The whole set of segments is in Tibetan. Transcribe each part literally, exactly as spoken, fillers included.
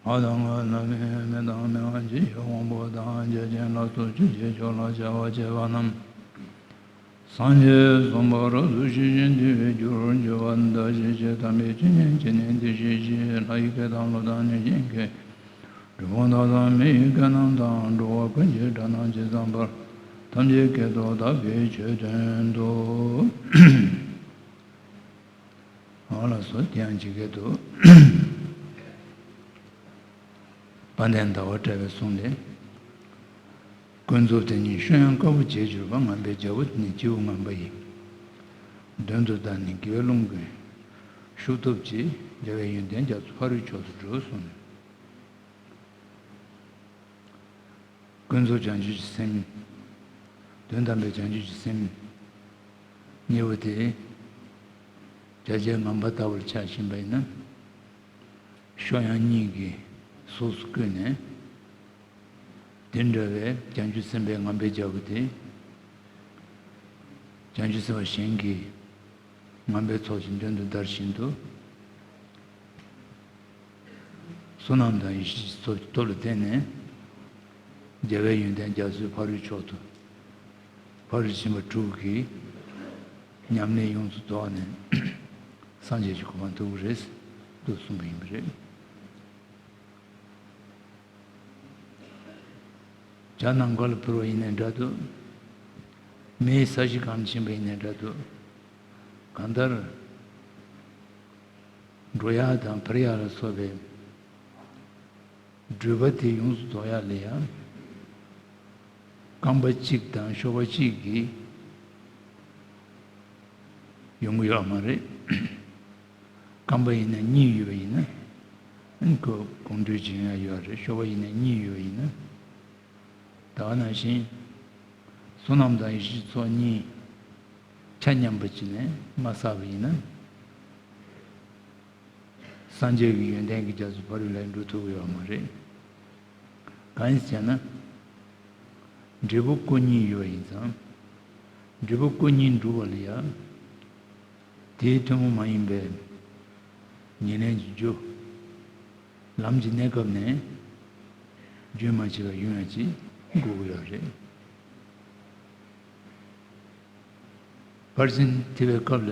ང་དང་ང་ལ་མི་མི་དང་མི་དབང་ཆེ་ཡི་དབང་པོ་དང་། རྒྱལ་ཆེན་ལ་སོགས་ཆོས་ཀྱི་ཕྱོགས་ལ་བྱ་བ་བྱེད་པ་རྣམས། སངས་རྒྱས་སམ་བྷ་ར་ཏུ་ཤེས་བཞིན་དེ་བའི་རྒྱུར་གྱུར་པ་འདི་ཞེས་བྱ། དམ་པའི་ཆོས་ཉན་བྱས་ནས་འདི་ཞེས་བྱ། ལྷ་ཡི་སྐད་དང་ཀླུ་དང་གནོད་སྦྱིན་སྐད། གྲུལ་བུམ་དག་དང་མི་ཡི་སྐད་རྣམས་དང་། འགྲོ་བ་ཀུན་གྱི་སྒྲ་རྣམས་ཇི་ཙམ་པར། ཐམས་ཅད་སྐད་དུ་བདག་གིས་ཆོས་བསྟན་ཏོ། ཨ་ལགས་སོ། དེ་ཡང་ཇི་སྐད་དུ། དཔལ་ལྡན་ཟླ་བ་གྲགས་པའི་གསུང་ལས། ཀུན་རྫོབ་དེ་ཉིད་ཤོ་ཡང་དཀར་པོ་བྱས་གྱུར་པ། ངམ་པའི་རྒྱལ་པོ་དེ་ནི་སྤྱི་བོ་ངམ་པ་ཡི། མདུན་དུ་བདར་ནས་དགེ་བའི་རླུང་གིས་ཤུགས་ཐུབ་ཀྱིས། རྒྱལ་བའི་ཡོན་ཏན་རྒྱ་མཚོ་ཕ་རོལ་ཕྱོགས་སུ་འགྲོ་གསུངས་ནས། ཀུན་རྫོབ་བྱང་ཆུབ་ཀྱི་སེམས། དོན་དམ་པའི་བྱང་ཆུབ་ཀྱི་སེམས་གཉིས་པོ་དེ། རྒྱ་ཆེར་ངམ་པ་ལྟ་བུར་ཆགས་བཞིན་པ་ཡིན་ན། ཤོ་ཡང་གཉིས་ཀྱི་གཟུགས་སུ་བཀོད་ནས། དེ་འདྲ་བའི་བྱང་ཆུབ་སེམས་དཔའི་ངམ་པའི་རྒྱལ་པོ་དེ། བྱང་ཆུབ་སེམས་དཔའ་གཞན་གྱི་ངམ་པའི་ཚོགས་ཀྱི་མདུན་དུ་བདར་བཞིན་དུ། བསོད་ནམས་དང་ཡེ་ཤེས་ཀྱི་ཚོགས་ཀྱི་སྟོབས་ལ་བརྟེན་ནས། རྒྱལ་བའི་ཡོན་ཏན་རྒྱ་མཚོའི་ཕ་རོལ་ཕྱོགས་སུ། ཕ་རོལ་ཕྱིན་པ་དྲུག་གི་ཉམས་ལེན་ཡོངས་སུ་རྫོགས་ནས། སངས་རྒྱས་ཀྱི་གོ་འཕང་ཐོབ་ཀྱི་རེད་འདུག་གསུངས་པ་ཡིན་པ་རེད། བྱ་ནམ་མཁའ་ལ་འཕུར་བ་ཡིན་ནའི་འདྲ་འདུག་མེའི་ས་གཞི་སྒང་ལ་ཕྱིན་པ་ཡིན་ནའི་འདྲ་འདུག་གང་ལྟར། འགྲོ་ཡག་དང་འཕུར་ཡག་ལ་སོགས་པའི་སྒྲུབ་པ་དེ་ཡོངས་སུ་རྫོགས་ཡག་ལ་ཡང་། རྐང་པ་གཅིག་དང་གཤོག་པ་གཅིག་གིས་ཡོང་གི་ཡོད་མ་རེད། རྐང་པ་ཡིན་ན་གཉིས་ཡོད་པ་ཡིན་ན། ཨ་ནི་ཁོ་གོམ་བགྲོད་བྱེད་ཡག་ཡོད་རེད། གཤོག་པ་ཡིན་ན་གཉིས་ཡོད་པ་ཡིན་ན། ད་ག་ནང་བཞིན། བསོད་ནམས་དང་ཡེ་ཤེས་ཚོགས་གཉིས་ཆ་མཉམ་པ་བྱས་ནས་མ་བསགས་པ་ཡིན་ན། སངས་རྒྱས་ཀྱི་ཡོན་ཏན་གྱི་རྒྱ་མཚོ་ཕ་རོལ་ལ་འགྲོ་ཐུབ་ཀྱི་ཡོད་མ་རེད། གང་ཡིན་ཟེར་ན། འབྲས་བུ་སྐུ་གཉིས་ཡོད་པ་ཡིན་ཙང་། འབྲས་བུ་སྐུ་གཉིས་འགྲུབ་པ་ལ་ཡང་། དེའི་ཐུན་མོང་མ་ཡིན་པའི་ཉེར་ལེན་གྱི་རྒྱུ། ལམ་གྱི་གནས་སྐབས་ནས་རྒྱུན་མ་ཆད་པར་ཡོང་ཡག་ཅིག་དགོས་ཀྱི་ཡོད་རེད། ཕར་ཕྱིན་ཐེག་པའི་སྐབས་ལ།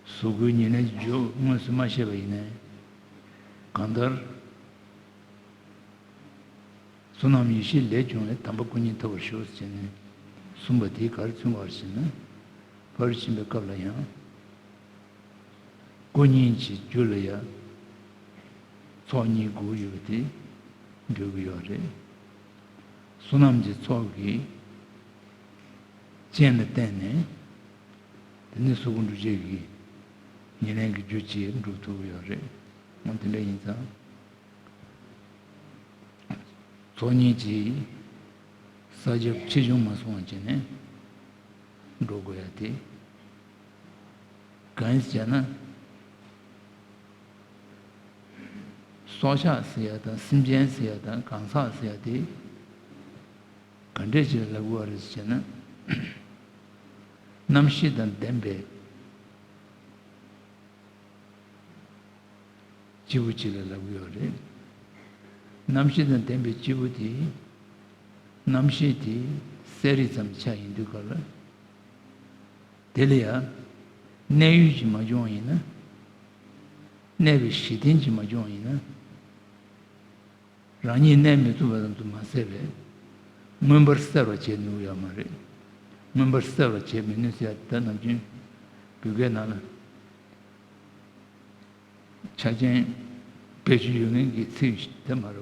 གཟུགས་སྐུའི་ཉེར་ལེན་གྱི་རྒྱུ་དངོས་སུ་མ་བཤད་པ་ཡིན་ནའི། གང་ལྟར། བསོད་ནམས་ཡེ་ཤེས་ལས་བྱུང་བའི་དམ་པ་སྐུ་གཉིས་ཐོབ་པར་ཤོག་ཟེར་ནས་གསུངས་པ་དེ་ག་རེ་མཚོན་པ་རེད་ཟེར་ན། ཕར་ཕྱིན་པའི་སྐབས་ལ་ཡང་། སྐུ་གཉིས་ཀྱི་རྒྱུད་ལ་ཡང་ཚོགས་གཉིས་དགོས་ཡོད་པ་དེ་འགྲོ་གི་ཡོད་རེད། བསོད་ནམས་ཀྱི་ཚོགས་ཀྱི་རྐྱེན་ལ་བརྟེན་ནས། དེ་ནས་གཟུགས་སྐུ་འགྲུབ་བྱེད་ཀྱི་ཉེར་ལེན་གྱི་རྒྱུ་ཅིག་འགྲུབ་ཐུབ་ཀྱི་ཡོད་རེད། འོ་དེ་འདྲ་ཡིན་ཙང་། ཚོགས་གཉིས་ཀྱིས་ས་ཁྱབ་ཆེ་ཆུང་མ་སོང་བ་བྱས་ནས་འགྲོ་དགོས་ཡ་དེ། གང་ཡིན་ཟེར་ན། སྲོག་ཆགས་ཟེར་ཡ་དང་སེམས་ཅན་ཟེར་ཡ་དང་གང་ཟག་ཟེར་ཡ་དེ། ག་འདྲས་ཅིག་ལབ་དགོས་པ་རེད་ཟེར་ན། རྣམ་ཤེས་དང་ལྡན་པའི་སྐྱེས་བུ་ཅིག་ལ་ལབ་ཀྱི་ཡོད་རེད། རྣམ་ཤེས་དང་ལྡན་པའི་སྐྱེས་བུ་དེ། རྣམ་ཤེས་དེ་གསལ་རིག་ཙམ་ཆགས་ཡིན་དུས་སྐབས་ལ། དེ་ལ་ཡང་གནས་ཡུལ་གྱིས་མ་བྱུང་བ་ཡིན་ན། གནས་པའི་གཞི་རྟེན་གྱིས་མ་བྱུང་བ་ཡིན་ན། རང་ཉིད་གནས་མི་ཐུབ་པ་ཙམ་དུ་མ་ཟད་པས། མངོན་པར་གསལ་བར་བྱེད་ནུས་ཡོད་མ་རེད། མངོན་པར་གསལ་བར་བྱེད་མི་ནུས་ཟེར་ཡ་ད་ནམ་རྒྱུན་བོད་སྐད་ནང་ལ་ཆ་རྐྱེན་བེད་སྤྱོད་ཡོད་མཁན་གྱི་ཚིག་ཞིག་དེ་མ་རེད་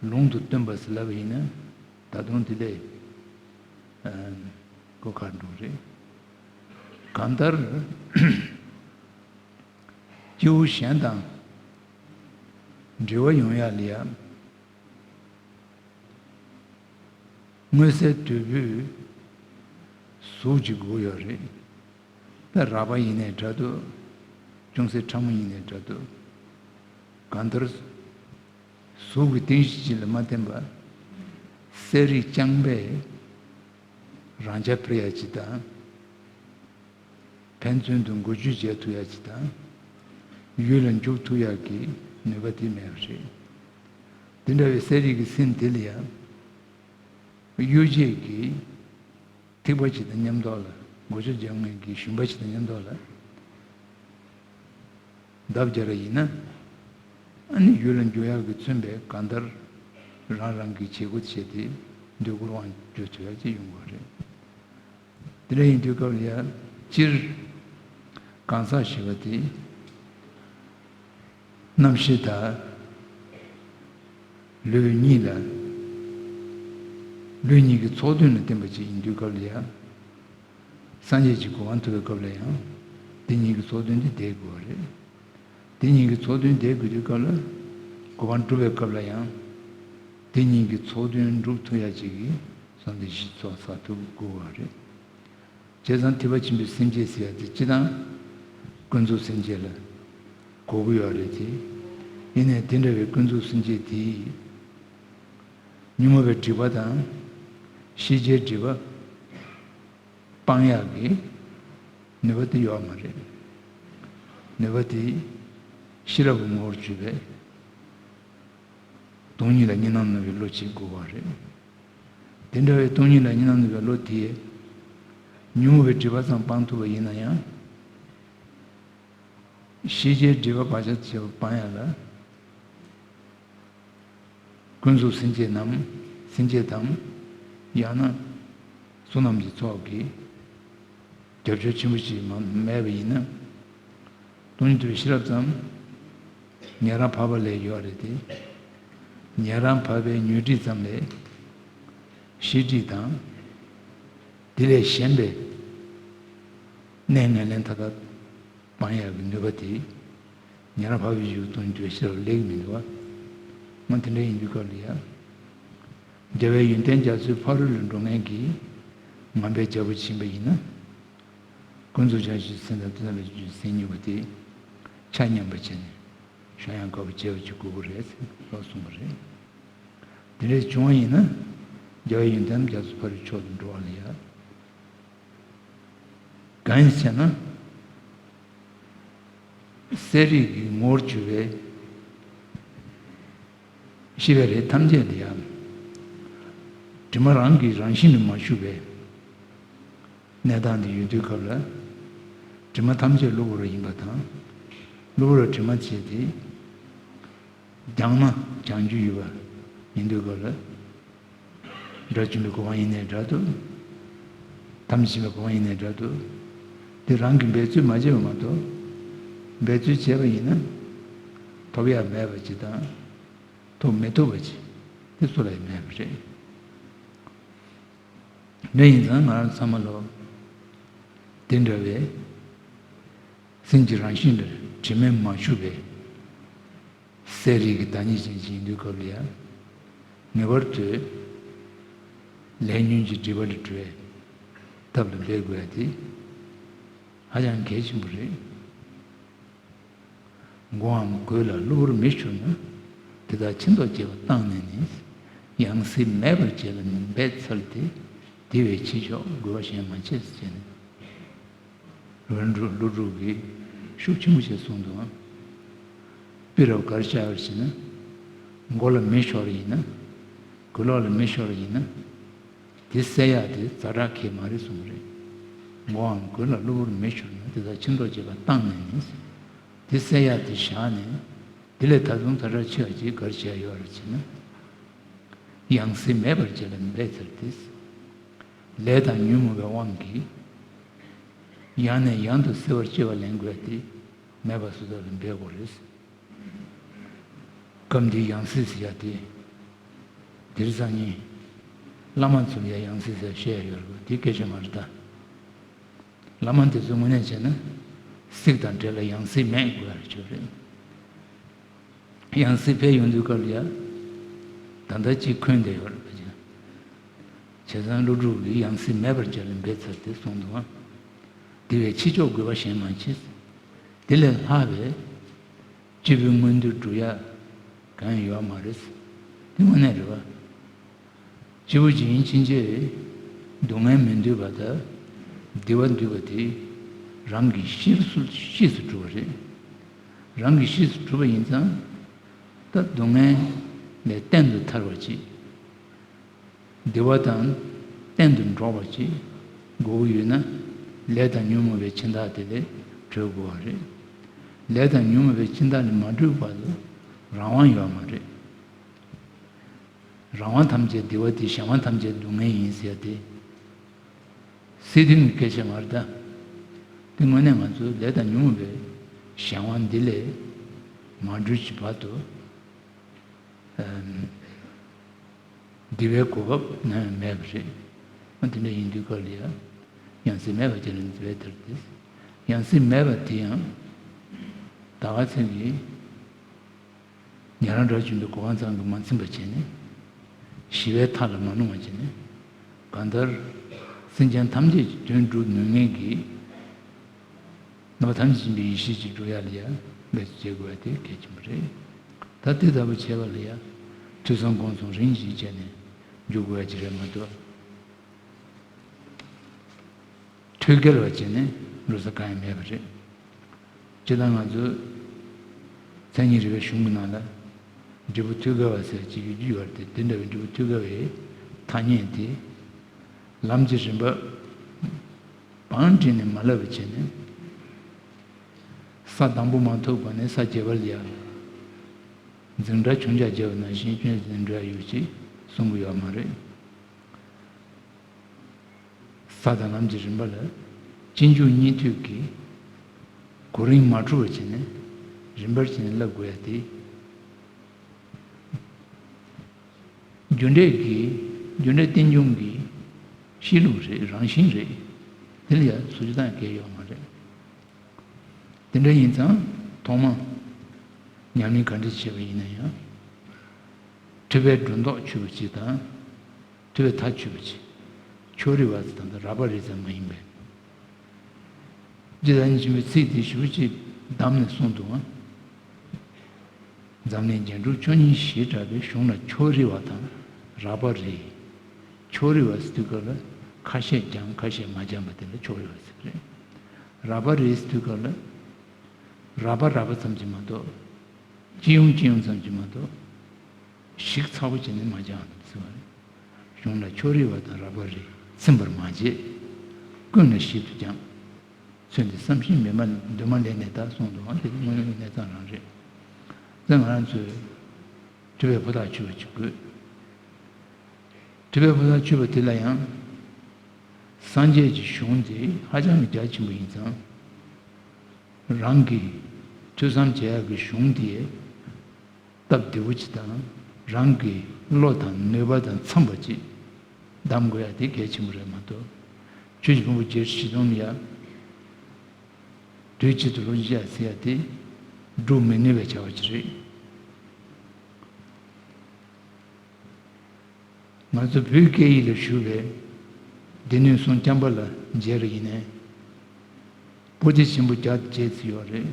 པ། ལུང་དུ་སྟོན་པ་ཟེར་ལབ་པ་ཡིན་ན་ད་དུང་དེ་ལས་གོ་ཁ་འགྲོ་རེད། གང་ལྟར། སྐྱེ་བོ་གཞན་དང་འབྲེལ་བ་ཡོང་ཡག་ལ་ཡ། མངོན་གསལ་དོད་པོའི་གཟུགས་ཅིག་དགོས་ཡོད་རེད། ད་རགས་པ་ཡིན་ནའི་འདྲ་འདུག་ཅུང་ཟད་ཕྲ་མོ་ཡིན་ནའི་འདྲ་འདུག་གང་ལྟར། གཟུགས་ཀྱི་རྟེན་གཞི་ཅིག་ལ་མ་བརྟེན་པར། གསལ་རིག་རྐྱང་པས་རང་རྐྱ་འཕེར་ཡག་ཅིག་དང་། ཕན་ཚུན་དུ་འགུལ་སྐྱོད་བྱེད་ཐུབ་ཡག་ཅིག་དང་། ཡུལ་ལ་འཇུག་ཐུབ་ཡག་གི་ ནུས་པ་དེ་མེད་པ་རེད། དེ་འདྲ་བའི་གསལ་རིག་གི་སེམས་དེ་ལ་ཡང་གཡོ་བྱེད་ཀྱི་ཐེག་པ་ཆེ་དང་མཉམ་ཐོག་ལ་གོ་ཆ་རྒྱག་མཁན་གྱི་ཞུམ་པ་ཆེ་དང་མཉམ་ཐོག་ལ་འདབ་རྒྱག་ར་ཡིན་ན། ཨ་ནི་ཡུལ་ལ་འགྱུར་ཡག་གི་མཚོན་པའི་གང་ལྟར་རང་རང་གི་བྱེད་སྒོ་བྱས་ཏེ་འདོད་རྒུར་དབང་བསྒྱུར་ཐུབ་ཡག་ཅིག་ཡོང་དགོས་རེད། དེ་འདྲ་ཡིན་དུས་སྐབས་ལ་ཡང་སྤྱིར་གང་ཟག་ཞེས་པ་དེ་རྣམ་ཤེས་དང་ལུས་གཉིས་ལ། ལུས་གཉིས་ཀྱི་ཚོགས་དོན་ལ་བརྟེན་པ་ཅིག་ཡིན་དུས་སྐབས་ལ་ཡང་། སངས་རྒྱས་ཀྱི་གོ་འཕང་ཐོབ་པའི་སྐབས་ལ་ཡང་དེ་གཉིས་ཀྱི་ཚོགས་དོན་དེ་བསྡད་དགོས་པ་རེད། དེ་གཉིས་ཀྱི་ཚོགས་དོན་བསྡད་དགོས་དུས་སྐབས་ལ་གོ་འཕང་སྒྲུབ་པའི་སྐབས་ལ་ཡང་དེ་གཉིས་ཀྱི་ཚོགས་དོན་སྒྲུབ་ཐུབ་ཡག་ཅིག་གི་བསམ་གཏན་བཞི་ཚོགས་བསགས་ཐུབ་དགོས་པ་རེད། བྱས་ཙང་ཐེག་པ་ཆེན་པོའི་སེམས་བསྐྱེད་ཟེར་ཡག་དེ་སྤྱིར་བཏང་ཀུན་རྫོབ་སེམས་བསྐྱེད་ལ་གོ་གི་ཡོད་རེད་དེ། ཡིན་ནའི་དེ་འདྲ་བའི་ཀུན་རྫོབ་སེམས་བསྐྱེད་དེ་ཉོན་མོངས་པའི་སྒྲིབ་པ་དང་ཤེས་བྱའི་སྒྲིབ་པ་སྤང་ཡག་གི་ནུས་པ་དེ་ཡོད་མ་རེད། ནུས་པ་དེ་ཤེས་རབ་ཀྱི་ངོ་བོར་གྱུར་པའི་སྟོང་ཉིད་ལ་གཉིས་སྣང་ནུབ་པའི་བློ་ཅིག་དགོས་པ་རེད། དེ་འདྲ་བའི་སྟོང་ཉིད་ལ་གཉིས་སྣང་ནུབ་པའི་བློ་དེས་ཉོན་མོངས་པའི་སྒྲིབ་པ་ཙམ་སྤང་ཐུབ་པ་ཡིན་ན་ཡང་། ཤེས་བྱའི་སྒྲིབ་པ་བག་ཆགས་ཆེ་བ་སྤང་ཡག་ལ། ཀུན་རྫོབ་སེམས་བསྐྱེད་ནམ་སེམས་བསྐྱེད་དམ། ཡང་ན་བསོད་ནམས་ཀྱི་ཚོགས་ཀྱིས་རྒྱབ་སྐྱོར་ཆེན་པོ་ཞིག་མ་མེད་པ་ཡིན་ན། སྟོང་ཉིད་རྟོགས་པའི་ཤེས་རབ་ཙམ་ཉན་རང་འཕགས་པ་ལས་ཡོད་རེད་དེ། ཉན་རང་འཕགས་པའི་ཉོན་སྒྲིབ་ཙམ་ལས་ཤེས་སྒྲིབ་དང་། དེ་ལས་གཞན་པའི་གནས་ངན་ལེན་མཐའ་དག་སྤང་ཡག་གི་ནུས་པ་དེ་ཉན་རང་འཕགས་པའི་ཡུལ་སྟོང་ཉིད་རྟོགས་པའི་ཤེས་རབ་ལས་མི་འདུག་བ། འོ་དེ་འདྲ་ཡིན་དུས་སྐབས་ལ་ཡང་། རྒྱལ་བའི་ཡོན་ཏན་རྒྱ་མཚོའི་ཕ་རོལ་ལ་འགྲོ་མཁན་གྱི་ངང་པའི་རྒྱལ་པོ་ཕྱིན་པ་ཡིན་ན། ཀུན་རྫོབ་བྱང་ཆུབ་སེམས་དང་དོན་དམ་པའི་ཆོས་སེམས་གཉིས་པོ་དེ་ཆ་མཉམ་པ་བྱས་ནས་བཞག་ཡང་དགའ་བོ་བྱས་པ་ཅིག་དགོས་ཀྱི་རེད་ཟེར་ལོ་གསུངས་པ་རེད། དེ་འདྲ་བྱུང་བ་ཡིན་ན་རྒྱལ་བའི་ཡོན་ཏན་རྒྱ་མཚོའི་ཕ་རོལ་མཆོག་ཏུ་འགྲོ་བ་ལ་ཡང་། གང་ཡིན་ཟེར་ན། གསལ་རིག་གི་ངོ་བོར་གྱུར་པའི་ཤེས་པའི་རིགས་ཐམས་ཅད་ལ་ཡང་དྲི་མ་རང་གི་རང་བཞིན་དུ་མ་ཞུགས་པའི་གནས་སྟངས་དེ་ཡོད་དུས་སྐབས་ལ། དྲི་མ་ཐམས་ཅད་གློ་བུར་བ་ཡིན་པ་དང་། གློ་བུར་བ་དྲི་མ་བྱས་ཏེ། སྦྱངས་ན་སྦྱང་རྒྱུ་ཡོད་པ་ཡིན་དུས་སྐབས་ལ། དགྲ་བཅོམ་པའི་གོ་འཕང་ཡིན་ནའི་འདྲ་འདུག་ཐམས་ཅད་མཁྱེན་པའི་གོ་འཕང་ཡིན་ནའི་འདྲ་འདུག་དེ་རང་གིས་འབད་རྩོལ་མ་བྱས་པ་མ་གཏོགས། འབད་རྩོལ་བྱས་པ་ཡིན་ན། ཐོབ་ཡག་མེད་པ་ཅིག་དང་། ཐོབ་མི་ཐུབ་པ་ཅིག་དེ་སུ་ལ་ཡང་མེད་པ་རེད། འདི་ཡིན་ཙང་ང་རང་ཚང་མ་ལོ། དེ་འདྲ་བའི་སེམས་ཀྱི་རང་བཞིན་ལ་དྲི་མས་མ་ཞུགས་པའི་གསལ་རིག་གི་བདག་ཉིད་ཅན་ཅིག་ཡིན་དུས་སྐབས་ལ་ཡང་། ངེས་པར་དུ་ལས་ཉོན་གྱི་སྒྲིབ་པ་ལས་གྲོལ་བའི་ཐབས་ལ་འབད་དགོས་ཡ་དེ་ཧ་ཅང་གལ་ཆེན་པོ་རེད། མགོའམ་གོས་ལ་གློ་བུར་མེ་ཤོར་ན། དེ་དག་ཕྱིར་ལྡོག་བྱེད་པ་བཏང་ནས་ནི། ཡང་སྲིད་མེད་པར་བྱས་ལ་ནི་འབད་འཚལ་ཏེ། དེ་བས་ཕྱིས་ཕྱོགས་རྒོལ་བ་གཞན་མ་མཆིས་ཟེར་ནས། རོལ་འབྲུག་ཀླུ་སྒྲུབ་ཀྱིས་ཤུགས་ཆེན་པོ་བྱས་གསུངས་འདུག་དཔེ་རུ་ག་རེ་བཞག་ཡོད་ཟེར་ན། མགོ་ལ་མེ་ཤོར་བ་ཡིན་ན། གོས་ལོག་ལ་མེ་ཤོར་བ་ཡིན་ན། དེ་བསལ་ཡག་དེ་ཛ་དྲག་གལ་མ་རེད་གསུངས་པ་རེད། མགོའམ་གོས་ལ་གློ་བུར་མེ་ཤོར་ན་དེ་དག་ཕྱིར་ལྡོག་བྱེད་པ་བཏང་ནས་ནི། དེ་བསལ་ཡག་དེ་བཞག་ནས། དེ་ལས་ད་དུང་ཛ་དྲག་ཆེ་བ་ཅིག་ག་རེ་བྱས་ཡོད་རེད་ཟེར་ན། ཡང་སྲིད་མེད་པར་བྱས་ལ་འབད་འཚལ་ཏེ། ལས་དང་ཉོན་མོངས་པའི་དབང་གིས། ཡང་ནས་ཡང་དུ་སྲིད་པར་སྐྱེ་བ་ལེན་དགོས་ཏེ། མེད་པ་སོ་སོ་ལ་འབད་དགོས་རེད། སྐབས་འདིའི་ཡང་སྲིད་ཟེར་ཡ་དེ། དེ་རིང་སང་ཉིན་བླ་མ་ཚོས་ཡ་ཡང་སྲིད་ཟེར་བཤད་ཡ་ཡོད་རེད་པ། དེ་སྐད་ཆ་མ་རེད་ད། བླ་མ་དེ་ཚོ་དངོས་གནས་བྱས་ན་སྲིད་དང་འབྲེལ་ལ་ཡང་སྲིད་མེད་དགོས་ཡ་རེད་ཆོག་རེད། ཡང་སྲིད་ཕེབས་ཡོང་དུས་སྐབས་ལ་ཡ། ད་ལྟ་གཅིག་འཁོན་བསྡད་ཡོད་རེད་པ་ཅིག་བྱས་ཙང་ཀླུ་སྒྲུབ་ཀྱིས་ཡང་སྲིད་མེད་པར་བྱས་ལ་འབད་འཚལ་ཏེ་གསུངས་འདུག་ཨ། དེ་བས་ཕྱིས་ཕྱོགས་རྒོལ་བ་གཞན་མ་མཆིས། དེ་ལས་ལྷག་པའི་སྐྱེས་བུའི་མངོན་འདོད་སྒྲུབ་ཡ་གང་ཡང་ཡོད་མ་རེད། དེ་དངོས་གནས་རེད་པ། སྐྱེས་བུ་འཇིག་རྟེན་ཕྱིན་ཆད་སྡུག་བསྔལ་མི་འདོད་པ་དང་བདེ་བ་འདོད་པ་དེ་རང་གི་གཤིས་སུ་གཤིས་སུ་གྲུབ་པ་རེད། རང་གི་གཤིས་སུ་གྲུབ་པ་ཡིན་ཙང་ ད་སྡུག་བསྔལ་ལས་གཏན་དུ་ཐར་བ་ཅིག་བདེ་བ་དང་གཏན་དུ་འགྲོགས་པ་ཅིག་དགོས་ཀྱི་ཡོད་ན། ལས་དང་ཉོན་མོངས་པའི་སྦྱིན་བདག་དེ་ལས་གྲོལ་དགོས་པ་རེད། ལས་དང་ཉོན་མོངས་པའི་སྦྱིན་བདག་ལས་མ་གྲོལ་བར་དུ་རང་དབང་ཡོད་མ་རེད། རང་དབང་ཐམས་ཅད་བདེ་བ་སྟེ། གཞན་དབང་ཐམས་ཅད་སྡུག་བསྔལ་ཡིན་ཟེར་ཏེ། སྲིད་དོན་གྱི་སྐད་ཆ་མ་རེད་ད། དེ་དངོས་གནས་ང་ཚོ་ལས་དང་ཉོན་མོངས་པའི་གཞན་དབང་འདི་ལས་མ་གྲོལ་གྱི་བར་དུ། ཨམ། བདེ་བའི་གོ་སྐབས་ནམ་ཡང་མེད་པ་རེད། ཨ། དེ་འདྲ་ཡིན་དུས་སྐབས་ལ་ཡང་། ཡང་སྲིད་མེད་པ་ཅིག་ལ་འདི་བས་དེར་ཏེ། ཡང་སྲིད་མེད་པ་དེ་ཡང་ད་ག་ཚོད་ཀྱིས་ཉན་རང་དགྲ་བཅོམ་པའི་གོ་འཕང་ཙམ་གྱིས་མ་ཚིམ་པ་བྱས་ནས། ཞི་བའི་མཐའ་ལ་མ་ལྷུང་བ་བྱས་ནས། གང་ལྟར་སེམས་ཅན་ཐམས་ཅད་ཀྱི་དོན་སྒྲུབ་ནུས་ངེས་ཀྱི། རྣམ་པ་ཐམས་ཅད་མཁྱེན་པའི་ཡེ་ཤེས་ཀྱི་སྒྲུབ་ཡ་ལ་ཡང་འབད་བརྩོན་བྱེད་དགོས་པ་དེ་གལ་ཆེན་པོ་རེད། ད་དེ་ལྟ་བུ་བྱེད་པ་ལ་ཡང་ཐོས་བསམ་སྒོམ་གསུམ་རིམ་བཞིན་བྱས་ནས་འཇུག་དགོས་ཡ་ཅིག་རེད་མ་གཏོགས། ཐོས་རྒྱལ་བ་བྱས་ནས་འགྲོ་ས་གང་ཡང་མེད་པ་རེད། སྤྱིར་བཏང་ང་ཚོ་མཚན་ཉིད་རིག་པའི་གཞུང་གི་ནང་ལ་འབྲས་བུ་ཐོད་རྒལ་བ་ཟེར་གྱི་ཡོད་རྒྱུ་ཡོད་རེད་དེ། དེ་འདྲ་བའི་འབྲས་བུ་ཐོད་རྒལ་བའི་ཐ་སྙད་དེ་ལམ་གྱི་རིམ་པ་བང་བསྒྲིགས་ནས་མ་བསླབ་པ་བྱས་ནས། ས་དང་པོ་མ་ཐོབ་གོང་ནས་ས་བརྒྱད་པ་ལ་ཡང་འཛིན་གྲྭ་ཆུང་ཆུང་བརྒྱབ་པ་ནང་བཞིན་ཆུང་ཆུང་འཛིན་གྲྭ་ཡོད་ཅེས་གསུང་གི་ཡོད་མ་རེད། ས་དང་ལམ་གྱི་རིམ་པ་ལ་སྤྱི་འཇུག་སྙིང་བསྡུས་ཀྱི་གོ་རིམ་མ་འཁྲུལ་བ་བྱས་ནས་རིམ་པར་བྱས་ནས་བསླབ་དགོས་ཡ་དེ། རྒྱུ་འབྲས་ཀྱི། རྒྱུ་འབྲས་རྟེན་འབྱུང་གི་གཤིས་ལུགས་རེད། རང་བཞིན་རེད། དེ་ལ་ཡ་ཟུར་ཞུ་བཏང་གལ་ཡོད་མ་རེད། དེ་འདྲ་ཡིན་ཙང་ཐོག་མ་ཉམས་ལེན་ག་འདྲ་བྱས་པ་ཡིན་ན་ཡང་། ཐོས་པའི་སྒྲོ་འདོགས་ཆོད་པ་ཅིག་དང་། ཐོས་པའི་མཐའ་ཆོད་པ་ཅིག་ཕྱོགས་རིས་པ་ཙམ་དང་། རགས་པ་རིས་ཙམ་མ་ཡིན་པས། རྗེ་བདག་ཉིད་ཆེན་པོས་ཚིག་དེ་ཞེ་པོ་ཅིག་བསྡམས་ནས་གསུངས་འདུག་ཨང་། འཛམ་གླིང་རྒྱན་དྲུག་མཆོག་གཉིས་ཞེས་གྲགས་པའི་གཞུང་ལ་ཕྱོགས་རིས་པ་དང་རགས་པ་རིས། ཕྱོགས་རིས་པ་ཟེར་དུས་སྐབས་ལ་ཁ་ཤས་སྦྱངས་ཁ་ཤས་མ་སྦྱངས་པ་དེ་ལ་ཕྱོགས་རིས་པ་ཟེར་གི་རེད། རགས་པ་རིས་ཟེར་དུས་སྐབས་ལ་རགས་པ་རགས་པ་ཙམ་གྱིས་མ་གཏོགས། སྤྱི་ཡོངས་སྤྱི་ཡོངས་ཙམ་གྱིས་མ་གཏོགས། ཞིབ་ཚགས་པོ་བྱས་ནས་མ་སྦྱངས་ཟེར་བ་རེད། གཞུང་ལ་ཕྱོགས་རིས་པ་དང་རགས་པ་རིས། ཚིམ་པར་མ་བྱེད། ཀུན་ལ་ཞིབ་ཏུ་སྦྱངས། ཚུལ་འདི་བསམ་ཤེས་མེད་མ་འདུན་མ་ལས་ནས་ད་གསུངས་འདུག་ཨང་། དེ་དངོས་ཡོད་གནས་སྟངས་རང་རེད། ད་ང་རང་ཚོས་ཐོས་པའི་ཕུ་ཐག་ཆོད་པ་ཅིག་དགོས། ཐོས་པའི་ཕུ་ཐག་ཆོད་པ་དེ་ལ་ཡང་། སངས་རྒྱས་ཀྱི་གཞུང་དེ་ཧ་ཅང་གི་རྒྱ་ཆེན་པོ་ཡིན་ཙང་། རང་གིས་ཐོས་བསམ་བྱེད་ཡག་གི་གཞུང་དེ་སྟབས་བདེ་པོ་ཅིག་དང་། རང་གི་བློ་དང་ནུས་པ་དང་འཚམ་པ་ཅིག་གདམ་དགོས་ཡ་དེ་གལ་ཆེན་པོ་རེད་མ་གཏོགས། ཆོས་ཀྱི་ཕུང་པོ་བརྒྱད་ཁྲི་བཞི་སྟོང་ཡ་དུས་གཅིག་ཏུ་ལྷོད་ཅིག་ཟེར་ཡ་དེ་སྒྲུབ་མི་ནུས་པའི་བྱ་བ་ཅིག་རེད། ང་ཚོ་བོད་སྐད་ཡིག་ལ་ཞུགས་པའི་སྡེ་སྣོད་གསུམ་རྐྱང་པ་ལ་མཇལ་བ་ཡིན་ནའི། པོ་ཏི་ཆེན་པོ་བརྒྱ་དང་བརྒྱད་ཙམ་ཡོད་རེད།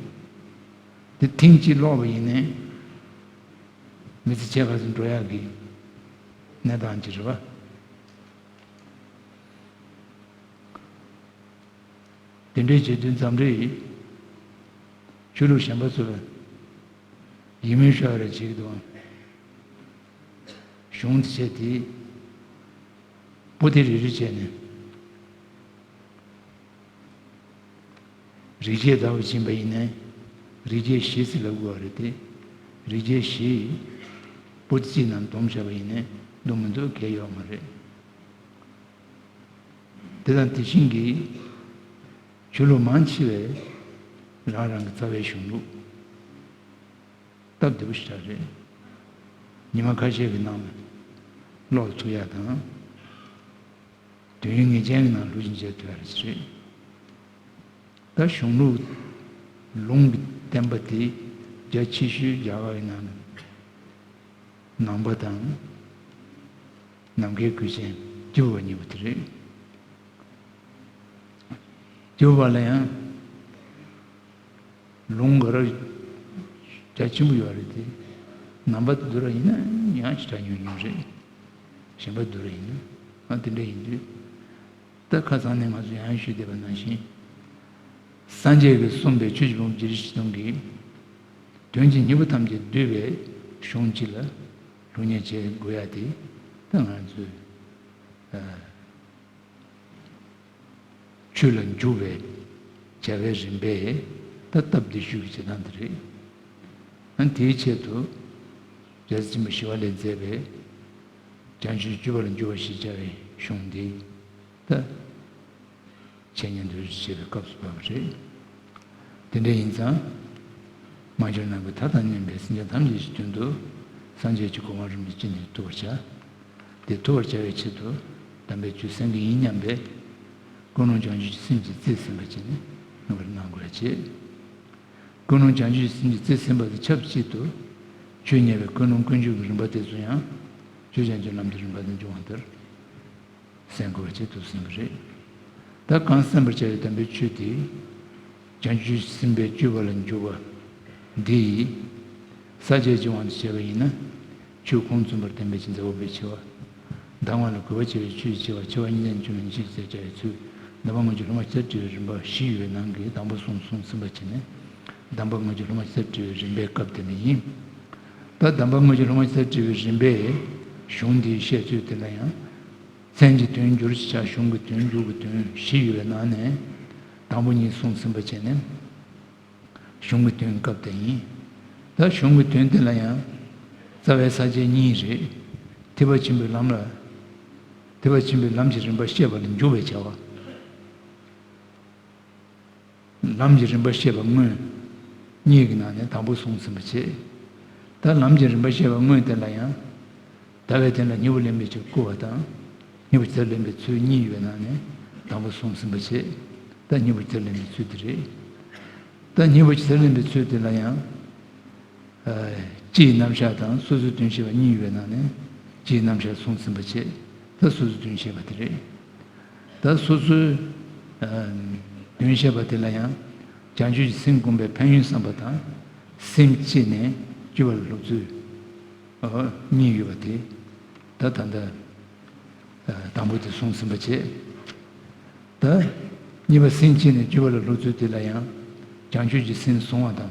དེ་ཐེངས་གཅིག་ཀློག་པ་ཡིན་ནའི། མི་ཚེ་ཕྱེད་ཀ་ཙམ་འགྲོ་ཡག་གི་གནས་སྟངས་ཅིག་རེད་པ། དེ་འདྲའི་བྱེད་དུས་འཛམ་གླིང་ཆོས་ལུགས་གཞན་པ་ཚོ་ལ་ཡིད་སྨོན་ཤོར་རེ་བྱེད་ཀྱི་འདུག་ཨང་། གཞུང་དེ་བྱས་ཏེ་པོ་ཏི་རེ་རེ་བྱས་ནས། རིགས་བརྒྱད་ལྟ་བུ་ཕྱིན་པ་ཡིན་ནའི། རིགས་བརྒྱད་བཞི་ཟེར་ལབ་དགོས་པ་རེད་དེ། རིགས་བརྒྱད་བཞི་པོ་ཏི་གཅིག་ནང་བསྡོམས་བྱས་པ་ཡིན་ནའི་བསྡོམས་མི་འདུག་གལ་ཡོད་མ་རེད། དེ་དང་དེ་བཞིན་གྱི་ཆོས་ལུགས་མང་ཆེ་བས་རང་རང་གི་རྩ་བའི་གཞུང་ལུགས་སྟབས་བདེ་པོ་ཞེ་དྲག་རེད། ཉི་མ་ཁ་ཤས་ཀྱི་ནང་ལ་ཀློག་ཚུགས་ཡག་དང་། དུས་ཡུན་ངེས་ཅན་གྱི་ནང་ལུགས་ཀྱི་མཇལ་ཐུབ་ཡག་རེད། ད་གཞུང་ལུགས་ལུང་གི་བསྟན་པ་དེ་རྒྱ་ཆེ་ཤོས་རྒྱ་གར་གྱི་ནང་ལ་ནང་པ་དང་། ནམ་མཁའི་གོས་ཅན་སྐྱེས་བུ་བ་གཉིས་པོ་དེ་རེད། སྐྱེས་བུ་བ་ལ་ཡང་ལུང་ག་ར་རྒྱ་ཆེན་པོ་ཡོད་རེད་དེ། ནང་པ་དེ་ར་ཡིན་ན་ཡང་ཞེ་དྲག་ཉུང་ཉུང་རེད། གཞན་པ་དེ་ར་ཡིན་ན། ཨ། དེ་འདྲ་ཡིན་དུས། ད་ཁ་སང་ནས་ང་ཚོ་ཡང་ཞུས་བསྡད་པ་ནང་བཞིན། སངས་རྒྱས་ཀྱིས་གསུངས་པའི་ཆོས་ཀྱི་ཕུང་པོ་བརྒྱད་ཁྲི་བཞི་སྟོང་གི་དོན་གྱི་སྙིང་པོ་ཐམས་ཅད་བསྡུས་པའི་ གཞུང་གཅིག་ལ་སློབ་གཉེར་བྱེད་དགོས་ཡ་དེ་ད་ང་ཚོས་ཨ་ཆོས་ལ་འཇུག་པའི་བྱ་བའི་རིམ་པས་ད་སྟབས་བདེ་ཤོས་ཀྱི་བྱེད་སྟངས་དེ་རེད། ཨ་དེའི་ཆེད་དུ་རྒྱལ་སྲས་ཆེན་པོ་ཞི་བ་ལྷས་མཛད་པའི་བྱང་ཆུབ་སྤྱོད་པ་ལ་འཇུག་པ་ཞེས་བྱ་བའི་གཞུང་འདི་ད་འཆད་ཉན་འདུལ་བྱེད་པའི་སྐབས་སུ་བབས་པ་རེད། དེ་འདྲ་ཡིན་ཙང་། མ་གྱུར་ནམ་མཁའི་མཐའ་དང་མཉམ་པའི་སེམས་ཅན་ཐམས་ཅད་ཀྱི་དོན་དུ་སངས་རྒྱས་ཀྱི་གོ་འཕང་རིན་པོ་ཆེ་ཅི་ནས་ཐོབ་པར་བྱ། དེ་ཐོབ་པར་བྱ་བའི་ཆེད་དུ་དམ་པའི་ཆོས་གསན་གྱི་ཡིན་སྙམ་པའི་ཀུན་སློང་བྱང་ཆུབ་ཀྱི་སེམས་ཀྱིས་རྩིས་ཟིན་པ་བྱས་ནས་ངོ་སྤྲོད་གནང་དགོས་པ་བྱེད། ཀུན་སློང་བྱང་ཆུབ་ཀྱི་སེམས་ཀྱིས་རྩིས་ཟིན་པ་དང་ཆབས་ཅིག་ཏུ་ཆོས་ཉན་པའི་ཀུན་སློང་ཀུན་འབྱུང་གི་རིམ་པ་དེ་ཚོ་ཡང་ཆོས་ཀྱང་ཆོས་ལམ་གྱི་རིམ་པ་དང་འབྱུང་བ་ལྟར། གསན་དགོས་པ་བྱེད་དུ་ཟིན་པ་རེད། ད་གང་གསན་པར་བྱ་བའི་དམ་པའི་ཆོས་དེ། བྱང་ཆུབ་སེམས་དཔའི་སྤྱོད་པ་ལ་འཇུག་པ་འདི་ཡིས། ས་བཅད་ཀྱི་དབང་དུ་བྱས་པ་ཡིན་ན། ཆོས་ཁུངས་བཙུན་པར་བསྟན་པའི་ཆེས་མཛའ་བོ་པའི་ཆེ་བ། གདམས་ངག་ལ་གུས་པ་ཆེ་བའི་ཆོས་ཀྱི་ཆེ་བ། ཆེ་བ་གཉིས་ལྡན་ཆོས་ལ་ཉེར་ཞིབ་ཅེས་བྱ་བའི་ཚུལ། གདམས་པ་དངོས་གཞི་སློབ་མ་སྟེ་བྲལ་བའི་རིམ་པ་བཞི་ཡོད་པའི་ནང་གི་དང་པོ་གསུམ་གསུངས་ཟིན་པ་བྱས་ནས། གདམས་པ་དངོས་གཞི་སློབ་མ་སྟེ་བྲལ་བའི་རིམ་པའི་སྐབས་དེ་ལ་ཡིན། ད་གདམས་པ་དངོས་གཞི་སློབ་མ་སྟེ་བྲལ་བའི་རིམ་པའི་གཞུང་འདིའི་བཤད་ཚུལ་དེ་ལ་ཡང་། མཚན་གྱི་དོན་སྦྱོར་ཞེས་བྱ་གཞུང་གི་དོན་འཇུག་གི་དོན་བཞི་ཡོད་པའི་ནང་ནས་དང་པོ་གཉིས་གསུངས་ཟིན་པ་བྱས་ནས་གཞུང་གི་དོན་སྐབས་དེ་ཡིན། ད་གཞུང་གི་དོན་དེ་ལ་ཡང་རྩ་བའི་ས་བཅད་གཉིས་རེད། ཐེག་པ་ཆེན་པོའི་ལམ་ལ། ཐེག་པ་ཆེན་པོའི་ལམ་གྱི་རིམ་པ་བཤད་པ་ལ་འཇུག་པའི་བྱ་བ། ལམ་གྱི་རིམ་པ་བཤད་པ་དངོས། གཉིས་ཀྱི་ནང་ནས་དང་པོ་གསུངས་ཟིན་པ་བྱས། ད་ལམ་གྱི་རིམ་པ་བཤད་པ་དངོས་དེ་ལ་ཡང་། ཟླ་བའི་སྟེང་ལ་སྙིང་པོ་ལེན་པའི་ཕྱིར་བསྐུལ་བ་དང་། སྙིང་པོ་ཇི་ལྟར་ལེན་པའི་ཚུལ་གཉིས་ཡོད་པའི་ནང་ནས་དང་པོ་གསུངས་ཟིན་པ་བྱས། ད་སྙིང་པོ་ཇི་ལྟར་ལེན་པའི་ཚུལ་དེ་རེད། ད་སྙིང་པོ་ཇི་ལྟར་ལེན་པའི་ཚུལ་དེ་ལ་ཡང་། ཨ་སྤྱིའི་རྣམ་གཞག་དང་སོ་སོའི་དོན་བཤད་པ་གཉིས་ཡོད་པའི་ནང་ནས་སྤྱིའི་རྣམ་གཞག་གསུངས་ཟིན་པ་བྱས། ད་སོ་སོའི་དོན་བཤད་པ་དེ་རེད། ད་སོ་སོའི་ཨ་དོན་བཤད་པ་དེ་ལ་ཡང་བྱང་ཆུབ་ཀྱི་སེམས་བསྒོམ་པའི་ཕན་ཡོན་བསམ་པ་དང་། སེམས་བསྐྱེད་ནས་སྤྱོད་པ་ལ་སློབ་ཚུལ་ཨ་གཉིས་ཡོད་པ་དེ། ད་ད་ལྟ་ཨ་དང་པོ་དེ་གསུངས་ཟིན་པ་བྱས། ད་གཉིས་པ་སེམས་བསྐྱེད་ནས་སྤྱོད་པ་ལ་སློབ་ཚུལ་དེ་ལ་ཡང་། བྱང་ཆུབ་ཀྱི་སེམས་བཟུང་བ་དང་།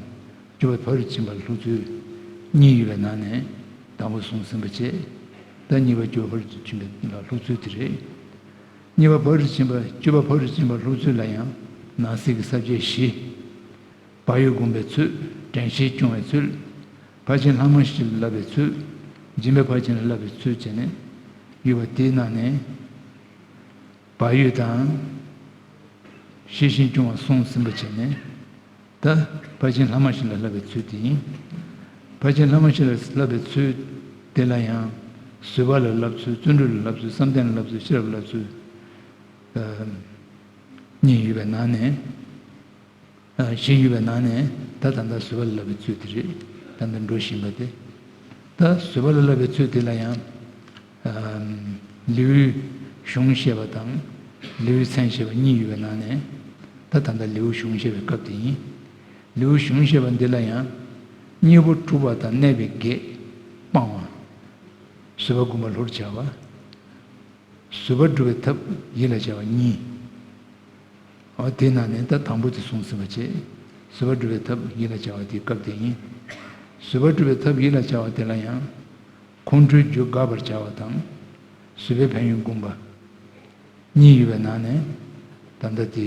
སྤྱོད་པ་ཕ་རོལ་ཏུ་ཕྱིན་པ་ལ་སློབ་ཚུལ་གཉིས་ཡོད་པའི་ནང་ནས་དང་པོ་གསུངས་ཟིན་པ་བྱས། ད་གཉིས་པ་སྤྱོད་པ་ཕ་རོལ་ཏུ་ཕྱིན་པ་ལ་སློབ་ཚུལ་དེ་རེད། གཉིས་པ་ཕ་རོལ་ཏུ་ཕྱིན་པ་སྤྱོད་པ་ཕ་རོལ་ཏུ་ཕྱིན་པ་སློབ་ཚུལ་ལ་ཡང་ནང་གསེས་ཀྱི་ས་བཅད་བཞི། བག་ཡོད་བསྒོམ་པའི་ཚུལ། དྲན་ཤེས་སྐྱོང་བའི་ཚུལ། ཕར་ཕྱིན་ལྷག་མ་ཞིག་ལ་བསླབ་པའི་ཚུལ། སྦྱིན་པས་ཕར་ཕྱིན་ལ་བསླབ་པའི་ཚུལ་བྱས་ནས་ཡོད་པ་དེའི་ནང་ནས། བག་ཡོད་དང་། ཤེས་བཞིན་སྐྱོང་བ་གསུངས་ཟིན་པ་བྱས་ནས། ད་ཕར་ཕྱིན་ལྷག་མ་ཞིག་ལ་བསླབ་པའི་ཚུལ་དེ་ཡིན། ཕར་ཕྱིན་ལྷག་མ་ཞིག་ལ་བསླབ་པའི་ཚུལ་དེ་ལ་ཡང་། བཟོད་པ་ལ་བསླབ་ཚུལ། བརྩོན་འགྲུས་ལ་བསླབ་ཚུལ། བསམ་གཏན་ལ་བསླབ་ཚུལ། ཤེས་རབ་ལ་བསླབ་ཚུལ། ཨ་གཉིས་ཡོད་པའི་ནང་ནས། ཨ་བཞི་ཡོད་པའི་ནང་ནས་ད་ད་ལྟ་བཟོད་པ་ལ་བསླབ་པའི་ཚུལ་དེ་རེད། ད་ལྟ་འགྲོ་བཞིན་པ་དེ། ད་བཟོད་པ་ལ་བསླབ་པའི་ཚུལ་དེ་ལ་ཡང་། ཨ་ལེའུའི་གཞུང་བཤད་པ་དང་། ལེའུའི་མཚན་བཤད་པ་གཉིས་ཡོད་པའི་ནང་ནས། ད་ད་ལྟ་ལེའུའི་གཞུང་བཤད་པའི་སྐབས་དེ་ཡིན། ལེའུའི་གཞུང་བཤད་པ་འདི་ལ་ཡང་། གཉེན་པོ་འཁྲུགས་པ་དང་གནས་པའི་གེགས་སྤང་བ། བཟོད་པ་བསྒོམ་པ་ལྷུར་བྱ་བ། བཟོད་པ་སྒྲུབ་པའི་ཐབས་ཡིད་ལ་བྱ་བ་གཉིས། འོ་དེའི་ནང་ནས་ད་དང་པོ་དེ་གསུངས་ཟིན་པ་བྱས། བཟོད་པ་སྒྲུབ་པའི་ཐབས་ཡིད་ལ་བྱ་བ་དེའི་སྐབས་དེ་ཡིན། བཟོད་པ་སྒྲུབ་པའི་ཐབས་ཡིད་ལ་བྱ་བ་དེ་ལ་ཡང་། ཁོང་ཁྲོའི་རྒྱུ་དགག་པར་བྱ་བ་དང་། བཟོད་པའི་ཕན་ཡོན་བསྒོམ་པ། གཉིས་ཡོད་པའི་ནང་ནས། ད་ལྟ་དེ་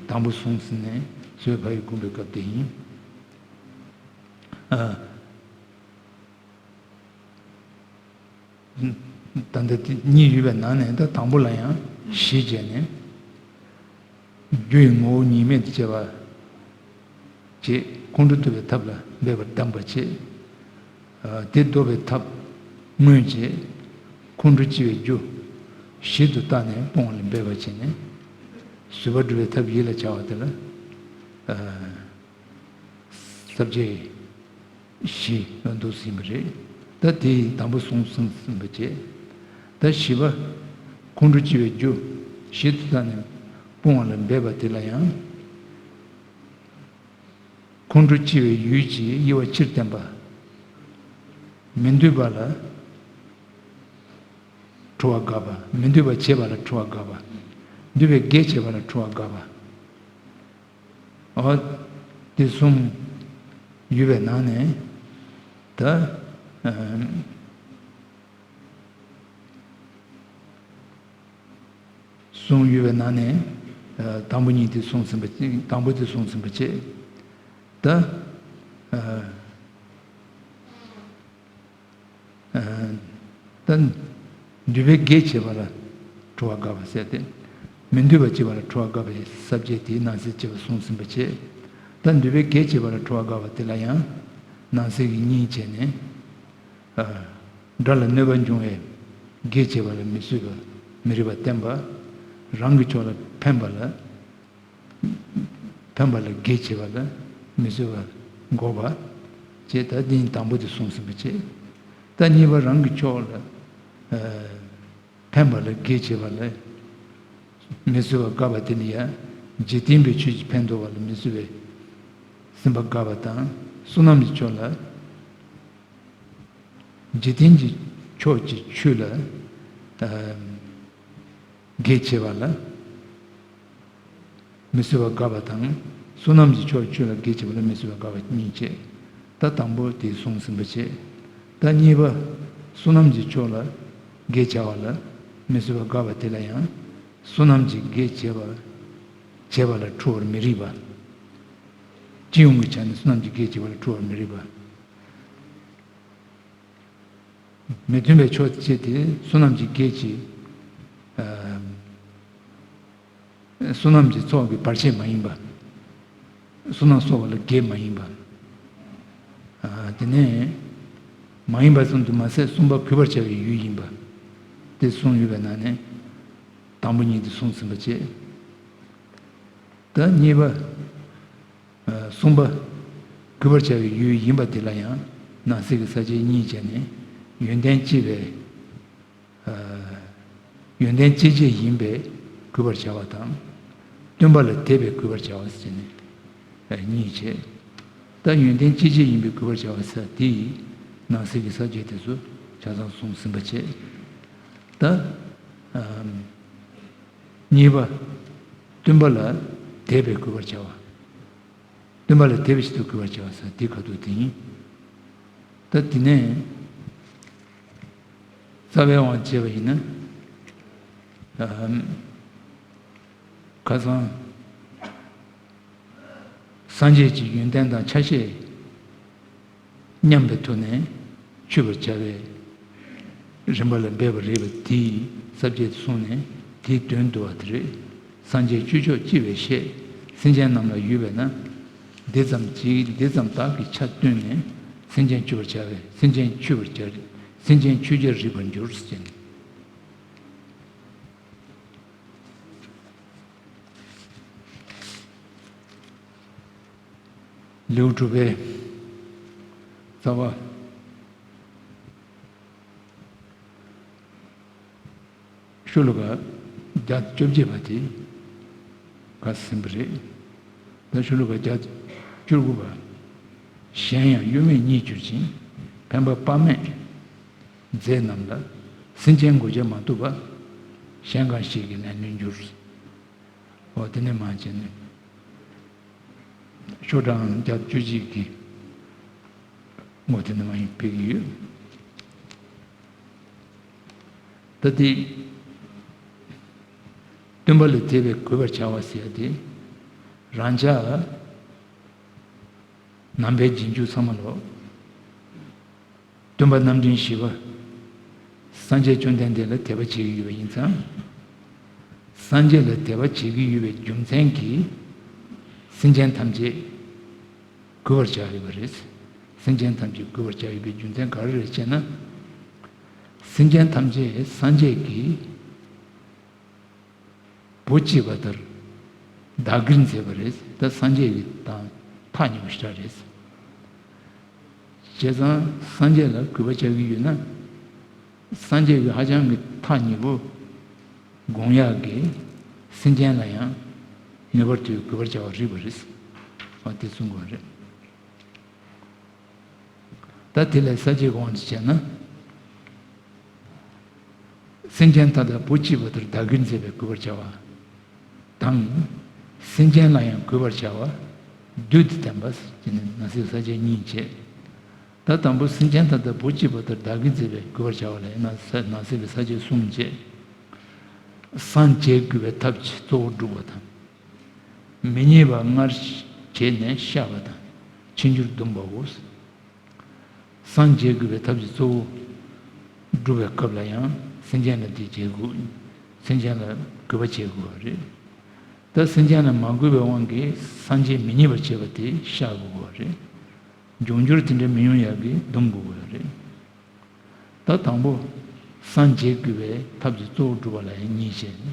དང་པོ་གསུངས་ཟིན་ནས་བཟོད་པའི་ཕན་ཡོན་བསྒོམ་པའི་སྐབས་དེ་ཡིན། ཨ། ད་ལྟ་དེ་གཉིས་ཡོད་པའི་ནང་ནས་ད་དང་པོ་ལ་ཡང་བཞི་བྱས་ནས། རྒྱུ་ཡི་ངོ་བོ་ཉིད་མེད་དུ་བྱས་པ་བྱས། ཁོང་ཁྲོ་བཟློག་པའི་ཐབས་ལ་འབད་པར་གདམས་པ་བྱས། ཨ་དེ་བཟློག་པའི་ཐབས་དངོས་བྱས། ཁོང་ཁྲོ་ལྕི་བའི་རྒྱུ་ཞིག་ཏུ་བལྟས་ནས་སྤོང་བ་ལ་འབད་པ་བྱས་ནས། བཟོད་པ་སྒྲུབ་པའི་ཐབས་ཡིད་ལ་བྱ་བ་དེ་ལ། ཨ། ས་བཅད་བཞི་ཡོད་འདུག་ཟིན་པ་རེད། ད་དེ་ཡི་དང་པོ་གསུངས་ཟིན་པ་བྱས། ད་བཞི་པ། ཁོང་ཁྲོ་ལྕི་བའི་རྒྱུ་ཞིག་ཏུ་བལྟས་ནས་སྤོང་བ་ལ་འབད་པ་དེ་ལ་ཡང་། ཁོང་ཁྲོ་ལྕི་བའི་ཡུལ་གྱི་དབྱེ་བ་སྤྱིར་བསྟན་པ། མི་འདོད་པ་ལ་ཁྲོ་བ་དགག་པ། མི་འདོད་པ་བྱེད་པ་ལ་ཁྲོ་བ་དགག་པ། འདོད་པའི་གེགས་བྱེད་པ་ལ་ཁྲོ་བ་དགག་པ། འོ། དེ་གསུམ་ཡོད་པའི་ནང་ནས། ད་ ཨ་གསུངས་ཡོད་པའི་ནང་ནས། ཨ་དང་པོ་གཉིས་དེ་གསུངས་ཟིན་པ་ཅིག་དང་པོ་དེ་གསུངས་ཟིན་པ་བྱས། ད་ཨ་ཨ་ད་འདུན་པས་དགེ་བྱས་པ་ལ་ཁྲོ་བ་དགག་པ་ཟེར་ཏེ། མི་འདུན་པ་བྱས་པ་ལ་ཁྲོ་བ་དགག་པའི་ས་བཅད་དེའི་ནང་གསེས་བྱས་པ་གསུངས་ཟིན་པ་བྱས། ད་འདུན་པས་དགེ་བྱས་པ་ལ་ཁྲོ་བ་དགག་པ་དེ་ལ་ཡང་ནང་གསེས་ཀྱི་གཉིས་བྱས་ནས། ཨ་དགྲ་ལ་གནོད་པ་འབྱུང་བའི་དགེ་བྱས་པ་ལ་མི་བཟོད་པ་མི་རིགས་པ་བསྟན་པ། རང་གི་ཕྱོགས་ལ་ཕན་པ་ལ་ཕན་པ་ལ་དགེ་བྱས་པ་ལ་མི་བཟོད་པ་འགོག་པ་བྱས། ད་འདི་ནི་དང་པོ་དེ་གསུངས་ཟིན་པ་བྱས། ད་གཉིས་པ་རང་གི་ཕྱོགས་ལ་ཨ་ཕན་པ་ལ་དགེ་བྱས་པ་ལ་མི་བཟོད་པ་དགག་པ་དེ་ནི་ཡང་འཇིག་རྟེན་པའི་ཆོས་ཀྱི་ཕན་འདོགས་པ་ལ་མི་བཟོད་པའི་སེམས་པ་དགག་པ་དང་། བསོད་ནམས་ཀྱི་ཕྱོགས་ལ། འཇིག་རྟེན་གྱི་ཕྱོགས་ཀྱི་ཆོས་ལ་ཨ་དགེ་བྱས་པ་ལ་མི་བཟོད་པ་དགག་པ་དང་། བསོད་ནམས་ཀྱི་ཕྱོགས་ཀྱི་ཆོས་ལ་དགེ་བྱས་པ་ལ་མི་བཟོད་པ་དགག་པ་གཉིས་བྱས། ད་དང་པོ་དེ་གསུངས་ཟིན་པ་བྱས། ད་གཉིས་པ་བསོད་ནམས་ཀྱི་ཕྱོགས་ལ་དགེ་བྱ་བ་ལ་མི་བཟོད་པ་དགག་པ་དེ་ལ་ཡང་བསོད་ནམས་ཀྱི་དགེ་བྱས་པ་བྱས་པ་ལ་ཁྲོ་བར་མི་རིགས་པ། སྤྱི་ཡོངས་ཀྱི་ཆ་ནས་བསོད་ནམས་ཀྱི་དགེ་བྱས་པ་ལ་ཁྲོ་བར་མི་རིགས་པ། མི་མཐུན་པའི་ཕྱོགས་བཅད་དེ་བསོད་ནམས་ཀྱི་དགེ་གྱི་ཨ་བསོད་ནམས་ཀྱི་ཚོགས་ཀྱི་བར་ཆད་མ་ཡིན་པ། བསོད་ནམས་གསོག་པ་ལ་དགེ་མ་ཡིན་པ། ཨ་དེ་ནས་མ་ཡིན་པ་གསུམ་དུ་མ་ཟད་གསུམ་པ་གུས་པར་བྱ་བའི་ཡུལ་ཡིན་པ། དེ་གསུངས་ཡོད་པའི་ནང་ནས་དང་པོ་གཉིས་དེ་གསུངས་ཟིན་པ་བྱས། ད་གཉིས་པ། ཨ་གསུམ་པ། གུས་པར་བྱ་བའི་ཡུལ་ཡིན་པ་དེ་ལ་ཡང་ནང་གསེས་ཀྱི་ས་བཅད་གཉིས་བྱས་ནས། ཡོན་ཏན་གཅེས་པའི་ཨ་ཡོན་ཏན་གཅེས་བྱེད་ཡིན་པས་གུས་པར་བྱ་བ་དང་། སྟོན་པ་ལ་དད་པས་གུས་པར་བྱ་བ་ཟེར་ནས་ཨ་གཉིས་བྱས། ད་ཡོན་ཏན་གཅེས་བྱེད་ཡིན་པས་གུས་པར་བྱ་བ་ཟེར་དེ་ནང་གསེས་ཀྱི་ས་བཅད་དེ་ཚོ་ཆ་ཚང་གསུངས་ཟིན་པ་བྱས། ད་ཨ་གཉིས་པ། སྟོན་པ་ལ་དད་པས་གུས་པར་བྱ་བ། སྟོན་པ་ལ་དད་པའི་ཆེད་དུ་གུས་པར་བྱ་བ་ཟེར་དེ་ཁ་ཐུག་དེ་ཡིན། ད་དེ་ནས་རྩ་བའི་དབང་བྱས་པ་ཡིན་ན། ཨམ་ཁ་སང་སངས་རྒྱས་ཀྱི་ཡོན་ཏན་དང་ཆ་ཤས་མཉམ་པའི་ཐོག་ནས་མཆོད་པར་བྱ་བའི་རིམ་པ་ལ་འབད་པ་རེད་པ། དེའི་ས་བཅད་གསུངས་ནས་དེའི་དོན་བསྡུ་བ་དེ་རེད། སངས་རྒྱས་སྤྱོད་མཆོག་ཅི་བས་ཤེས། སེམས་ཅན་རྣམས་ལ་ཡོད་པས་ན། འདི་ཙམ་གྱིས་འདི་ཙམ་དག་གི་ཆ་བཏོན་ནས་སེམས་ཅན་སྤྱོད་པར་བྱ་བས། སེམས་ཅན་མཆོད་པར་བྱ། སེམས་ཅན་མཆོད་བྱར་རིག་པར་འགྱུར་ཟེར་ནས། ལེའུ་དྲུག་པའི་རྩ་བ། ཤོ་ལོ་ཀ་བརྒྱ་བཅོ་བརྒྱད་པ་དེ་ག་ཟིན་པ་རེད། ད་ཤོ་ལོ་ཀ་བརྒྱ་བཅུ་དགུ་པ། གཞན་ཡང་གཡོ་མེད་བརྙེས་གྱུར་ཅིང་ཕན་པ་དཔག་མེད་མཛད་རྣམས་ལ། སེམས་ཅན་མགོ་བྱ་མ་བཏུབ་པ། གཞན་གང་ཞིག་གིས་ལན་ལོན་འགྱུར། འོ་དེ་ནས་མར་བྱས་ནས། ཤོག་གྲངས་བརྒྱ་བཅུ་གཅིག་གི་ངོ་དེ་ནས་མར་ཡིན་ཕེབས་ཀྱི་ཡོད། ད་དེ་སྟོན་པ་ལ་དད་པས་གུས་པར་བྱ་བ་ཟེར་ཡ་དེ་རང་ཅག་ནང་པའི་རྗེས་འཇུག་ཚང་མ་ལོ། སྟོན་པ་རྣམ་འདྲེན་བཞི་པ། སངས་རྒྱས་བཅོམ་ལྡན་འདས་ལ་དད་པ་བྱེད་ཀྱི་ཡོད་པ་ཡིན་ཙང་། སངས་རྒྱས་ལ་དད་པ་བྱེད་ཀྱི་ཡོད་པའི་རྒྱུ་མཚན་གྱིས། སེམས་ཅན་ཐམས་ཅད་གུས་པར་བྱ་ཡོད་པ་རེད། སེམས་ཅན་ཐམས་ཅད་གུས་པར་བྱ་ཡོད་པའི་རྒྱུ་མཚན་ག་རེ་རེད་ཅེ་ན། སེམས་ཅན་ཐམས་ཅད་སངས་རྒྱས་ཀྱིས། བུ་གཅིག་པ་ལྟར་བདག་གིར་མཛད་པ་རེད། ད་སངས་རྒྱས་ཀྱི་དང་ཐག་ཉེ་པོ་ཞེ་དྲག་རེད། བྱས་ཙང་སངས་རྒྱས་ལ་གུས་པ་བྱ་གི་ཡོད་ན། སངས་རྒྱས་ཀྱི་ཧ་ཅང་གི་ཐག་ཉེ་པོ་དགོངས་ཡག་གི་སེམས་ཅན་ལ་ཡང་ངེས་པར་དུ་གུས་པར་བྱ་བ་རིགས་པ་རེད། ཨ་དེ་གསུང་དགོས་རེད། ད་དེ་ལས་ས་བཅད་དབང་དུ་བྱས་ན། སེམས་ཅན་མཐའ་དག་བུ་གཅིག་པ་ལྟར་བདག་གིར་མཛད་པའི་གུས་པར་བྱ་བ་དང་། སེམས་ཅན་ལ་ཡང་གུས་པར་བྱ་བ་བསྡུས་ཏེ་བསྟན་པ་ཟེར་ནས་ནང་གསེས་ས་བཅད་གཉིས་བྱས། ད་དང་པོ་སེམས་ཅན་ཐམས་ཅད་བུ་གཅིག་པ་ལྟར་བདག་གིར་མཛད་པས་གུས་པར་བྱ་བ་ལ་ཡང་ན་ནང་གསེས་ཀྱི་ས་བཅད་གསུམ་བཅས། སངས་རྒྱས་གུས་པའི་ཐབས་ཀྱི་གཙོ་བོ་སྒྲུབ་པ་དང་། མི་ཉེས་པ་སྔར་བྱས་ནས་བཤགས་པ་དང་ཕྱིར་འགྱུར་སྡོམ་པའོ། སངས་རྒྱས་གུས་པའི་ཐབས་ཀྱི་གཙོ་བོ་སྒྲུབ་པའི་སྐབས་ལ་ཡང་སེམས་ཅན་ལ་དེ་བྱེད་དགོས། སེམས་ཅན་ལ་གུས་པ་བྱེད་དགོས་པ་རེད། ད་སེམས་ཅན་ལ་མ་གུས་པའི་དབང་གིས་སངས་རྒྱས་མི་མཉེས་པར་བྱེད་པ་དེ་བཤགས་དགོས་པ་རེད། འབྱུང་འགྱུར་དེ་འདྲ་མི་ཡོང་ཡག་གི་སྡོམ་དགོས་པ་རེད། ད་དང་པོ། སངས་རྒྱས་གུས་པའི་ཐབས་ཀྱི་གཙོ་བོ་སྒྲུབ་པ་ལ་ཡང་གཉིས་བཤད།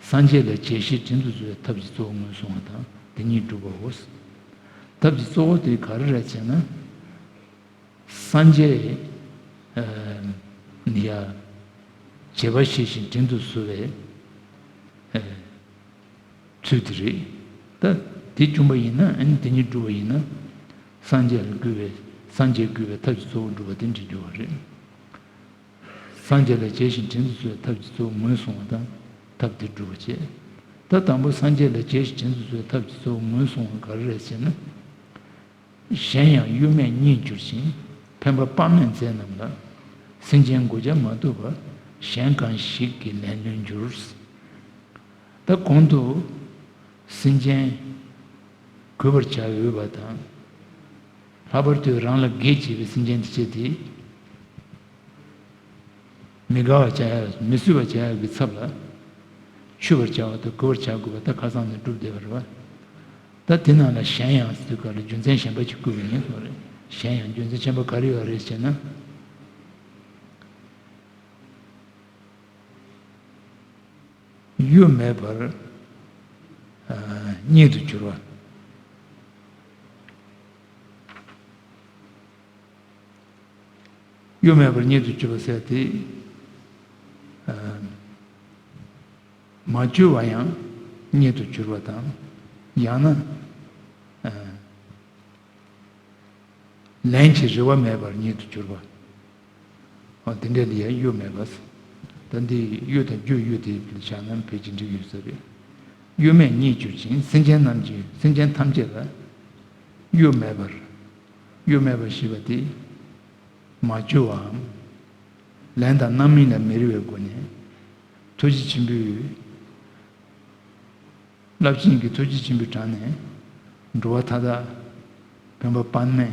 སངས་རྒྱས་ལ་བྱས་ཤིང་དྲིན་དུ་གཟོ་བའི་ཐབས་ཀྱི་གཙོ་བོ་ངོས་བཟུང་བ་དང་དེ་ཉིད་སྒྲུབ་པའོ། ཐབས་ཀྱི་གཙོ་བོ་དེ་ག་རེ་རེད་ཅེ་ན། སངས་རྒྱས་ནི་ཡ་བྱས་པ་བྱས་ཤིང་དྲིན་དུ་གཟོ་བའི་ཚུལ་དེ་རེད། ད་དེ་བྱུང་བ་ཡིན་ན་ཨ་ནི་དེ་ཉིད་སྒྲུབ་པ་ཡིན་ན། སངས་རྒྱས་ལ་གུས་པའི་སངས་རྒྱས་གུས་པའི་ཐབས་ཀྱི་གཙོ་བོ་སྒྲུབ་པ་དེ་འདྲ་འགྱུར་བ་རེད། སངས་རྒྱས་ལ་བྱས་ཤིང་དྲིན་དུ་གཟོ་བའི་ཐབས་ཀྱི་གཙོ་བོ་ངོས་བཟུང་བ་དང་ཐབས་དེ་སྒྲུབ་པ་བྱས། ད་དང་པོ་སངས་རྒྱས་ལ་བྱས་ཤིང་དྲིན་དུ་གཟོ་བའི་ཐབས་ཀྱི་གཙོ་བོ་ངོས་བཟུང་བ་ག་རེ་རེད་ཟེར་ན། གཞན་ཡང་གཡོ་མེད་མཉེས་གྱུར་ཅིང་ཕན་པ་དཔག་མེད་མཛད་རྣམས་ལ། སེམས་ཅན་མགོ་བརྒྱ་མ་ཐུབ་པར་གཞན་གང་ཞིག་གིས་ལན་ལོན་འགྱུར། ད་གོང་དུ་སེམས་ཅན་གུས་པར་བྱ་འོས་པ་དང་། ལྷག་པར་དུ་རང་ལ་དགེ་བྱེད་པའི་སེམས་ཅན་དེ་བྱེད་དེ། མི་དགའ་བ་བྱ་ཡ་མི་བཟོད་པ་བྱ་ཡ་གི་ཚབ་ལ། མཆོད་པར་བྱ་བ་དང་གུས་པར་བྱ་དགོས་པ་ད་ཁ་སང་ནས་གྲུབ་བསྡད་པ་རེད་བ། ད་དེ་ནང་ལ་གཞན་ཡང་ཟེར་དུས་སྐབས་ལ་རྒྱུ་མཚན་གཞན་པ་ཅིག་བསྐུལ་བ་ཡིན་སོགས་རེད། གཞན་ཡང་རྒྱུ་མཚན་གཞན་པ་ག་རེ་ཡོད་རེད་ཟེར་ན། གཡོ་མེད་པར་མཉེས་དུ་གྱུར་པ། གཡོ་མེད་པར་མཉེས་དུ་གྱུར་པ་ཟེར་དེ། མ་བཅོལ་བ་ཡང་མཉེས་དུ་གྱུར་པ་དང་། ཡང་ན། ལན་གྱི་རེ་བ་མེད་པར་མཉེས་དུ་གྱུར་པ། འོ་དེ་འདྲ་ལ་ཡང་གཡོ་མེད་པ། ད་འདི་གཡོ་དང་རྒྱུ་གཡོ་དེ་བཞག་ན་ཕལ་ཆེར་འགྲིག་ཡོད་ས་རེད། གཡོ་མེད་མཉེས་གྱུར་ཅིང་སེམས་ཅན་རྣམས་ཀྱི་སེམས་ཅན་ཐམས་ཅད་ལ་གཡོ་མེད་པར། གཡོ་མེད་པར་ཞེས་པ་དེ། མ་བཅོལ་བའམ། ལན་དང་རྣམ་སྨིན་ལ་མི་རེ་བའི་སྒོ་ནས། ཐུགས་རྗེ་ཆེན་པོས། རླབས་ཆེན་གྱི་ཐུགས་རྗེ་ཆེན་པོའི་དྲང་ནས། འགྲོ་བ་མཐའ་དག་ཕན་པ་དཔག་མེད་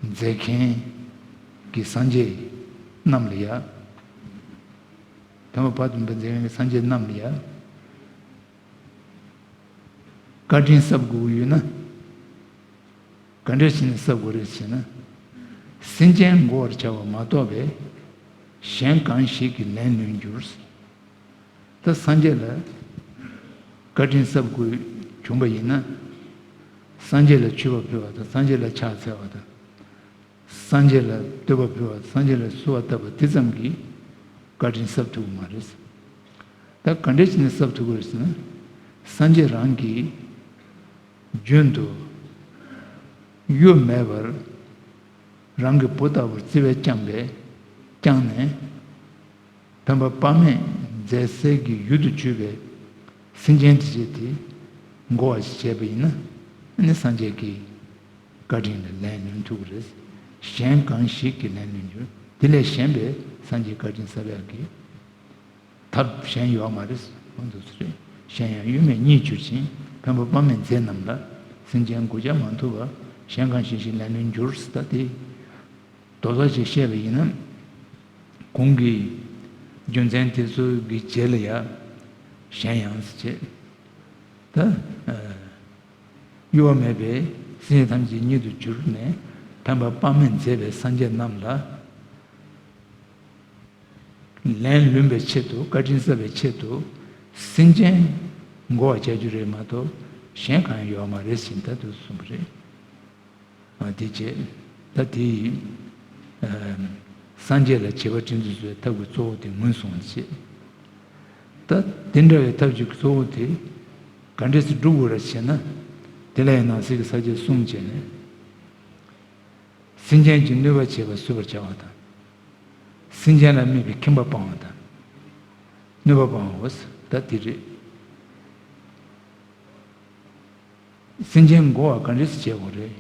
མཛད་མཁན་གྱི་སངས་རྒྱས་རྣམས་ལ་ཡ། ཕན་པ་དཔག་ཏུ་མེད་པ་མཛད་མཁན་གྱི་སངས་རྒྱས་རྣམས་ལ་ཡ། བཀའ་དྲིན་གསབ་དགོས་ཀྱི་ཡོད་ན། ག་འདྲ་བྱས་ནས་གསབ་དགོས་རེད་ཟེར་ན། སེམས་ཅན་མགོ་བར་བྱ་བ་མ་གཏོགས་པའི་གཞན་གང་ཞིག་གིས་ལན་ལོན་འགྱུར། ད་སངས་རྒྱས་ལ་བཀའ་དྲིན་གསབ་དགོས་བྱུང་བ་ཡིན་ན། སངས་རྒྱས་ལ་མཆོད་པ་ཕུལ་བ་དང་སངས་རྒྱས་ལ་ཕྱག་འཚལ་བ་དང་། སངས་རྒྱས་ལ་བསྟོད་པ་ཕུལ་བ་སངས་རྒྱས་ལ་གསོལ་བ་བཏབ་པ་དེ་ཙམ་གྱིས་བཀའ་དྲིན་གསབ་ཐུབ་ཀྱི་མ་རེད། ད་ག་འདྲ་བྱས་ནས་གསབ་ཐུབ་ཀྱི་རེད་ཟེར་ན། སངས་རྒྱས་རང་གིས་རྒྱུན་དུ་གཡོ་མེད་པར་རང་གི་བུ་ལྟ་བུར་བརྩེ་བས་བསྐྱངས་པས་བསྐྱངས་ནས། ཕན་པ་དཔག་མེད་མཛད་སའི་གི་ཡུལ་དུ་གྱུར་པའི་སེམས་ཅན་དེ་བྱས་ཏེ་མགོ་བ་ཞིག་བྱས་པ་ཡིན་ན། ཨ་ནི་སངས་རྒྱས་ཀྱི་བཀའ་དྲིན་ལ་ལན་ལོན་ཐུབ་ཀྱི་རེད། གཞན་གང་ཞིག་གིས་ལན་ལོན་འགྱུར། དེ་ལས་གཞན་པའི་སངས་རྒྱས་བཀའ་དྲིན་གསབ་ཡག་གི་ཐབས་གཞན་ཡོད་མ་རེད་གསུངས་འདུག་ཟེར། གཞན་ཡང་གཡོ་མེད་མཉེས་གྱུར་ཅིང་ཕན་པ་དཔག་མེད་མཛད་རྣམས་ལ། སེམས་ཅན་མགོ་བརྒྱ་མ་ཐུབ་པ་གཞན་གང་ཞིག་གིས་ལན་ལོན་འགྱུར་ཟེར་ད་དེ། དོ་ཟོ་ཞིག་བཤད་པ་ཡིན་ན། གོང་གི་རྒྱུ་མཚན་དེ་ཚོ་གི་རྗེས་ལ་ཡ། གཞན་ཡང་ཟེར་བྱས། ད། གཡོ་བ་མེད་པའི་སེམས་ཅན་ཐམས་ཅད་མཉེས་དུ་གྱུར་ནས་ཕན་པ་དཔག་མེད་མཛད་པའི་སངས་རྒྱས་རྣམས་ལ། ལན་ལོན་པའི་ཆེད་དུ་བཀའ་དྲིན་གསབ་པའི་ཆེད་དུ་སེམས་ཅན་མགོ་བ་བྱ་རྒྱུ་རེད་མ་གཏོགས་གཞན་གང་ཡང་ཡོད་མ་རེད་ཟེར་ད་དུ་གསུངས་པ་རེད། ཨ་དེ་བྱས། ད་དེ་ཡིས་ཨ་སངས་རྒྱས་ལ་བྱེད་པ་དྲིན་དུ་གཟོ་བའི་ཐབས་ཀྱི་གཙོ་བོ་དེ་ངོས་བཟུང་བ་བྱས། ད་དེ་འདྲ་བའི་ཐབས་ཀྱི་གཙོ་བོ་དེ་ག་འདྲས་སེ་སྒྲུབ་དགོས་རེད་ཟེར་ན། དེ་ལ་ཡང་ནང་གསེས་ཀྱི་ས་བཅད་གསུམ་བྱས་ནས། སེམས་ཅན་གྱི་གནོད་པ་བྱེད་པ་བཟོད་པར་བྱ་བ་དང་། སེམས་ཅན་ལ་དམིགས་པའི་ཁེངས་པ་སྤང་བ་དང་། གནོད་པ་སྤང་བའོ། ད་དེ་རེད། སེམས་ཅན་མགོ་བ་ག་འདྲས་སེ་བྱེད་དགོས་རེད།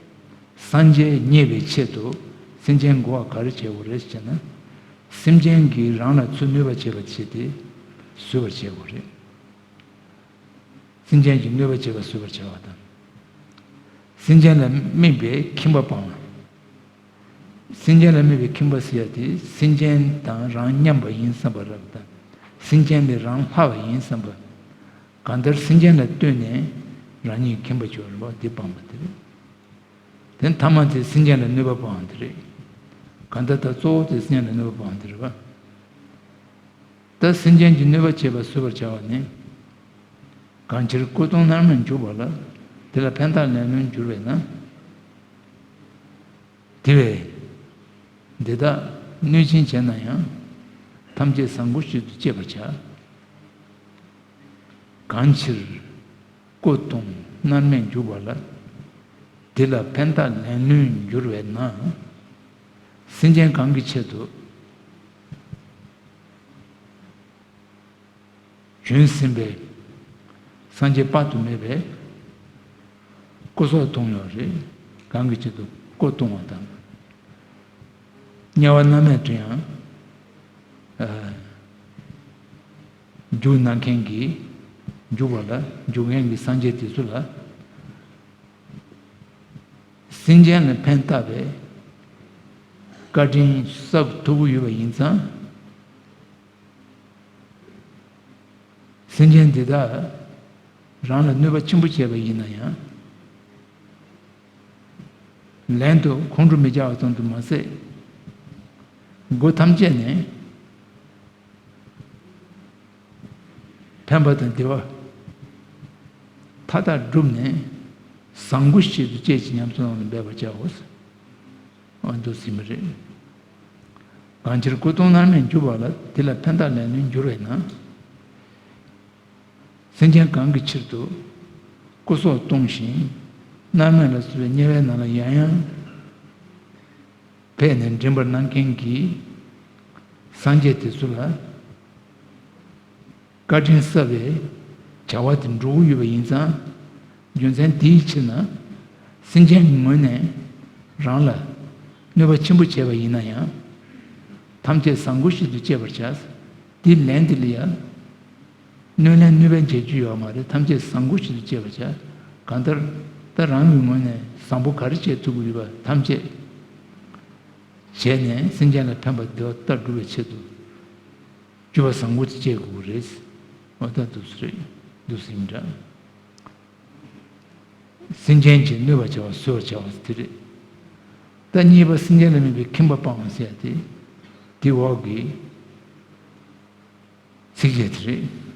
སངས་རྒྱས་མཉེས་པའི་ཆེད་དུ་སེམས་ཅན་མགོ་བ་ག་རེ་བྱེད་དགོས་རེད་ཟེར་ན། སེམས་ཅན་གྱིས་རང་ལ་ཚུར་གནོད་པ་བྱེད་པ་བྱེད་དེ་བཟོད་པར་བྱེད་དགོས་རེད། སེམས་ཅན་གྱིས་གནོད་པ་བྱེད་པ་བཟོད་པར་བྱ་བ་དང་། སེམས་ཅན་ལ་དམིགས་པའི་ཁྱིམ་པ་སྤང་བ། སེམས་ཅན་ལ་དམིགས་པའི་ཁྱིམ་པ་ཟེར་ཡ་དེ་སེམས་ཅན་དང་རང་མཉམ་པ་ཡིན་བསམ་པ་རེད་པ་དང་། སེམས་ཅན་ལས་རང་ལྷག་པ་ཡིན་བསམ་པ། གང་ལྟར་སེམས་ཅན་ལ་ལྟོས་ནས་རང་ཉིད་ཁྱིམ་པ་བྱེད་པ་རེད་པ། འདི་སྤངས་པ་དེ་རེད། དེ་མཐའ་མ་དེ་སེམས་ཅན་ལ་གནོད་པ་སྤང་བ་དེ་རེད། གང་ལྟར་ད་གཙོ་བོ་དེ་སེམས་ཅན་ལ་གནོད་པ་སྤང་བ་དེ་རེད་པ། ད་སེམས་ཅན་གྱི་གནོད་པ་བྱེད་པ་བཟོད་པར་བྱ་བ་ནི། གང་ཕྱིར་སྐུ་གདུང་མནར་མེད་འཇུག་པ་ལ། དེ་ལ་ཕན་བཏགས་ལན་ལོན་འགྱུར་བས་ན། དེ་བས། འདི་དག་གནོད་སྦྱིན་བྱས་ན་ཡང་། ཐམས་ཅད་བཟང་པོ་ཞིག་ཏུ་སྤྱད་པར་བྱ། གང་ཕྱིར་སྐུ་གདུང་མནར་མེད་འཇུག་པ་ལ། དེ་ལ་ཕན་བཏགས་ལན་ལོན་འགྱུར་བས་ན། སེམས་ཅན་གང་གི་ཆེད་དུ་བྱོན་ཟིན་པའི་སངས་རྒྱས་དཔག་ཏུ་མེད་པའི་སྐུ་སྲོག་གཏོང་ཡོད་རེད། གང་གི་ཆེད་དུ་སྐུ་གཏོང་བ་དང་། དམྱལ་བ་མནར་མེད་དུ་ཡང་། ཨ། འཇུག་གནང་མཁན་གྱི། འཇུག་པ་ལ་འཇུག་མཁན་གྱི་སངས་རྒྱས་དེ་ཚོ་ལ། སེམས་ཅན་ལ་ཕན་བཏགས་པའི་བཀའ་དྲིན་གསབ་ཐུབ་ཀྱི་ཡོད་པ་ཡིན་ཙང་། སེམས་ཅན་འདི་དག་རང་ལ་གནོད་པ་ཆེན་པོ་བྱས་པ་ཡིན་ན་ཡང་། ལན་དུ་ཁོང་ཁྲོ་མི་རྒྱག་པ་ཙམ་དུ་མ་ཟད། སྒོ་ཐམས་ཅད་ནས་ཕན་པ་དང་བདེ་བ་མཐའ་དག་བསྒྲུབས་ནས། བཟང་པོ་ཞིག་ཏུ་སྤྱད་ཅིང་ཉམས་སུ་བླང་ནས་འབད་པར་བྱའོ། འོ་འདུག་ཟེར་མི་རེད། གང་ཕྱིར་སྐུ་གདུང་མནར་མེད་འཇུག་པ་ལ། དེ་ལ་ཕན་བཏགས་ལན་ལོན་འགྱུར་བས་ན། སེམས་ཅན་གང་གི་ཕྱིར་དུ་སྐུ་སྲོག་གཏོང་ཞིང་། མནར་མེད་ལ་སོགས་པའི་དམྱལ་བའི་ནང་ལ་ཡང་ཡང་ཕེབས་ནས་འདྲེན་པར་གནང་མཁན་གྱི་སངས་རྒྱས་དེ་ཚོ་ལ། བཀའ་དྲིན་གསབ་པའི་བྱ་བ་དེ་འགྲོ་གི་ཡོད་པ་ཡིན་ཙང་། རྒྱུ་མཚན་དེའི་ཕྱིར་ན། སེམས་ཅན་གྱི་ངོས་ནས་རང་ལ་གནོད་པ་ཆེན་པོ་བྱས་པ་ཡིན་ན་ཡང་། ཐམས་ཅད་བཟང་པོ་ཞིག་ཏུ་སྤྱད་པར་བྱ། དེའི་ལན་དེ་ལ་ཡང་། གནོད་ལན་གནོད་པ་འཇལ་རྒྱུ་ཡོད་མ་རེད། ཐམས་ཅད་བཟང་པོ་ཞིག་ཏུ་སྤྱད་པར་བྱ། གང་ལྟར་ད་རང་གི་ངོས་ནས་བཟང་པོ་ག་རེ་བྱེད་ཐུབ་ཀྱི་ཡོད་པ་ཐམས་ཅད་བྱས་ནས། སེམས་ཅན་ལ་ཕན་པ་དེ་དག་བསྒྲུབ་པའི་ཆེད་དུ། སྤྱོད་པ་བཟང་པོ་དེ་སྤྱད་དགོས་ཀྱི་རེད། འོ་ད་འདུག་སེ་རེད། འདུག་སེ་ཡིན་འདྲ། སེམས་ཅན་གྱི་གནོད་པ་བྱ་བ་བཟོད་པར་བྱ་བ་དེ་རེད། ད་གཉིས་པ་སེམས་ཅན་ལ་དམིགས་པའི་ཁྱིམ་པ་སྤང་བ་ཟེར་ཡ་དེ། དེ་འོག་གི་ཚིགས་བཅད་དེ་རེད།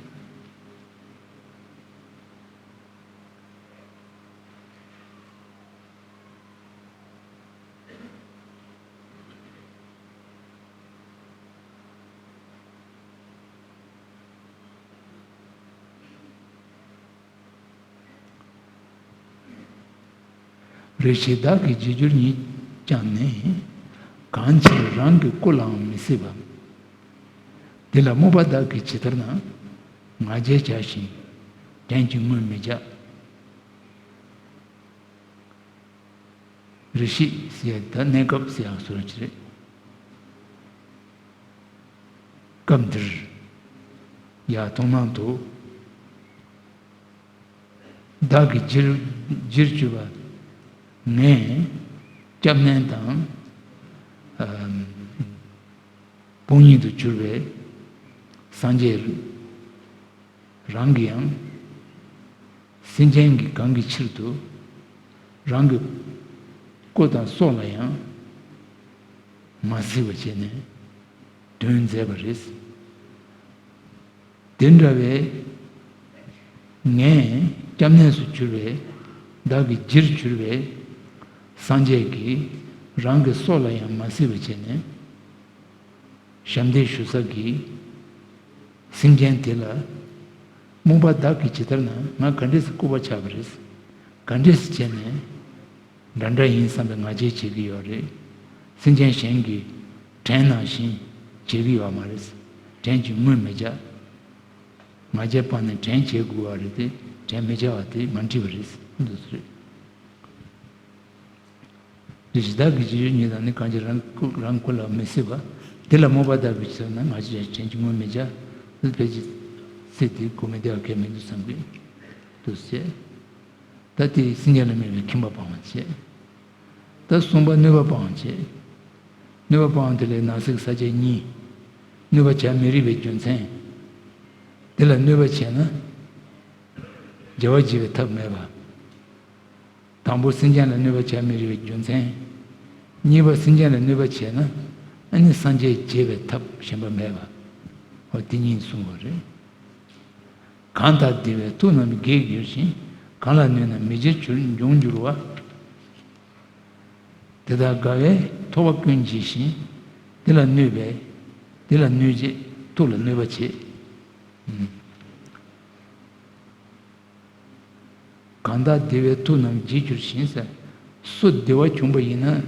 རེ་ཞིག་བདག་གི་བྱེད་འགྱུར་ཉིད་ཀྱང་ནི། གང་ཕྱིར་རང་གི་སྐུ་ལའང་མི་སྲིད་པ། འདི་ལ་རྨོངས་པ་བདག་གིས་ཇི་ལྟར་ན། ང་རྒྱལ་བྱ་ཞིང་དྲན་གྱིས་ངོ་མི་རྒྱག། རེ་ཞིག་ཟེར་ཡ་ད་གནས་སྐབས་ཟེར་ཡ་སོགས་ཅི་རེད། སྐབས་འདིར་ཡ་མཐོང་སྣང་དུ། བདག་གི་རྒྱུར་རྒྱུར་གྱུར་པ་ངས་སྐྱབས་གནས་དང་། ཨམ། དཔུང་གཉེན་དུ་གྱུར་པའི་སངས་རྒྱས་རང་གིས་ཡང་སེམས་ཅན་གྱི་གང་གི་ཕྱིར་དུ་རང་གི་སྐུ་དང་སྲོག་ལ་ཡང་མ་གཟིགས་པ་བྱས་ནས་དོན་མཛད་པ་རེད། དེ་འདྲ་བའི་ངས་སྐྱབས་གནས་སུ་གྱུར་པའི་བདག་གི་རྒྱུར་གྱུར་པའི་སངས་རྒྱས་ཀྱིས་རང་གི་སྲོག་ལ་ཡང་མ་གཟིགས་པ་བྱས་ནས། ཞབས་འདེགས་ཞུ་ས་གི་སེམས་ཅན་དེ་ལ་རྨོངས་པ་བདག་གིས་ཇི་ལྟར་ན་ང་ག་འདྲས་སེ་སྐུར་བ་ཆགས་པ་རེད། ག་འདྲས་སེ་བྱས་ནས་འདྲ་འདྲ་ཡིན་བསམ་པའི་ང་རྒྱལ་བྱེད་ཀྱི་ཡོད་རེད། སེམས་ཅན་གཞན་གྱིས་དྲན་ནང་བཞིན་བྱེད་ཀྱི་ཡོད་མ་རེད། དྲན་གྱིས་ངོ་མི་རྒྱག། ང་རྒྱལ་སྤངས་ནས་དྲན་བྱེད་དགོས་པ་རེད་དེ། དྲན་མི་བྱ་བ་དེ་མ་འགྲིག་པ་རེད། འདུག་སེ་རེད། གཞི་བདག་གི་རྗེས་འཇུག་ཉིད་དང་ནི། གང་ཕྱིར་རང་རང་སྐུ་ལ་མི་སྲིད་པ། དེ་ལ་མོས་པ་དག་གིས་ཕྱིར་ན། ང་ཕྱིར་དྲན་ཅིང་ངོ་མི་སྤྱད། དེ་ཕལ་ཆེར་ཚེ་འདིའི་སྒོ་མི་བདེ་བ་གལ་མི་འདུག་བསམ་གྱི་འདུག་ཟེར། ད་དེ་སེམས་ཅན་ལ་དམིགས་པའི་ཁྱིམ་པ་སྤང་བ་བྱེད། ད་གསུམ་པ་གནོད་པ་སྤང་བ་བྱེད། གནོད་པ་སྤང་བ་དེ་ལས་ནགས་གསེབ་ས་བཅད་གཉིས། གནོད་པ་བྱ་མི་རིགས་པའི་རྒྱུ་མཚན། དེ་ལ་གནོད་པ་བྱས་ན་བྱ་བ་བྱེད་པའི་ཐབས་མེད་པ། དང་པོ་སེམས་ཅན་ལ་གནོད་པ་བྱ་མི་རིགས་པའི་རྒྱུ་མཚན། གཉིས་པ་སེམས་ཅན་ལ་གནོད་པ་བྱས་ན་ཨ་ནི་སངས་རྒྱས་བྱེད་པའི་ཐབས་གཞན་པ་མེད་པ། འོ་དེ་གཉིས་གསུངས་པ་རེད། གང་དག་བདེ་བའི་མཐུ་རྣམས་བགེགས་འགྱུར་ཞིང་། གང་ལ་གནོད་ན་མི་བྱེད་འབྱུང་འགྱུར་བ། དེ་དག་དགའ་བས་ཐོབ་པ་ཀུན་བྱེད་ཅིང་། དེ་ལ་གནོད་པས་དེ་ལ་གནོད་བྱེད། མཐུ་ལ་གནོད་པ་བྱེད། གང་དག་བདེ་བའི་མཐུ་རྣམས་བགེགས་འགྱུར་ཞིང་ཟེར། སུ་བདེ་བ་བྱུང་བ་ཡིན་ན་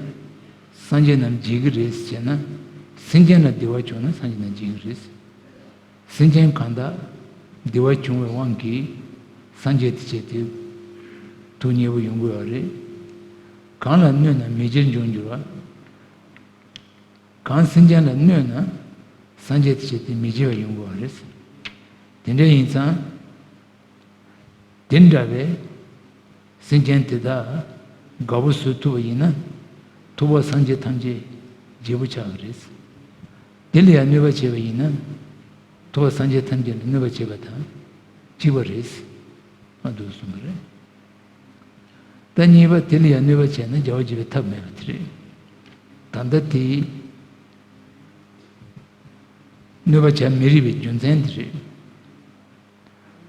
སངས་རྒྱས་རྣམས་བརྗེད་ཀྱི་རེད་ཟེར་ན། སེམས་ཅན་ལ་བདེ་བ་བྱུང་ན་སངས་རྒྱས་རྣམས་བརྗེད་ཀྱི་རེད། སེམས་ཅན་གང་དག་བདེ་བ་བྱུང་བའི་དབང་གིས་སངས་རྒྱས་དེ་བྱས་ཏེ་ཐུགས་མཉེས་པོ་ཡོང་དགོས་པ་རེད། གང་ལ་གནོད་ན་མི་བྱེད་འབྱུང་འགྱུར་བ། གང་སེམས་ཅན་ལ་གནོད་ན་སངས་རྒྱས་དེ་བྱས་ཏེ་མི་བྱེད་པ་ཡོང་དགོས་པ་རེད། དེ་འདྲ་ཡིན་ཙང་། དེ་འདྲ་བའི་སེམས་ཅན་དེ་དག་དགའ་པོ་བཟོ་ཐུབ་པ་ཡིན་ན་ཐུབ་པ་སངས་རྒྱས་ཐམས་ཅད་བརྗེ་པོ་ཆགས་ཀྱི་རེད། དེ་ལ་ཡང་གནོད་པ་བྱས་པ་ཡིན་ན་ཐུབ་པ་སངས་རྒྱས་ཐམས་ཅད་ལ་གནོད་པ་བྱས་པ་དང་གཅིག་པ་རེད། ཨ་འདུག་གསུངས་པ་རེད། ད་གཉིས་པ་དེ་ལ་ཡང་གནོད་པ་བྱས་ན་བྱ་བ་བྱེད་པའི་ཐབས་མེད་པ་དེ་རེད། ད་ལྟ་དེ་གནོད་པ་བྱ་མི་རིགས་པའི་རྒྱུ་མཚན་དེ་རེད།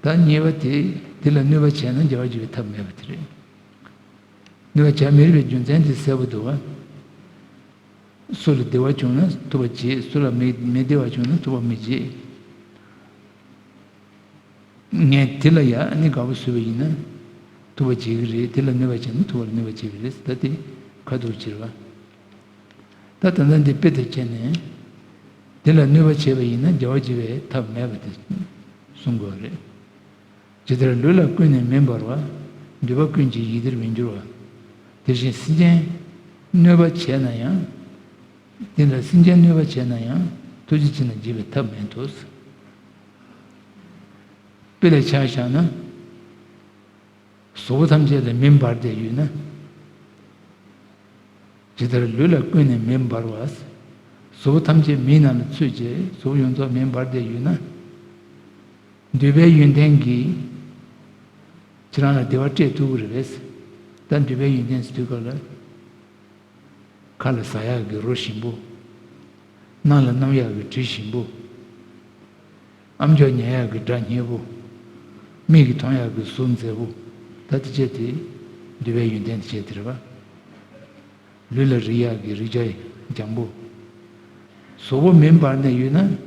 ད་གཉིས་པ་དེ་དེ་ལ་གནོད་པ་བྱས་ན་བྱ་བ་བྱེད་པའི་ཐབས་མེད་པ་དེ་རེད། གནོད་པ་བྱ་མི་རིགས་པའི་རྒྱུ་མཚན་དེ་གསལ་པོ་འདུག་བ། སུ་ལ་བདེ་བ་བྱུང་ན་ཐུབ་པ་བྱེད། སུ་ལ་མི་མི་བདེ་བ་བྱུང་ན་ཐུབ་པ་མི་བྱེད། ངས་དེ་ལ་ཡང་ནི་དགའ་པོ་བཟོས་པ་ཡིན་ན་ཐུབ་པ་བྱེད་ཀྱི་རེད། དེ་ལ་གནོད་པ་བྱས་ན་ཐུབ་པ་ལ་གནོད་པ་བྱེད་པ་རེད། ད་དེ་ཁ་ཐུག་ཕྱིར་བ། ད་ད་ལྟ་འདི་དཔེ་དེ་བྱས་ནས་དེ་ལ་གནོད་པ་བྱས་པ་ཡིན་ན་བྱ་བ་བྱེད་པའི་ཐབས་མེད་པ་དེ་གསུང་དགོས་རེད། ཇི་ལྟར་ལུས་ལ་ཀུན་ནས་མེ་འབར་བ། འདོད་པ་ཀུན་གྱི་ཡིད་བདེར་མི་འགྱུར་བ། དེ་བཞིན་སེམས་ཅན་གནོད་པ་བྱས་ན་ཡང་། དེ་ལ་སེམས་ཅན་གནོད་པ་བྱས་ན་ཡང་ཐུགས་རྗེ་ཆེ་ན་བྱེད་པའི་ཐབས་མེད་དོ། དཔེ་ལ་ཆ་བཞག་ན། གཟུགས་པོ་ཐམས་ཅད་ལ་མེ་འབར་བསྡད་ཡོད་ན། ཇི་ལྟར་ལུས་ལ་ཀུན་ནས་མེ་འབར་བ། གཟུགས་པོ་ཐམས་ཅད་མེའི་ནང་ལ་ཚུད་རྗེས་གཟུགས་པོ་ཡོངས་རྫོགས་མེ་འབར་བསྡད་ཡོད་ན། འདོད་པའི་ཡོན་ཏན་གྱིས་ཁྱེད་རང་ལ་བདེ་བ་སྤྲད་ཐུབ་ཀྱི་རེད་པས། ད་འདོད་པའི་ཡོན་ཏན་ཟེར་དུས་སྐབས་ལ། ཁ་ལ་ཟ་ཡག་གི་རོ་ཞིམ་པོ། སྣ་ལ་སྣོམ་ཡག་གི་དྲི་ཞིམ་པོ། ཨམ་ཅོག་ཉན་ཡག་གི་སྒྲ་སྙན་པོ། མིག་གིས་མཐོང་ཡག་གི་གཟུགས་མཛེས་པོ། ད་དེ་བྱས་ཏེ་འདོད་པའི་ཡོན་ཏན་དེ་བྱས་ཏེ་རེད་པ། ལུས་ལ་རེག་ཡག་གི་རེག་བྱ་འཇམ་པོ། གཟུགས་པོ་མེ་འབར་ནས་ཡོད་ན།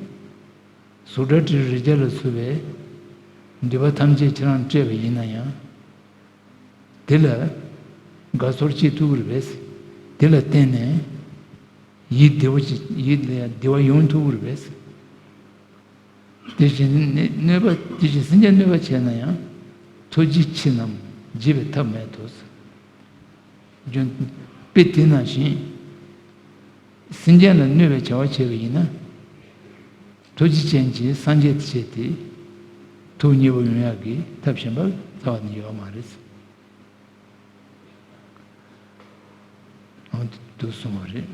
གཟུགས་སྒྲ་དྲི་རོ་རེག་བྱ་ལ་སོགས་པའི་འདོད་པ་ཐམས་ཅད་ཁྱེད་རང་སྤྲད་པ་ཡིན་ན་ཡང་། དེ་ལ་དགའ་ཚོར་སྐྱེ་ཐུབ་ཀྱི་རེད་པས། དེ་ལ་བརྟེན་ནས་ཡིད་བདེ་བོ་ཅིག་ཡིད་ལ་ཡང་བདེ་བ་ཡོང་ཐུབ་ཀྱི་རེད་པས། དེ་བཞིན་གནོད་པ་དེ་བཞིན་སེམས་ཅན་གནོད་པ་བྱས་ན་ཡང་ཐུགས་རྗེ་ཆེ་རྣམས་བརྗེད་པའི་ཐབས་མེད་དོ། རྒྱུ་དཔེ་དེ་ནང་བཞིན། སེམས་ཅན་ལ་གནོད་པའི་བྱ་བ་བྱས་པ་ཡིན་ན། ཐུགས་རྗེ་ཅན་གྱི་སངས་རྒྱས་དེ་བྱས་ཏེ། ཐུགས་མཉེས་པོ་ཡོང་ཡག་གི་ཐབས་གཞན་པ་རྩ་བ་ནས་ཡོད་མ་རེད། འོ་དེ་འདུག་གསུངས་པ་རེད།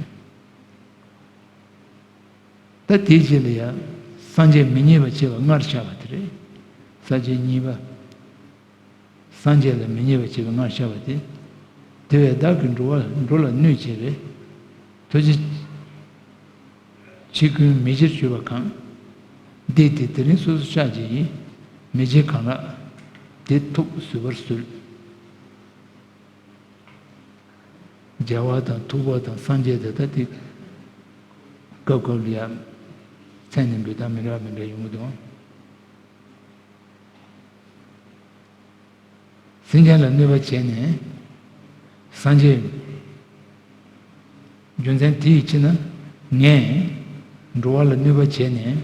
ད་དེའི་རྗེས་ལ་ཡང་སངས་རྒྱས་མི་མཉེས་པ་བྱེད་པ་སྔར་བཤད་པ་དེ་རེད། ས་བཅད་གཉིས་པ། སངས་རྒྱས་ལ་མི་མཉེས་པ་བྱེད་པ་སྔར་བཤད་པ་དེ། དེ་བས་བདག་གིས་འགྲོ་བ་འགྲོ་ལ་གནོད་བྱེད་པའི། ཐུགས་རྗེ་ཆེ་ཀུན་མི་བྱེད་སྤྱོད་པ་གང་། འདི་དེ་དེ་རིང་སོ་སོར་བཤགས་བགྱིས་ཡིན། མི་བྱེད་གང་ལགས་དེ་ཐུགས་གཟོད་པར་གསོལ། རྒྱལ་བ་དང་ཐུབ་པ་དང་སངས་རྒྱས་དེ་ད་དེ་སྐབས་སྐབས་ལ་ཡང་མཚན་ནས་འབོད་སྟངས་མི་འདྲ་མི་འདྲ་ཡོང་གི་འདུག། སེམས་ཅན་ལ་གནོད་པ་བྱས་ནས་སངས་རྒྱས། རྒྱུ་མཚན་དེ་ཡི་ཕྱིར་ན་ངས་འགྲོ་བ་ལ་གནོད་པ་བྱས་ནས་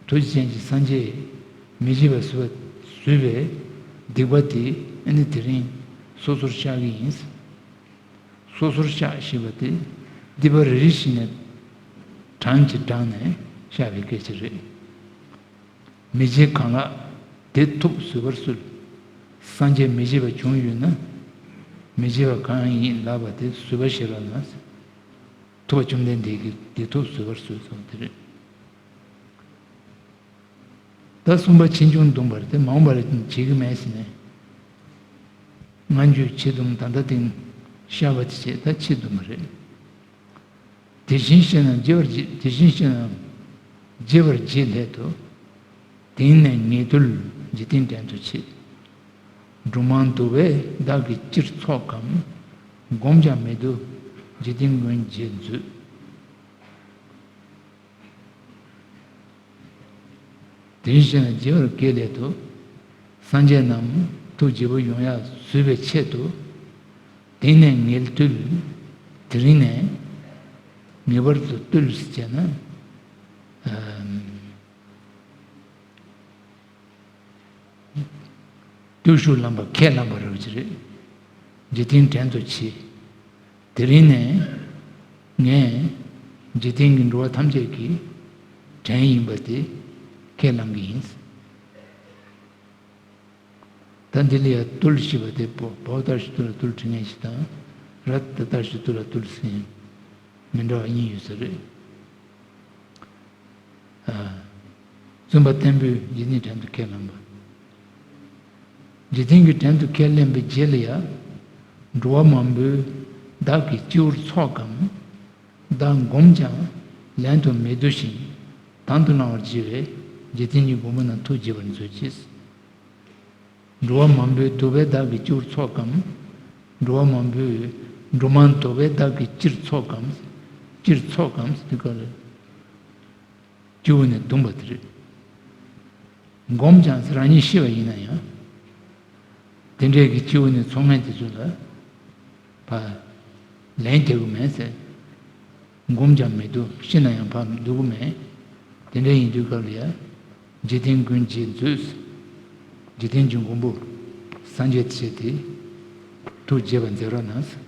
ཐུགས་རྗེ་ཅན་གྱི་སངས་རྒྱས་མི་བྱེད་པ་བཟོས་པ་བཟོས་པའི་སྡིག་པ་དེ་ཨ་ནི་དེ་རིང་སོ་སོར་བཤགས་ཀྱི་ཡིན། སོ་སོར་བཤགས་ཞེས་པ་དེ་སྡིག་པ་རེ་རེ་བཞིན་ནས་གྲངས་ཀྱིས་བགྲངས་ནས་བཤགས་པའི་སྐད་ཆ་རེད། མི་བྱེད་གང་ལགས་དེ་ཐུབ་བཟོད་པར་གསོལ། སངས་རྒྱས་མི་བྱེད་པ་བྱུང་ཡོད་ན། མི་བྱེད་པ་གང་ཡིན་ལབ་པ་དེ་བཟོད་པ་བཞེས་རོགས་གནང་། ཐུབ་པ་བཅོམ་ལྡན་འདས་ཀྱིས་དེ་ཐུབ་བཟོད་པར་གསོལ་གསུངས་དེ་རེད། ད་གསུམ་པ་ཕྱིས་འབྱུང་སྡོམ་པར་དེ་མ་འོངས་པར་བྱེད་ཀྱི་མེད་ཟེར་ནས། སྔ་འགྱུར་ཕྱིས་སྡོམ་ད་ལྟ་དེང་བཤགས་པ་དེ་བྱེད་ད་ཕྱིས་སྡོམ་པ་རེད། དེ་བཞིན་གཤེགས་རྣམས་བརྗེད་པར་བགྱི། དེ་བཞིན་གཤེགས་རྣམས་བརྗེད་པར་བགྱིད་སླད་དུ། དེང་ནས་ངེས་དུལ་འཇིག་རྟེན་བྲན་དུ་མཆི། སྒྲུབ་མང་དུ་བས་བདག་གིས་ཅིར་འཚོགས་གམ། སྒོམ་ཀྱང་མི་བཏུབ་འཇིག་རྟེན་མགོན་བརྗེད་མཛོད། དེ་བཞིན་བརྗེད་པར་བགྱིད་སླད་དུ། སངས་རྒྱས་རྣམས་ཐུགས་དགྱེས་པོ་ཡོང་ཡག་བཟོད་པའི་ཆེད་དུ། དེང་ནས་ངེས་དུལ། དེ་རིང་ནས་ངེས་པར་དུ་དུལ་ཟེར་བྱས་ན། ཨམ། བརྟུལ་ཞུགས་ལམ་པ་ཁས་བླངས་པ་རེད་ཅེས་རེད། འཇིག་རྟེན་བྲན་དུ་མཆི། དེ་རིང་ནས་ངས་འཇིག་རྟེན་གྱི་འགྲོ་བ་ཐམས་ཅད་ཀྱི་བྲན་ཡིན་པ་དེ་ཁས་བླངས་ཀྱི་ཡིན། ད་འདི་ལ་ཡང་བརྟུལ་ཞེས་པ་དེ་བོ་བོ་ལྟར་ཞིག་བརྟུལ་ལ་བརྟུལ་དྲི་ངན་ཞིག་དང་། ར་ད་ལྟར་ཞིག་བརྟུལ་ལ་བརྟུལ་ཟེར་མི་འདྲ་བ་གཉིས་ཡོད་ས་རེད། བཙུན་པ་བརྟན་པོས་འཇིག་རྟེན་བྲན་དུ་ཁས་བླངས་པ། འཇིག་རྟེན་གྱི་བྲན་དུ་ཁས་ལེན་པའི་རྗེས་ལ་ཡང་། འགྲོ་བ་མང་པོས་བདག་གིས་སྤྱི་བོར་འཚོགས་གམ། བདག་འགོམས་ཀྱང་ལན་དུ་མི་བཏུབ་ཞིང་དང་དུ་བླང་བར་བགྱི་བས་འཇིག་རྟེན་གྱི་མགོན་པོ་རྣམས་ཐུགས་དགྱེས་པར་མཛོད་ཅིག། འགྲོ་བ་མང་པོས་བཏུབ་པས་བདག་གིས་སྤྱི་བོར་འཚོགས་གམ། འགྲོ་བ་མང་པོས་འགྲོ་མང་བཏུབ་པས་བདག་གིས་ཅིར་འཚོགས་གམ། ཅིར་འཚོགས་གམ་ཟེར་དུས་སྐབས་ལ། སྤྱི་བོ་ནས་བརྡུངས་པ་དེ་རེད། འགོམས་ཀྱང་ཟེར་རང་ཉིད་ཤི་བ་ཡིན་ན་ཡང་། དེ་འདྲའི་གི་སྤྱི་བོ་ནས་ཚོགས་ངན་དེ་ཚོ་ལ་ཕར་ལན་རྒྱག་གི་མེད་ཟེར། འགོམས་ཀྱང་མི་བཏུབ། ཤི་ན་ཡང་ཕར་བཏུབ་གི་མེད། དེ་འདྲ་ཡིན་དུས་སྐབས་ལ་ཡང་འཇིག་རྟེན་མགོན་བརྗེད་མཛོད། འཇིག་རྟེན་གྱི་མགོན་པོ་སངས་རྒྱས་ཆེ་དེ་ཐུགས་དགྱེས་པ་མཛད་རོགས་གནང་ཟེར།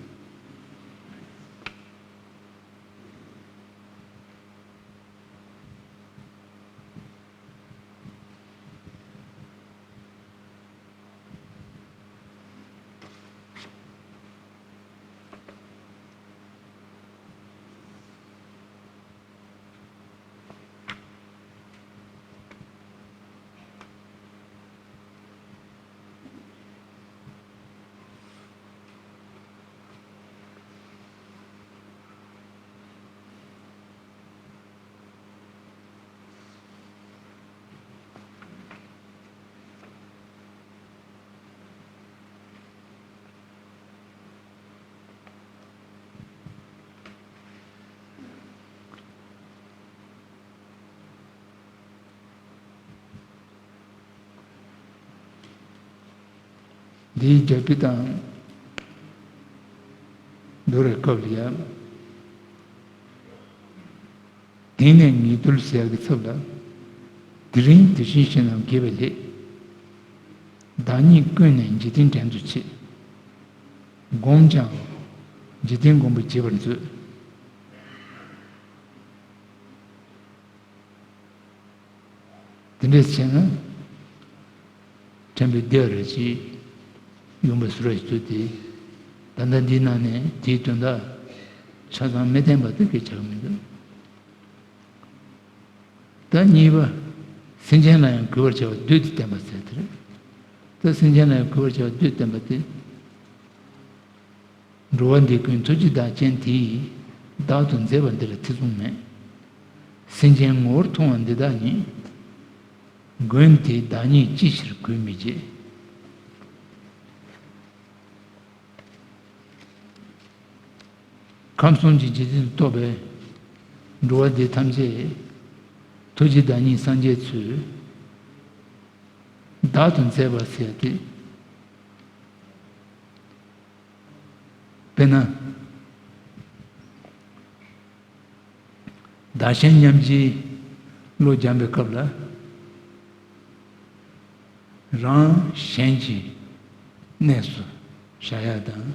འདིའི་རྒྱ་མཚོ་དང་འདུ་རེ་སྐབས་ལ་ཡང་། དེང་ནས་ངེས་དུལ་ཟེར་ཡག་གི་ཚབ་ལ། དེ་རིང་དེ་བཞིན་གཤེགས་རྣམས་དགྱེས་པའི་སླད། བདག་ཉིད་ཀུན་ནས་འཇིག་རྟེན་བྲན་དུ་མཆི། འགོམས་ཀྱང་འཇིག་རྟེན་མགོན་པོ་བརྗེད་པར་མཛོད། དེ་འདྲས་བྱས་ན། ཕྲན་བུ་བདེ་བ་རེ་ཞིག་ཡོང་བའི་བཟོ་འདྲ་ཞིག་བཙུགས་ཏེ། ད་ལྟ་འདིའི་ནང་ནས་དེའི་དོན་དག་ཆ་ཚང་མི་བསྟན་པ་དེ་སྐད་ཆ་མི་འདུག་ད་གཉིས་པ། སེམས་ཅན་ལ་ཡང་གུས་པར་བྱ་བ་བདུད་དེ་བསྟན་པ་ཟེར་དེ་རེད། ད་སེམས་ཅན་ལ་ཡང་གུས་པར་བྱ་བ་བདུད་བསྟན་པ་དེ། འགྲོ་བ་འདི་ཀུན་ཐུགས་རྗེའི་བདག་ཅན་དེས། བདག་ཏུ་མཛད་པ་འདི་ལ་ཐེ་ཚོམ་མེད། སེམས་ཅན་ངོ་བོར་མཐོང་བ་འདི་དག་ཉིད། མགོན་དེས་བདག་ཉིད་ཅི་ཕྱིར་གུས་མི་བྱེད། ཁམས་གསུམ་གྱི་འཇིག་རྟེན་དུ་གཏོགས་པའི་འགྲོ་བ་འདི་ཐམས་ཅད་ཐུགས་རྗེའི་བདག་ཉིད་སངས་རྒྱས་ཚུལ་བདག་ཏུ་མཛད་པ་ཟེར་ཏེ། དཔེར་ན། བདག་གཞན་མཉམ་བརྗེའི་བློ་སྦྱངས་པའི་སྐབས་ལ། རང་གཞན་གྱི་གནས་སུ་བཞག་ཡ་དང་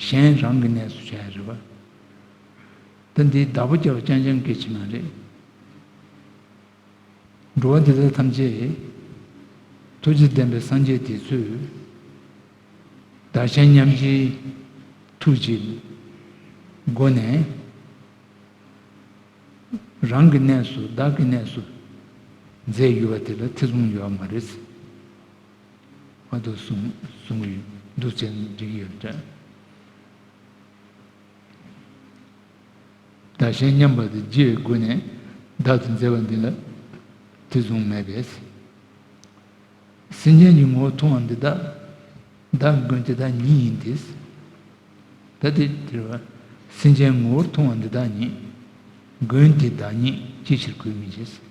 གཞན་རང་གི་གནས་སུ་བྱ་ཡ་རེད་པ། ད་འདིའི་བདག་པོ་རྒྱབ་རྐྱང་རྐྱང་སྐད་ཆ་མ་རེད། འགྲོ་བ་འདི་དག་ཐམས་ཅད་ཐུགས་རྗེ་ལྡན་པའི་སངས་རྒྱས་དེ་ཚོས་བདག་གཞན་མཉམ་བརྗེའི་ཐུགས་ཀྱི་སྒོ་ནས་རང་གི་གནས་སུ་བདག་གི་གནས་སུ་མཛད་ཡོད་པ་དེ་ལ་ཐེ་ཚོམ་ཡོད་མ་རེད། ཨ་དུ་གསུང་གསུང་གི་ཡོད་འདུག་ཅེས་འགྲིག་གི་ཡོད་འདྲ། བདག་གཞན་མཉམ་པ་དེ་བརྗེ་བའི་སྒོ་ནས་བདག་ཏུ་མཛད་པ་འདི་ལ་ཐེ་ཚོམ་མེད་པས། སེམས་ཅན་གྱི་ངོ་བོ་མཐོང་བ་འདི་དག་བདག་མགོན་དེ་དག་ཉིད་ཡིན་ཏེ། ད་དེ་དེར་བ་སེམས་ཅན་ངོ་བོར་མཐོང་བ་འདི་དག་ཉིད་མགོན་དེ་བདག་ཉིད་ཅི་ཕྱིར་གུས་མི་བྱེད།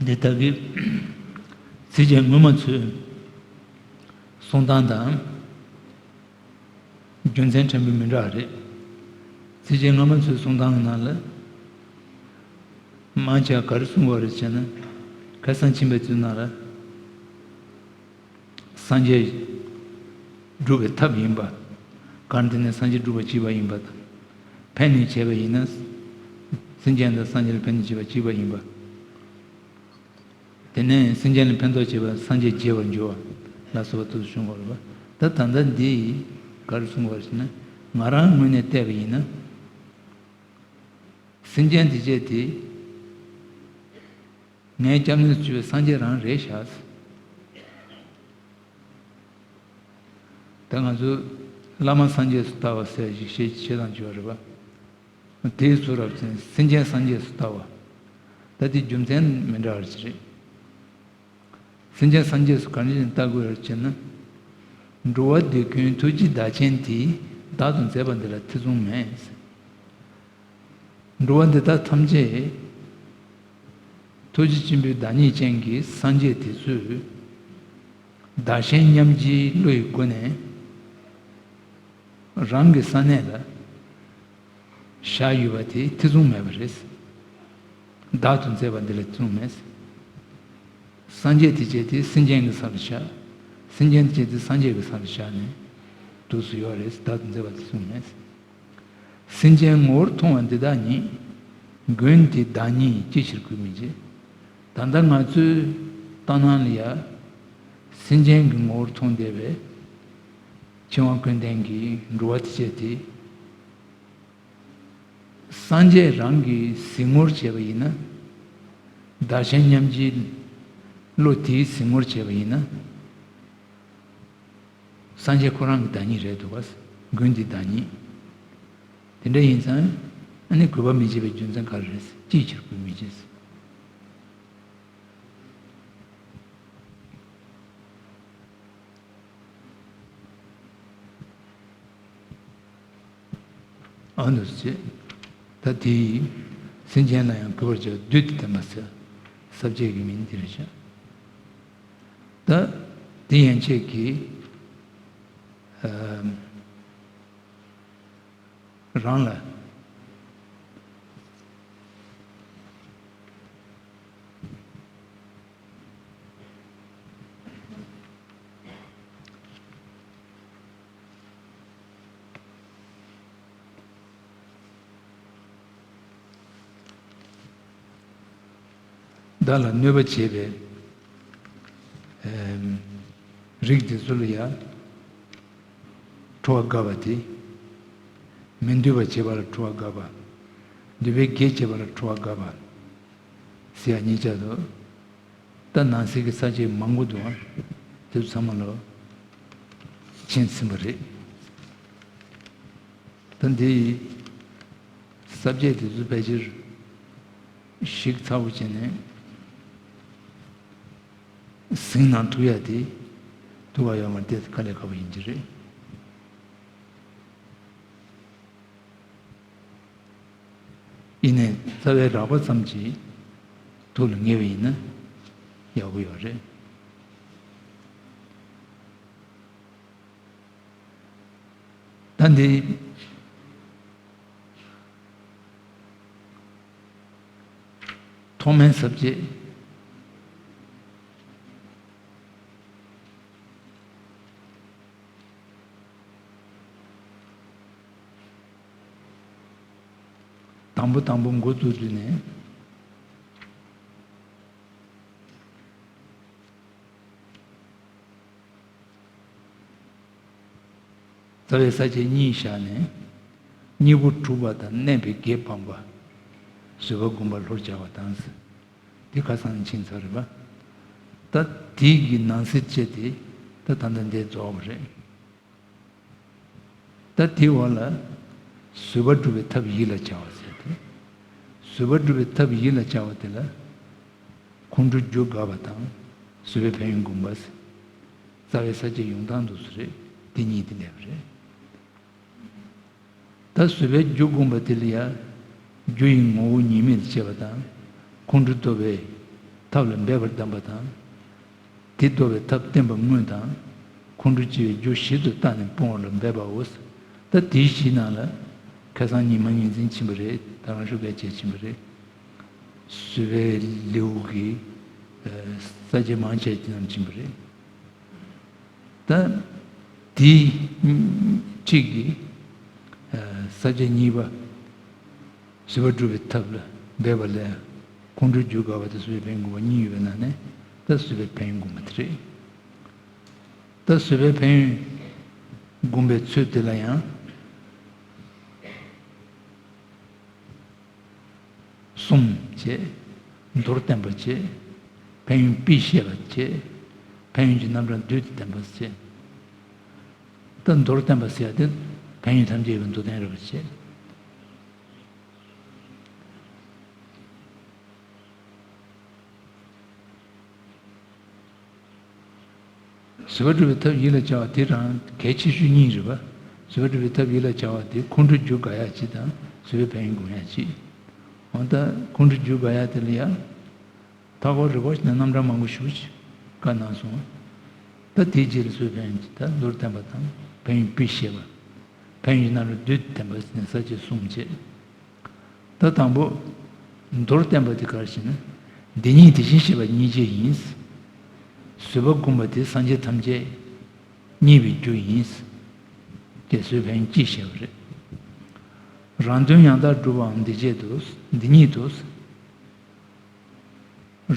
འདི་ལྟ་གི་སེམས་ཅན་ངོ་མ་ཚོའི་གསུང་སྟངས་དང་རྒྱུ་མཚན་ཕྲན་བུ་མི་འདྲ་བ་རེད། སེམས་ཅན་ངོ་མ་ཚོའི་གསུང་སྟངས་ནང་ལ་མང་ཆེ་བ་ག་རེ་གསུང་བ་རེད་ཅེ་ན། ཁ་སང་ཕྱིན་པའི་དུས་ནང་ལ། སངས་རྒྱས་སྒྲུབ་པའི་ཐབས་ཡིན་པ། གང་དེ་ནི་སངས་རྒྱས་སྒྲུབ་པ་གཅིག་པ་ཡིན་པ་དང་། ཕན་ནུས་བྱས་པ་ཡིན་ན། སེམས་ཅན་དང་སངས་རྒྱས་ལ་ཕན་ནུས་བྱེད་པ་གཅིག་པ་ཡིན་པ། དེ་ནས་སེམས་ཅན་ལ་ཕན་ཐོགས་བྱེད་པ་སངས་རྒྱས་རྒྱས་པར་འགྱུར་བ་ལ་སོགས་པ་དུ་གསུངས་པ་རེད་པ། ད་ད་ལྟ་འདི་ཡིས་ག་རེ་གསུངས་པ་རེད་ཟེར་ན། ང་རང་ངོས་ནས་བལྟས་པ་ཡིན་ན། སེམས་ཅན་དེ་བྱས་ཏེ། ངའི་སྐྱབས་གནས་སུ་གྱུར་པའི་སངས་རྒྱས་རང་རེད་ཤག། ད་ང་ཚོས་བླ་མ་སངས་རྒྱས་སུ་ལྟ་བ་ཟེར་ཞིག་བཤད་བྱེད་དང་བྱེད་པ་རེད་པ། དེའི་ཚུལ་རབ་ཅན་སེམས་ཅན་སངས་རྒྱས་སུ་ལྟ་བ། ད་དེ་རྒྱུ་མཚན་མི་འདྲ་བ་ཞིག་རེད། སེམས་ཅན་སངས་རྒྱས་སུ་ག་འདྲ་ཞིག་ལྟ་དགོས་རེད་ཅེ་ན། འགྲོ་བ་འདོད་མཁན་ཐུགས་རྗེའི་བདག་ཅན་དེས་བདག་ཏུ་མཛད་པ་འདི་ལ་ཐེ་ཚོམ་མེད། འགྲོ་བ་འདི་དག་ཐམས་ཅད་ཐུགས་རྗེ་ཆེན་པོའི་བདག་ཉིད་ཅན་གྱི་སངས་རྒྱས་དེ་ཚོས་བདག་གཞན་མཉམ་བརྗེའི་བློ་ཡི་སྒོ་ནས་རང་གི་ས་གནས་ལ་བཞག་ཡོད་པ་དེ་ཐེ་ཚོམ་མེད་པ་རེད། བདག་ཏུ་མཛད་པ་འདི་ལ་ཐེ་ཚོམ་མེད། སངས་རྒྱས་དེ་བྱས་ཏེ་སེམས་ཅན་གྱི་ས་ལ་བཞག་སེམས་ཅན་དེ་བྱས་ཏེ་སངས་རྒྱས་ཀྱི་ས་ལ་བཞག་ནས་འདུག་སུ་ཡོད་རེད། བདག་ཏུ་མཛད་པ་ཐེ་ཚོམ་མེད། སེམས་ཅན་ངོ་བོར་མཐོང་བ་འདི་དག་ཉིད། མགོན་དེ་བདག་ཉིད་ཅི་ཕྱིར་གུས་མི་བྱེད། ད་ལྟ་ང་ཚོའི་ལྟ་སྣང་ལ་ཡ། སེམས་ཅན་གྱི་ངོ་བོར་མཐོང་བསྡད་པའི་འཆིང་བ་ཀུན་ལྡན་གྱི་འགྲོ་བ་དེ་བྱས་ཏེ། སངས་རྒྱས་རང་གི་གཟིགས་ངོར་བྱས་པ་ཡིན་ན། བདག་གཞན་མཉམ་བརྗེའི་བློ་དེའི་གཟིགས་ངོར་བྱས་པ་ཡིན་ན། སངས་རྒྱས་ཁོ་རང་གི་བདག་ཉིད་རེད་འདུག་ག་མགོན་དེ་བདག་ཉིད། དེ་འདྲ་ཡིན་ཙང་། ཨ་ནི་གུས་པ་མི་བྱེད་པའི་རྒྱུ་མཚན་ག་རེ་རེད། ཅིའི་ཕྱིར་གུས་མི་བྱེད། ཨ་ནུ་ཟེར། ད་དེ་ཡིས་སེམས་ཅན་ལ་ཡང་གུས་པར་བྱ་བ་བདུད་དེ་བསྟན་པ་ཟེར། ས་བཅད་ཀྱི་མིང་འདི་རེད་ཤག། ད་དེ་ཡན་ཆད་ཀྱི་ཨ་རང་ལ། བདག་ལ་གནོད་པ་བྱེད་པའི་རིགས་དེ་ཚོ་ལ་ཡང་ཁྲོ་བ་དགའ་བ་དེ། མི་འདོད་པ་བྱེད་པ་ལ་ཁྲོ་བ་དགའ་བ། འདོད་པའི་གེགས་བྱེད་པ་ལ་ཁྲོ་བ་དགའ་བ། ཟེར་ཡ་གཉིས་ཆར་དུ། ད་ནང་གསེས་ཀྱི་ས་བཅད་མང་པོ་འདུག་ཨ། དེ་ཚོ་ཚང་མ་ལ་མཁྱེན་ཟིན་པ་རེད། ད་འདི་ས་བཅད་དེ་ཚོ་ཕལ་ཆེར་ཞིབ་ཚགས་པོ་བྱས་ནས་ཟིན་ན་ཐུག་ཡ་དེ་ཐུག་པ་ཡོད་མ་རེད། དེ་དཀའ་ལས་ཁག་པོ་ཡིན་གྱི་རེད། ཡིན་ནའི་རྩ་བའི་རགས་པ་ཙམ་གྱིས་ཐུགས་ལ་ངེས་པ་ཡིན་ན་ཡག་པོ་ཡོད་རེད། ད་འདི། ཐོག་མའི་ས་བཅད། དང་པོ་དང་པོ་འགོ་བཙུགས་དུས་ནས། རྩ་བའི་ས་བཅད་གཉིས་བཞག་ནས། སྙིང་པོ་དྲུག་པ་དང་གནས་པའི་དགེ་སྤངས་པ། བཟོད་པ་བསྒོམ་པ་ལྷུར་བྱ་བ་དང་། དེ་ཁ་སང་ནས་ཕྱིན་ཚར་རེད་པ། ད་དེའི་གི་ནང་གསེས་བཅད་དེ་ད་ད་ལྟ་འདིར་རྫོགས་པ་རེད། ད་དེའི་འོག་ལ་བཟོད་པ་སྒྲུབ་པའི་ཐབས་ཡིད་ལ་བྱ་བ་ཟེར་ཏེ། བཟོད་པ་སྒྲུབ་པའི་ཐབས་ཡིད་ལ་བྱ་བ་དེ་ལ་ཁོང་ཁྲོ་རྒྱུ་དགག་པ་དང་བཟོད་པའི་ཕན་ཡོན་བསྒོམ་པ་ཟེར། རྩ་བའི་ས་བཅད་ཡོང་སྟངས་འདུག་སེ་རེད། དེ་གཉིས་དེ་འདྲ་རེད། ད་བཟོད་པའི་རྒྱུ་བསྒོམ་པ་དེ་ལ་ཡང་རྒྱུ་ཡི་ངོ་བོ་ཉེས་དམིགས་ལ་དཔྱད་པ་དང་ཁོང་ཁྲོ་བཟློག་པའི་ཐབས་ལ་འབད་པར་གདམས་པ་དང་། དེ་བཟློག་པའི་ཐབས་བསྟན་པ་དངོས་དང་། ཁོང་ཁྲོ་སྐྱེ་བའི་རྒྱུ་བཞི་དུ་བརྟགས་ནས་སྤོང་བ་ལ་འབད་པའོ། ད་དེའི་གཞི་ནང་ལ་ཁ་སང་ཉི་མ་ངོས་འཛིན་ཕྱིན་པ་རེད། ད་རང་ཤུགས་སྐད་ཆ་ཕྱིན་པ་རེད། བཟོད་པའི་ལེའུ་གི་ས་བཅད་མང་ཆེ་ཅིག་ནང་ཕྱིན་པ་རེད། ད་དེའི་གཅིག་གིས་ས་བཅད་གཉིས་པ་བཟོད་པ་སྒྲུབ་པའི་ཐབས་ལ་འབད་པ་ལ་ཁོང་ཁྲོའི་རྒྱུ་དགག་པ་དང་བཟོད་པའི་ཕན་ཡོན་བསྒོམ་པ་གཉིས་ཡོད་པའི་ནང་ནས་ད་བཟོད་པའི་ཕན་ཡོན་བསྒོམ་པ་དེ་རེད། ད་བཟོད་པའི་ཕན་ཡོན་བསྒོམ་པའི་ཚུལ་དེ་ལ་ཡང་གསུམ་བྱས། མདོར་བསྟན་པ་བྱས། ཕན་ཡོན་དཔེས་བཤད་པ་བྱས། ཕན་ཡོན་གྱི་རྣམ་གྲངས་བསྡུས་ཏེ་བསྟན་པ་བྱས། ད་མདོར་བསྟན་པ་ཟེར་ཡ་དེ་ཕན་ཡོན་ཐམས་ཅད་ཀྱི་མདོར་བསྟན་རེད་པ་བྱས། བཟོད་པ་སྒྲུབ་པའི་ཐབས་ཡིད་ལ་བྱ་བ་དེ་རང་གལ་ཆེ་ཤོས་གཉིས་རེད་པ། བཟོད་པ་སྒྲུབ་པའི་ཐབས་ཡིད་ལ་བྱ་བ་དེ་ཁོང་ཁྲོའི་རྒྱུ་དགག་ཡ་གཅིག་དང་བཟོད་པའི་ཕན་ཡོན་སྒོམ་ཡ་གཅིག་འོ་ད་ཁོང་ཁྲོའི་རྒྱུ་དགག་ཡ་དེ་ལ་ཡ། མཐའ་འཁོར་རི་བོ་ཞིག་ནས་རྣམ་གྲངས་མང་པོ་ཞིག་བཀའ་གནང་སོང་། ད་དེའི་རྗེས་ལ་བཟོད་པའི་ཕན་ཡོན་གྱི་ད་མདོར་བསྟན་པ་དང་ཕན་ཡོན་དཔེས་བཤད་པ། ཕན་ཡོན་གྱི་རྣམ་གྲངས་བསྡུས་ཏེ་བསྟན་པ་ཟེར་ནས་ས་བཅད་གསུམ་བྱས། ད་དང་པོ། མདོར་བསྟན་པ་དེ་ག་རེ་ཟེར་ན། འདི་ཉིད་དེ་བཞིན་གཤེགས་པ་སྙིང་རྗེ་ཡིན། བཟོད་པ་བསྒོམ་པ་དེ་སངས་རྒྱས་ཐམས་ཅད་མཉེས་པའི་རྒྱུ་ཡིན། ཅེས་བཟོད་པའི་ཕན་ཡོན་གཅིག་བཤད་པ་རེད། རང་དོན་ཡང་དག་སྒྲུབ་པའང་འདི་སྐད་དུ། འདི་ཉིད་དུ།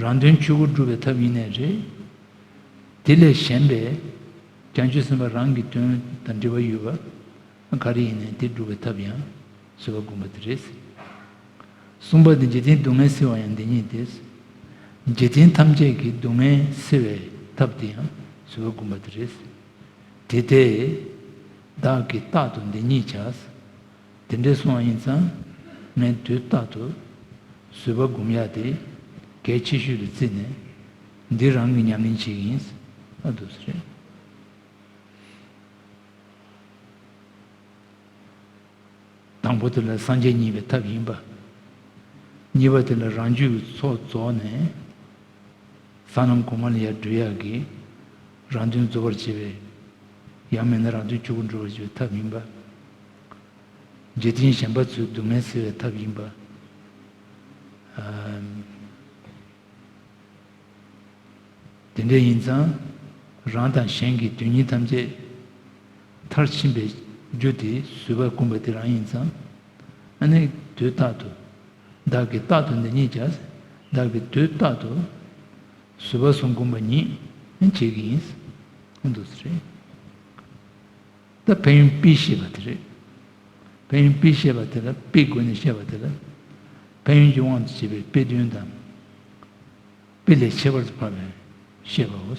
རང་དོན་ཆོས་སྐུ་སྒྲུབ་པའི་ཐབས་ཡིན་ནའི་རེད། དེ་ལས་གཞན་པའི་བྱང་ཆུབ་སེམས་དཔའ་རང་གི་དོན་དང་འབྲེལ་བ་ཡོད་པ་ག་རེ་ཡིན་ནའི་དེ་སྒྲུབ་པའི་ཐབས་ཡང་བཟོད་པ་བསྒོམ་པ་དེ་རེད། གསུམ་པ་ནི་འཇིག་རྟེན་སྡུག་བསྔལ་སེལ་བ་ཡང་འདི་ཉིད་དེ། འཇིག་རྟེན་ཐམས་ཅད་ཀྱི་སྡུག་བསྔལ་སེལ་བའི་ཐབས་དེ་ཡང་བཟོད་པ་བསྒོམ་པ་དེ་རེད། དེ་སྟེ། བདག་གིས་རྟག་ཏུ་འདི་ཉིད་བྱ། དེ་འདྲ་སོང་བ་ཡིན་ཙང་ངས་དུས་རྟག་ཏུ་བཟོད་པ་སྒོམ་ཡག་དེ་གལ་ཆེ་ཤོས་ལ་བརྩིས་ནས་འདི་རང་གི་ཉམས་ལེན་བྱེད་ཀྱི་ཡིན། ཨ་འདུག་སེ་རེད། དང་པོ་དེ་ལ་སངས་རྒྱས་མཉེས་པའི་ཐབས་ཡིན་པ། གཉིས་པ་དེ་ལ་རང་རྒྱུད་ཀྱི་ཚོགས་རྫོགས་ནས། ས་ལམ་གོང་མ་ལ་ཡར་འགྲོ་ཡག་གི་རང་དོན་རྫོགས་པར་བྱེད་པའི། ཡང་མིན་ན་རང་དོན་ཆོས་སྐུར་འགྲོ་བར་བྱེད་པའི་ཐབས་ཡིན་པ། འཇིག་རྟེན་གཞན་པ་ཚོའི་སྡུག་བསྔལ་སེལ་བའི་ཐབས་ཡིན་པ། ཨམ། དེ་འདྲ་ཡིན་ཙང་རང་དང་གཞན་གྱི་དོན་གཉིས་ཐམས་ཅད་མཐར་ཕྱིན་པའི་རྒྱུ་དེ་བཟོད་པ་བསྒོམ་པ་དེ་རང་ཡིན་ཙང་། ཨ་ནི་དུས་རྟག་ཏུ། བདག་གིས་རྟག་ཏུ་འདི་ཉིད་བྱ། བདག་གིས་དུས་རྟག་ཏུ་བཟོད་པ་གསུམ་བསྒོམ་པ་ཉིད་བྱེད་ཀྱི་ཡིན། འདུག་སེ་རེད། ད་ཕན་ཡོན་དཔེས་བཤད་པ་དེ་རེད། ཕན་ཡོན་དཔེས་བཤད་པ་དེ་ལ་དཔེའི་སྒོ་ནས་བཤད་པ་དེ་ལ། ཕན་ཡོན་གྱི་དབང་དུ་བྱས་པའི་དཔེ་དོན་དང་། དཔེ་ལས་ཁྱད་པར་དུ་འཕགས་པའི་བཤད་པའོ།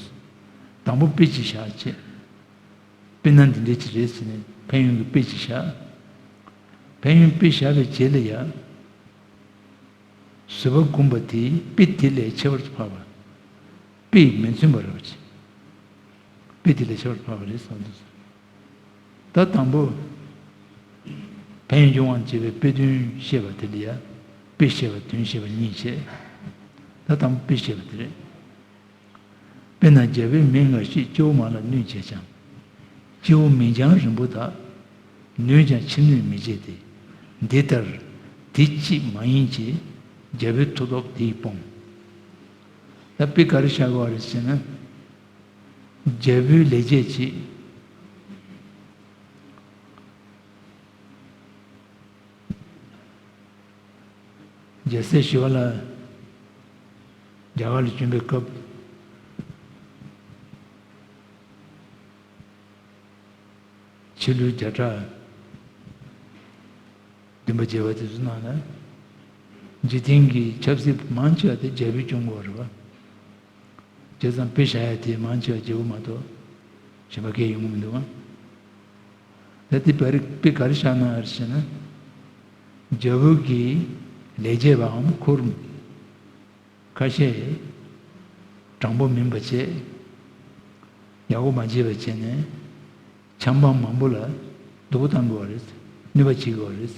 དང་པོ་དཔེ་ཅིག་བཞག་བྱས། དཔེར་ན་འདི་འདྲ་ཅིག་རེད་ཟེར་ནས་ཕན་ཡོན་གྱི་དཔེ་ཅིག་བཞག་ཕན་ཡོན་དཔེ་བཞག་པའི་རྗེས་ལ་ཡང་། བཟོད་པ་བསྒོམ་པ་དེ་དཔེ་དེ་ལས་ཁྱད་པར་དུ་འཕགས་པ། དཔེས་མི་མཚོན་པ་རེད་པ་ཅིག་དཔེ་དེ་ལས་ཁྱད་པར་དུ་འཕགས་པ་རེད་གསུངས་འདུག་ད་དང་པོ། ཕན་ཡོན་གྱི་དབང་བྱས་པའི་དཔེ་དོན་བཤད་པ་དེ་ལ་ཡང་། དཔེ་བཤད་པ་དོན་བཤད་པ་གཉིས་བྱས། ད་དང་པོ་དཔེ་བཤད་པ་དེ་རེད། དཔེར་ན་རྒྱལ་པོའི་མིང་འགའ་ཞིག་སྤྱི་བོ་མ་ལ་གནོད་བྱེད་ཀྱང་། སྤྱི་བོ་མིག་རྒྱང་རིང་པོ་དག །གནོད་ཀྱང་ཕྱིར་གནོད་མི་བྱེད་དེ། འདི་ལྟར་དེ་གཅིག་མ་ཡིན་གྱི། རྒྱལ་པོའི་མཐུ་སྟོབས་དེ་ཡིས་སྤོང་། ད་དཔེ་ག་རེ་བཞག་དགོས་རེད་ཟེར་ན། རྒྱལ་པོའི་ལས་བྱེད་ཅིག་རྒྱལ་སྲས་ཞི་བ་ལྷ་རྒྱ་གར་ལ་བྱོན་པའི་སྐབས། ཕྱི་ལུས་བརྒྱ་ཕྲག་བདུན་པ་བྱས་པ་དེ་ཚོ་ནང་ལ། འཇིག་རྟེན་གྱི་ཆབ་སྲིད་མང་ཆེ་བ་དེ་རྒྱལ་པོས་སྐྱོང་དགོས་རེད་བ། བྱས་ཙང་དཔེ་བཞག་ཡ་དེ་མང་ཆེ་བ་རྒྱལ་པོ་མ་གཏོགས་གཞན་པ་གང་ཡང་ཡོང་གི་མི་འདུག་ཨང་། ད་དེ་བར་དཔེ་ག་རེ་བཞག་གནང་ཡོད་ཟེར་ན། རྒྱལ་པོ་གི་ལས་བྱེད་པའམ་འཁོར་ཁ་ཤས་དྲང་པོ་མིན་པ་བྱས། ཡག་པོ་མ་བྱས་པ་བྱས་ནས་ཆབ་འབངས་མང་པོ་ལ་སྡུག་པོ་བཏང་དགོས་པ་རེད། གནོད་པ་བྱེད་དགོས་པ་རེད།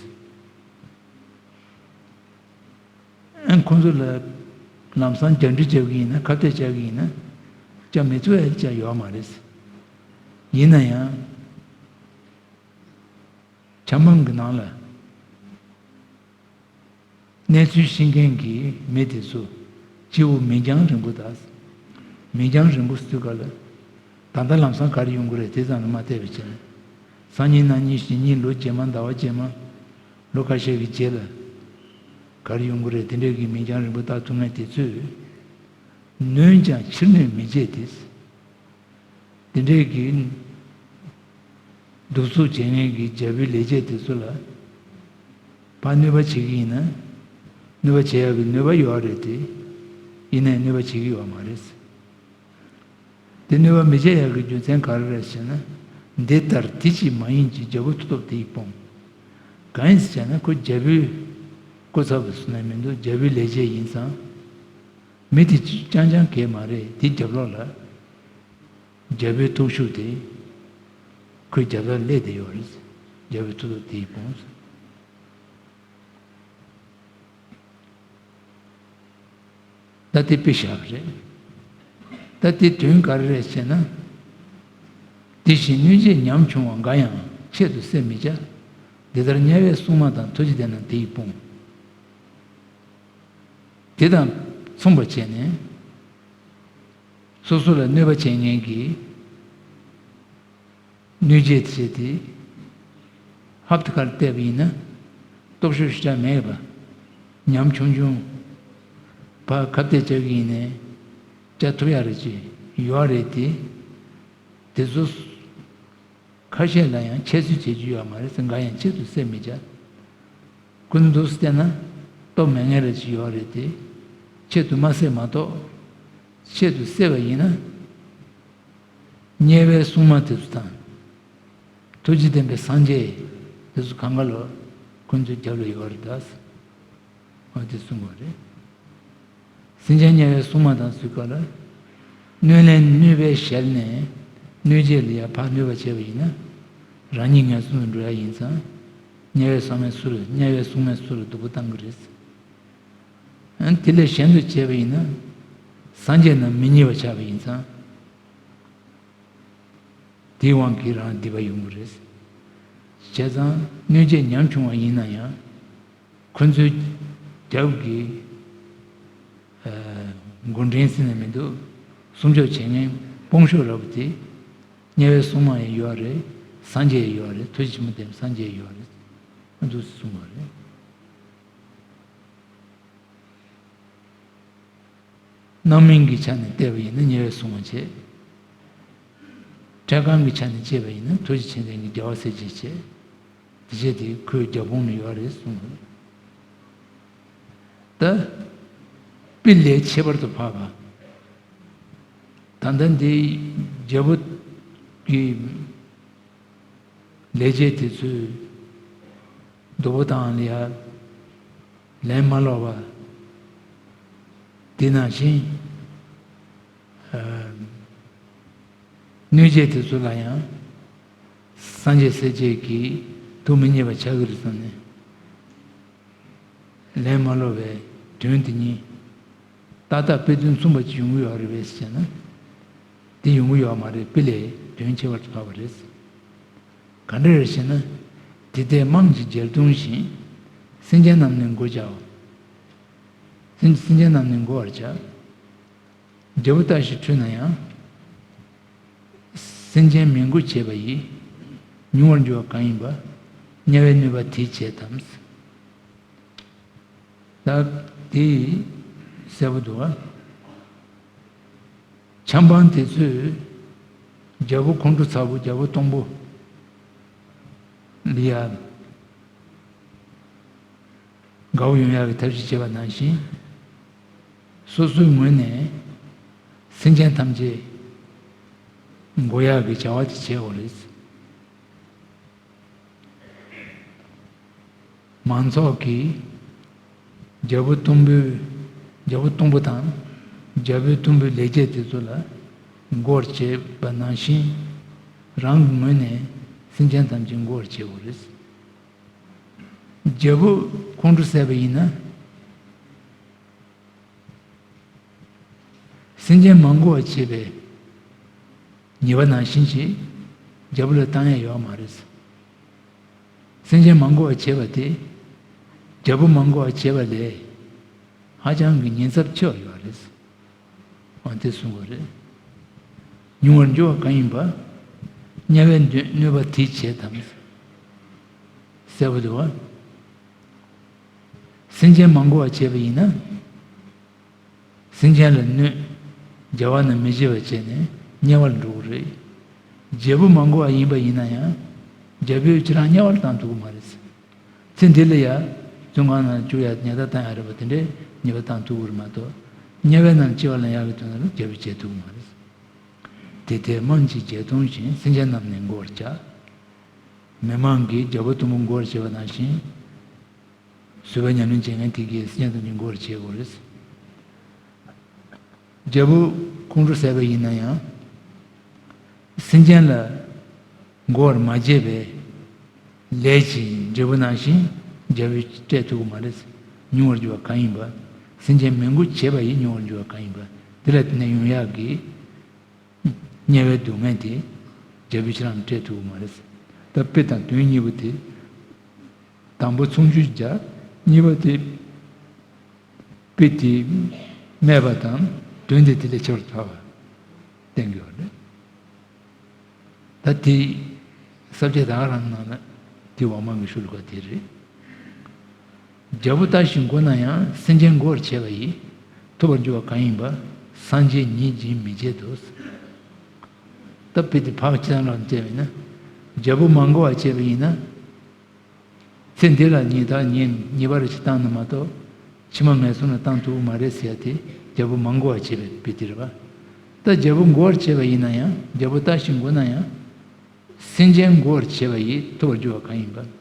ཨ། ཁོང་ཚོ་ལ་ལམ་སང་རྒྱབ་འདྲི་རྒྱག་གི་ཡིན་ན། ཁ་གཏད་བཅག་གི་ཡིན་ན། བཅག་མི་ཚུགས་ཡ་ཅིག་ཡོད་མ་རེད། ཡིན་ན་ཡང་ཆབ་འབངས་ཀྱི་ནང་ལ་གནས་ཚུལ་ཤེས་མཁན་གྱི་མི་དེ་ཚོ་སྤྱི་བོ་མིག་རྒྱང་རིང་པོ་དང་། མིག་རྒྱང་རིང་པོ་ཟེར་དུས་སྐབས་ལ། ད་ལྟ་ལམ་སང་ག་རེ་ཡོང་གི་རེད། དེ་ཙམ་ལ་མ་བལྟས་པ་བྱས་ནས། སང་ཉིན་གནངས་ཉིན་གཞེས་ཉིན་ལོ་རྗེས་མ་ཟླ་བ་རྗེས་མ། ལོ་ཁ་ཤས་ཀྱི་རྗེས་ལ་ག་རེ་ཡོང་གི་རེད། དེ་འདྲས་ཀྱི་མིག་རྒྱང་རིང་པོ་བལྟ་ཐུབ་མཁན་དེ་ཚོས་ནོན་ཀྱང་ཕྱིར་གནོད་མི་བྱེད་དེ། དེ་འདྲས་ཀྱི་གདུག་རྩུབ་བྱེད་མཁན་གྱི་རྒྱལ་པོའི་ལས་བྱེད་དེ་ཚོ་ལ་ཕར་གནོད་པ་བྱེད་ཀྱི་ཡིན་ན། གནོད་པ་བྱེད་ཡག་གི་ནུས་པ་ཡོད་རེད་དེ། ཡིན་ནའི་གནོད་པ་བྱེད་ཀྱི་ཡོད་མ་རེད། དེ་གནོད་པ་མི་བྱེད་ཡག་གི་རྒྱུ་མཚན་ག་རེ་རེད་ཟེར་ན། འདི་ལྟར་དེ་ཅིས་མ་ཡིན་གྱི། རྒྱལ་པོའི་མཐུ་སྟོབས་དེ་ཡིས་སྤོང་། གང་ཡིན་ཟེར་ན། ཁོ་རྒྱལ་པོའི་སྐུ་ཚབ་ཟེར་ན་མི་འདུག་རྒྱལ་པོའི་ལས་བྱེད་ཡིན་ཙང་། མི་དེ་རྐྱང་རྐྱང་གས་མ་རེད། དེ་རྒྱབ་ལོགས་ལ་རྒྱལ་པོའི་སྟོབས་ཤུགས་དེ་ཁོའི་རྒྱབ་ལ་སླེབས་བསྡད་ཡོད་རེད། རྒྱལ་པོའི་མཐུ་སྟོབས་དེ་ཡིས་སྤོང་ཟེར། ད་དེ་དཔེ་བཞག་པ་རེད། ད་དེ་དོན་ག་རེ་རེད་ཟེར་ན། དེ་བཞིན་གནོད་བྱེད་ཉམ་ཆུང་བ་འགའ་ཡང་ཆེད་དུ་བསད་མི་བྱ། འདི་ལྟར་དམྱལ་བའི་སྲུང་མ་དང་། ཐུགས་རྗེ་ལྡན་རྣམས་དེ་ཡིས་སྤོང་། དེ་དང་མཚུངས་པ་བྱས་ནས། སོ་སོ་ལ་གནོད་པ་བྱེད་མཁན་གྱི་གནོད་བྱེད་བྱས་ཏེ། ཧབ་ཏེ་ཁར་བལྟས་པ་ཡིན་ན། སྟོབས་ཤུགས་ཞེ་དྲག་མེད་པ། ཉམ་ཆུང་ཆུང་། ཕར་ཁ་གཏད་བཅག་གི་ཡིན་ནའི་བཅག་ཐུབ་ཡག་རེ་ཅིག་ཡོད་རེད་དེ། དེ་ཚོ་ཁ་ཤས་ལ་ཡང་ཁྱད་གསོད་བྱེད་རྒྱུ་ཡོད་མ་རེད་ཟེར། འགའ་ཡང་ཆེད་དུ་བསད་མི་བྱ། ཀུན་ཏུ་བལྟས་ན་སྟོབས་མེད་མཁན་རེ་ཅིག་ཡོད་རེད་དེ། ཆེད་དུ་མ་བསད་མ་གཏོགས། ཆེད་དུ་བསད་པ་ཡིན་ན། དམྱལ་བའི་སྲུང་མ་དེ་ཚོ་དང་། ཐུགས་རྗེ་ལྡན་པའི་སངས་རྒྱས་དེ་ཚོ་གང་ག་ལོ་ཁོ་ཚོའི་རྒྱབ་ལ་ཡོད་རེད་ད། འོ་དེ་གསུང་གི་རེད། སེམས་ཅན་དམྱལ་བའི་སྲུང་མ་དང་ཟེར་སྐབས་ལ། གནོད་ལན་གནོད་པའི་ཞལ་ནས་གནོད་བྱེད་ལ་ཡ་ཕར་གནོད་པ་བྱས་པ་ཡིན་ན། རང་ཉིད་ངན་སོང་དུ་འགྲོ་ཡ་ཡིན་ཙང་། དམྱལ་བའི་སྲུང་མས་སུ་ལ། དམྱལ་བའི་སྲུང་མས་སུ་ལ་སྡུག་པོ་བཏང་གི་རེད། ཨ། དེ་ལས་གཞན་དུ་བྱས་པ་ཡིན་ན། སངས་རྒྱས་རྣམས་མི་མཉེས་པར་ཆགས་པ་ཡིན་ཙང་། དེའི་དབང་གིས་རང་སྡིག་པ་ཡོང་གི་རེད། བྱས་ཙང་གནོད་བྱེད་ཉམ་ཆུང་བ་ཡིན་ན་ཡང་། ཁོ་ཚོའི་རྒྱབ་ཀྱི། ཨ། མགོ་འདྲེན་ཟེར་ན་མི་འདུག་སྲུང་སྐྱོབ་བྱེད་མཁན་དཔུང་ཤུགས་རབ་དེ། དམྱལ་བའི་སྲུང་མ་ཡང་ཡོད་རེད། སངས་རྒྱས་ཡང་ཡོད་རེད། ཐུགས་རྗེ་ཆེན་པོ་ལྡན་སངས་རྒྱས་ཡང་ཡོད་རེད། ཨ། འདུག་སེ་གསུངས་པ་རེད། རྣམ་སྨིན་གྱི་ཆ་ནས་བལྟས་པ་ཡིན་ན་དམྱལ་བའི་སྲུང་མ་བྱས། འཕྲལ་ཁམས་ཀྱི་ཆ་ནས་བལྟས་པ་ཡིན་ན་ཐུགས་རྗེ་ཆེན་པོ་ལྡན་གྱི་རྒྱལ་བ་སྲས་བཅས་བྱས། དེ་བྱས་དེ་ཁོའི་རྒྱབ་དཔུང་ལ་ཡོད་རེད་གསུངས་པ་རེད། ད་དཔེ་ལས་ཁྱད་པར་དུ་འཕགས་པ། ད་ལྟ་འདི་རྒྱལ་པོ་གི་ལས་བྱེད་དེ་ཚོས་སྡུག་པོ་བཏང་ལ་ཡ་ལན་མ་སློག་པ། དེ་ནང་བཞིན། ཨ། གནོད་བྱེད་དེ་ཚོ་ལ་ཡང་སངས་རྒྱས་སྲས་བཅས་ཀྱིས་ཐུགས་མི་མཉེས་པ་ཆགས་ཀྱི་རེད་བསམ་ནས། ལན་མ་སློག་པའི་དོན་དེ་ཉིད་ཏག་ཏག་དཔེ་དོན་མཚུངས་པ་ཅིག་ཡོང་གི་ཡོད་རེད་པས་ཟེར་ན། དེ་ཡོང་གི་ཡོད་མ་རེད། དཔེ་ལས་དོན་ཁྱད་པར་དུ་འཕགས་པ་རེད། ག་འདྲ་རེད་ཟེར་ན། དེ་ལྟས་དམངས་ཀྱི་རྒྱལ་གདུང་བཞིན། སེམས་ཅན་རྣམས་ནི་མགོ་བཅའ་བ། སེམས་སེམས་ཅན་རྣམས་ནི་མགོ་བར་བྱ། རྒྱལ་པོ་ལྟ་ཞིག་འཁྲུལ་ན་ཡང་། སེམས་ཅན་མི་མགོ་བྱས་པ་ཡིས། མྱོང་བར་འགྱུར་བ་གང་ཡིན་པ། དམྱལ་བའི་གནོད་པ་དེས་བྱེད་དམ། ད་དེ་གསལ་པོ་འདུག་བ། ཆབ་འབངས་དེ་ཚོས་རྒྱལ་པོ་ཁོང་ཁྲོ་ཚ་པོ་རྒྱལ་པོ་སྟོང་པོ་ལ་ཡ་དགའ་བོ་ཡོང་ཡག་གི་ཐབས་ཤེས་བྱས་པ་ནང་བཞིན། སོ་སོའི་ངོས་ནས་སེམས་ཅན་ཐམས་ཅད་མགོ་ཡག་གི་བྱ་བ་དེ་བྱས་ཡོད་རེད། མང་ཚོགས་ཀྱིས་རྒྱལ་པོ་སྟོང་པོའི་རྒྱལ་པོ་སྟོང་པོ་དང་རྒྱལ་པོའི་དུམ་བུའི་ལས་བྱེད་དེ་ཚོ་ལ་མགོ་བར་བྱས་པ་ནང་བཞིན། རང་གི་ངོས་ནས་སེམས་ཅན་ཐམས་ཅད་མགོ་བར་བྱས་ཡོད་རེད། རྒྱལ་པོ་ཁོང་ཁྲོ་ཟ་བ་ཡིན་ན། སེམས་ཅན་མ་མགོ་བ་བྱེད་པའི་ཉེས་པ་ནང་བཞིན་ཞིག་རྒྱལ་པོ་ལ་བཏང་ཡ་ཡོད་མ་རེད། སེམས་ཅན་མ་མགོ་བ་བྱེད་པ་དེ་རྒྱལ་པོ་མ་མགོ་བ་བྱེད་པ་ལས་ཧ་ཅང་གི་ཉེན་ཚབས་ཆེ་བ་ཡོད་རེད། འོ་དེ་གསུང་དགོས་རེད། མྱོང་བར་འགྱུར་བ་གང་ཡིན་པ། དམྱལ་བའི་གནོད་པ་དེས་བྱེད་དམ། གསལ་པོ་འདུག་བ། སེམས་ཅན་མ་མགོ་བ་བྱེད་པ་ཡིན་ན། སེམས་ཅན་ལ་གནོད། བྱ་བ་ནི་མི་བྱེད་པ་བྱས་ནས་དམྱལ་བར་འགྲོ་གི་རེད། རྒྱལ་པོ་མ་མགོ་བ་ཡིན་པ་ཡིན་ན་ཡང་། རྒྱལ་པོས་ཁྱེད་རང་དམྱལ་བར་བཏང་ཐུབ་ཀྱི་མ་རེད། ཚེ་འདི་ལ་ཡ། བཙོན་ཁང་ནང་བཅུག་ཡ་ཉེས་པ་བཏང་ཡ་རེད་པ་དེ་འདྲའི་ཉེས་པ་བཏང་ཐུབ་ཀྱི་རེད་མ་གཏོགས། དམྱལ་བའི་ནང་སྐྱེ་བ་ལེན་ཡག་གི་དོན་ལ་རྒྱལ་པོས་བྱེད་ཐུབ་ཀྱི་མ་རེད། དེ་ལྟས་སྨན་གྱིས་བརྒྱད་སྟོང་བཞིན། སེམས་ཅན་རྣམས་ནི་མགོ་བར་བྱ། མི་མང་གིས་རྒྱལ་པོ་དུམ་བུ་མགོ་བར་བྱེད་པ་ནང་བཞིན། བཟོད་པ་ཉམས་ལེན་བྱེད་མཁན་དེ་གིས་སེམས་ཅན་ཐམས་ཅད་མགོ་བར་བྱེད་དགོས་རེད། རྒྱལ་པོ་ཁོང་ཁྲོ་ཟ་བ་ཡིན་ན་ཡང་། སེམས་ཅན་ལ་མགོ་བར་མ་བྱས་པའི་ལས་ཀྱི་འབྲས་བུ་ནང་བཞིན་རྒྱལ་པོས་སྤྲད་ཐུབ་ཀྱི་མ་རེད། མྱོང་བར་འགྱུར་བ་གང་ཡིན་པ། སེམས་ཅན་མི་མགོ་བྱས་པ་ཡིས་མྱོང་བར་འགྱུར་བ་གང་ཡིན་པ། དེ་ལ་བརྟེན་ནས་ཡོང་ཡག་གི་དམྱལ་བའི་སྡུག་བསྔལ་དེ་རྒྱལ་པོས་ཁྱེད་རང་ལ་སྤྲད་ཐུབ་ཀྱི་མ་རེད། ད་དཔེ་དང་དོན་གཉིས་པོ་དེ། དང་པོ་མཚུངས་ཆོས་སྦྱར། གཉིས་པ་དེ་དཔེ་དེ་སྨྲས་པ་དང་དོན་དེ་དེ་ལས་ཁྱད་པར་འཕགས་པ་བསྟན་གྱི་ཡོད་རེད། ད་དེ་ས་བཅད་ད་ག་རང་ནང་ལ་དེ་འོག་མ་གི་ཤོ་ལོ་ཀ་དེ་རེད། རྒྱལ་པོ་ལྟ་ཞིག་མགོ་ན་ཡང་། སེམས་ཅན་མགོ་བར་བྱེད་པ་ཡིས། ཐུབ་པར་འགྱུར་བ་གང་ཡིན་པ། སངས་རྒྱས་ཉིད་སྦྱིན་མི་བྱེད་དོ། ད་དཔེ་དེ་ཕར་ཅི་ཙམ་ལ་བལྟས་པ་ཡིན་ན། རྒྱལ་པོ་མ་མགོ་བར་བྱེད་པ་ཡིན་ན། ཚེ་འདི་ལ་ཉེས་དང་ཉེས་ཉེས་པ་རེ་ཞིག་བཏང་ན་མ་གཏོགས། ཕྱི་མ་ངན་སོང་ལ་བཏང་ཐུབ་ཀྱི་མ་རེད་ཟེར་ཡ་དེ་རྒྱལ་པོ་མ་མགོ་བར་བྱེད་པའི་དཔེ་དེ་རེད་པ། ད་རྒྱལ་པོ་མགོ་བར་བྱེད་པ་ཡིན་ན་ཡང་། རྒྱལ་པོ་ལྟ་ཞིག་མགོ་ན་ཡང་། སེམས་ཅན་མགོ་བར་བྱེད་པ་ཡིས་ཐུབ་པར་འགྱུར་བ་གང་ཡིན་པ།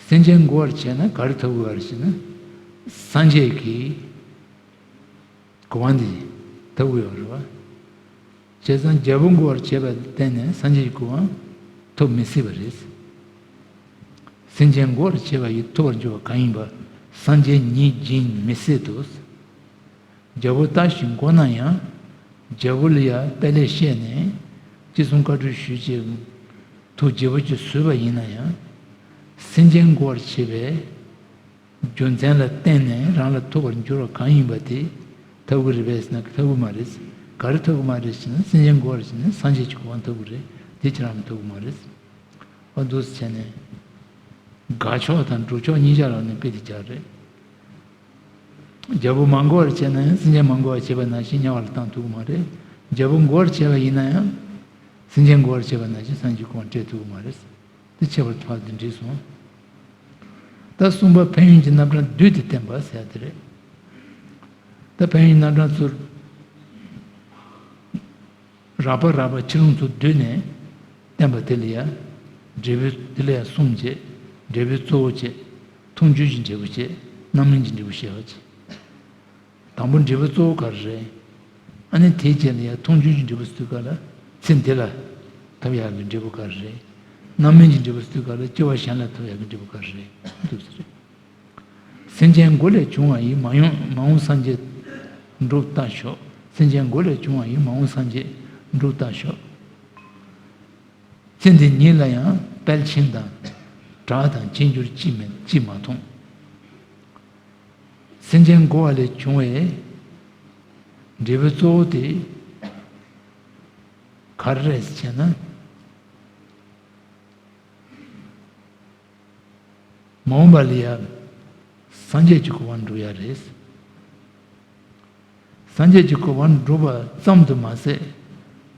སེམས་ཅན་མགོ་བར་བྱས་ན་ག་རེ་ཐོབ་དགོས་པ་རེད་ཟེར་ན། སངས་རྒྱས་ཀྱི་གོ་འཕང་འདི་ཐོབ་དགོས་པ་རེད་པ། བྱས་ཙང་རྒྱལ་པོ་མགོ་བར་བྱས་པ་བརྟེན་ནས་སངས་རྒྱས་ཀྱི་གོ་འཕང་ཐོབ་མི་སྲིད་པ་རེད། སེམས་ཅན་མགོ་བར་བྱེད་པ་ཡིས་ཐུབ་པར་འགྱུར་བ་གང་ཡིན་པ། སངས་རྒྱས་ཉིད་སྦྱིན་མི་སྲིད་དོ། རྒྱལ་པོ་ལྟ་ཞིག་མགོ་ན་ཡང་། རྒྱལ་པོ་ལ་ཡ་དཔེ་ལེགས་བཤད་ནས་ཅི་གསུང་བཀའ་གྲོས་ཞུས་བྱས་ཐུགས་དགྱེས་པོ་ཅིག་བཟོས་པ་ཡིན་ན་ཡང་། སེམས་ཅན་མགོ་བར་བྱེད་པའི་རྒྱུ་མཚན་ལ་བརྟེན་ནས་རང་ལ་ཐུབ་པར་འགྱུར་བ་གང་ཡིན་པ་དེ་ཐོབ་ཀྱི་རེད་པས་ཟེར་ན་ཐོབ་ཀྱི་མ་རེད། ག་རེ་ཐོབ་ཀྱི་མ་རེད་ཟེར་ན། སེམས་ཅན་མགོ་བར་བྱེད་ན་སངས་རྒྱས་ཀྱི་གོ་འཕང་ཐོབ་ཀྱི་རེད། དེ་ཁྱེད་རང་ལ་ཐོབ་ཀྱི་མ་རེད། འོ་འདུག་སེ་བྱས་ནས། དགག་ཕྱོགས་དང་སྒྲུབ་ཕྱོགས་གཉིས་ཆ་ལ་ནི་དཔེ་དེ་སྦྱར་རེད། རྒྱལ་པོ་མ་མགོ་བར་བྱས་ན་ཡང་སེམས་ཅན་མ་མགོ་བར་བྱས་པ་ནང་བཞིན་དམྱལ་བ་ལ་བཏང་ཐུབ་ཀྱི་མ་རེད། རྒྱལ་པོ་མགོ་བར་བྱས་པ་ཡིན་ན་ཡང་། སེམས་ཅན་མགོ་བར་བྱས་པ་ནང་བཞིན་སངས་རྒྱས་གོ་འཕང་སྤྲད་ཐུབ་ཀྱི་མ་རེད། དེ་ཁྱད་པར་འཕགས་པ་དེ་འགྲིག་སོང་། ད་གསུམ་པ་ཕན་ཡོན་གྱི་རྣམ་གྲངས་བསྡུས་ཏེ་བསྟན་པ་ཟེར་ཡ་དེ་རེད། ད་ཕན་ཡོན་རྣམ་གྲངས་ཚུར། རགས་པ་རགས་པ་ཕྱི་རུ་ཚུར་བསྡུས་ནས་བསྟན་པ་དེ་ལ་ཡ། འབྲས་བུ་དེ་ལ་ཡ་གསུམ་བྱས། འབྲས་བུའི་གཙོ་བོ་བྱས། མཐོང་ཆོས་ཀྱི་འབྲས་བུ་བྱས། རྣམ་སྨིན་གྱི་འབྲས་བུ་བཤད་པ་བྱས། དང་པོ་འབྲས་བུ་གཙོ་བོ་ག་རེ་རེད། ཨ་ནི་དེའི་རྗེས་ལ་ཡང་མཐོང་ཆོས་ཀྱི་འབྲས་བུ་ཟེར་དུས་སྐབས་ལ་ཚེ་འདི་ལ་ཐོབ་ཡག་གི་འབྲས་བུ་ག་རེ་རེད། རྣམ་སྨིན་གྱི་འབྲས་བུ་ཟེར་དུས་སྐབས་ལ་སྐྱེ་བ་གཞན་ལ་ཐོབ་ཡག་གི་འབྲས་བུ་ག་རེ་རེད་འདུག་ཟེར། སེམས་ཅན་མགོ་ལས་བྱུང་བ་ཡིས། མ་འོངས་མ་འོངས་སངས་རྒྱས་འགྲུབ་ལྟ་ཞོག་སེམས་ཅན་མགོ་ལས་བྱུང་བ་ཡིས། མ་འོངས་སངས་རྒྱས་འགྲུབ་ལྟ་ཞོག་ཚེ་འདི་ཉིད་ལ་ཡང་དཔལ་ཆེན་དང་། གྲགས་དང་གཅེར་འགྱུར་ཅིས་མི་ཅིས་མ་མཐོང་། སེམས་ཅན་འགོག་པ་ལས་བྱུང་བའི་འབྲས་བུ་གཙོ་བོ་དེ་ག་རེ་རེད་ཟེར་ན། མ་འོངས་པ་ལ་ཡང་སངས་རྒྱས་ཀྱི་གོ་འཕང་འགྲུབ་ཡ་རེད། སངས་རྒྱས་ཀྱི་གོ་འཕང་འགྲུབ་པ་ཙམ་དུ་མ་ཟད།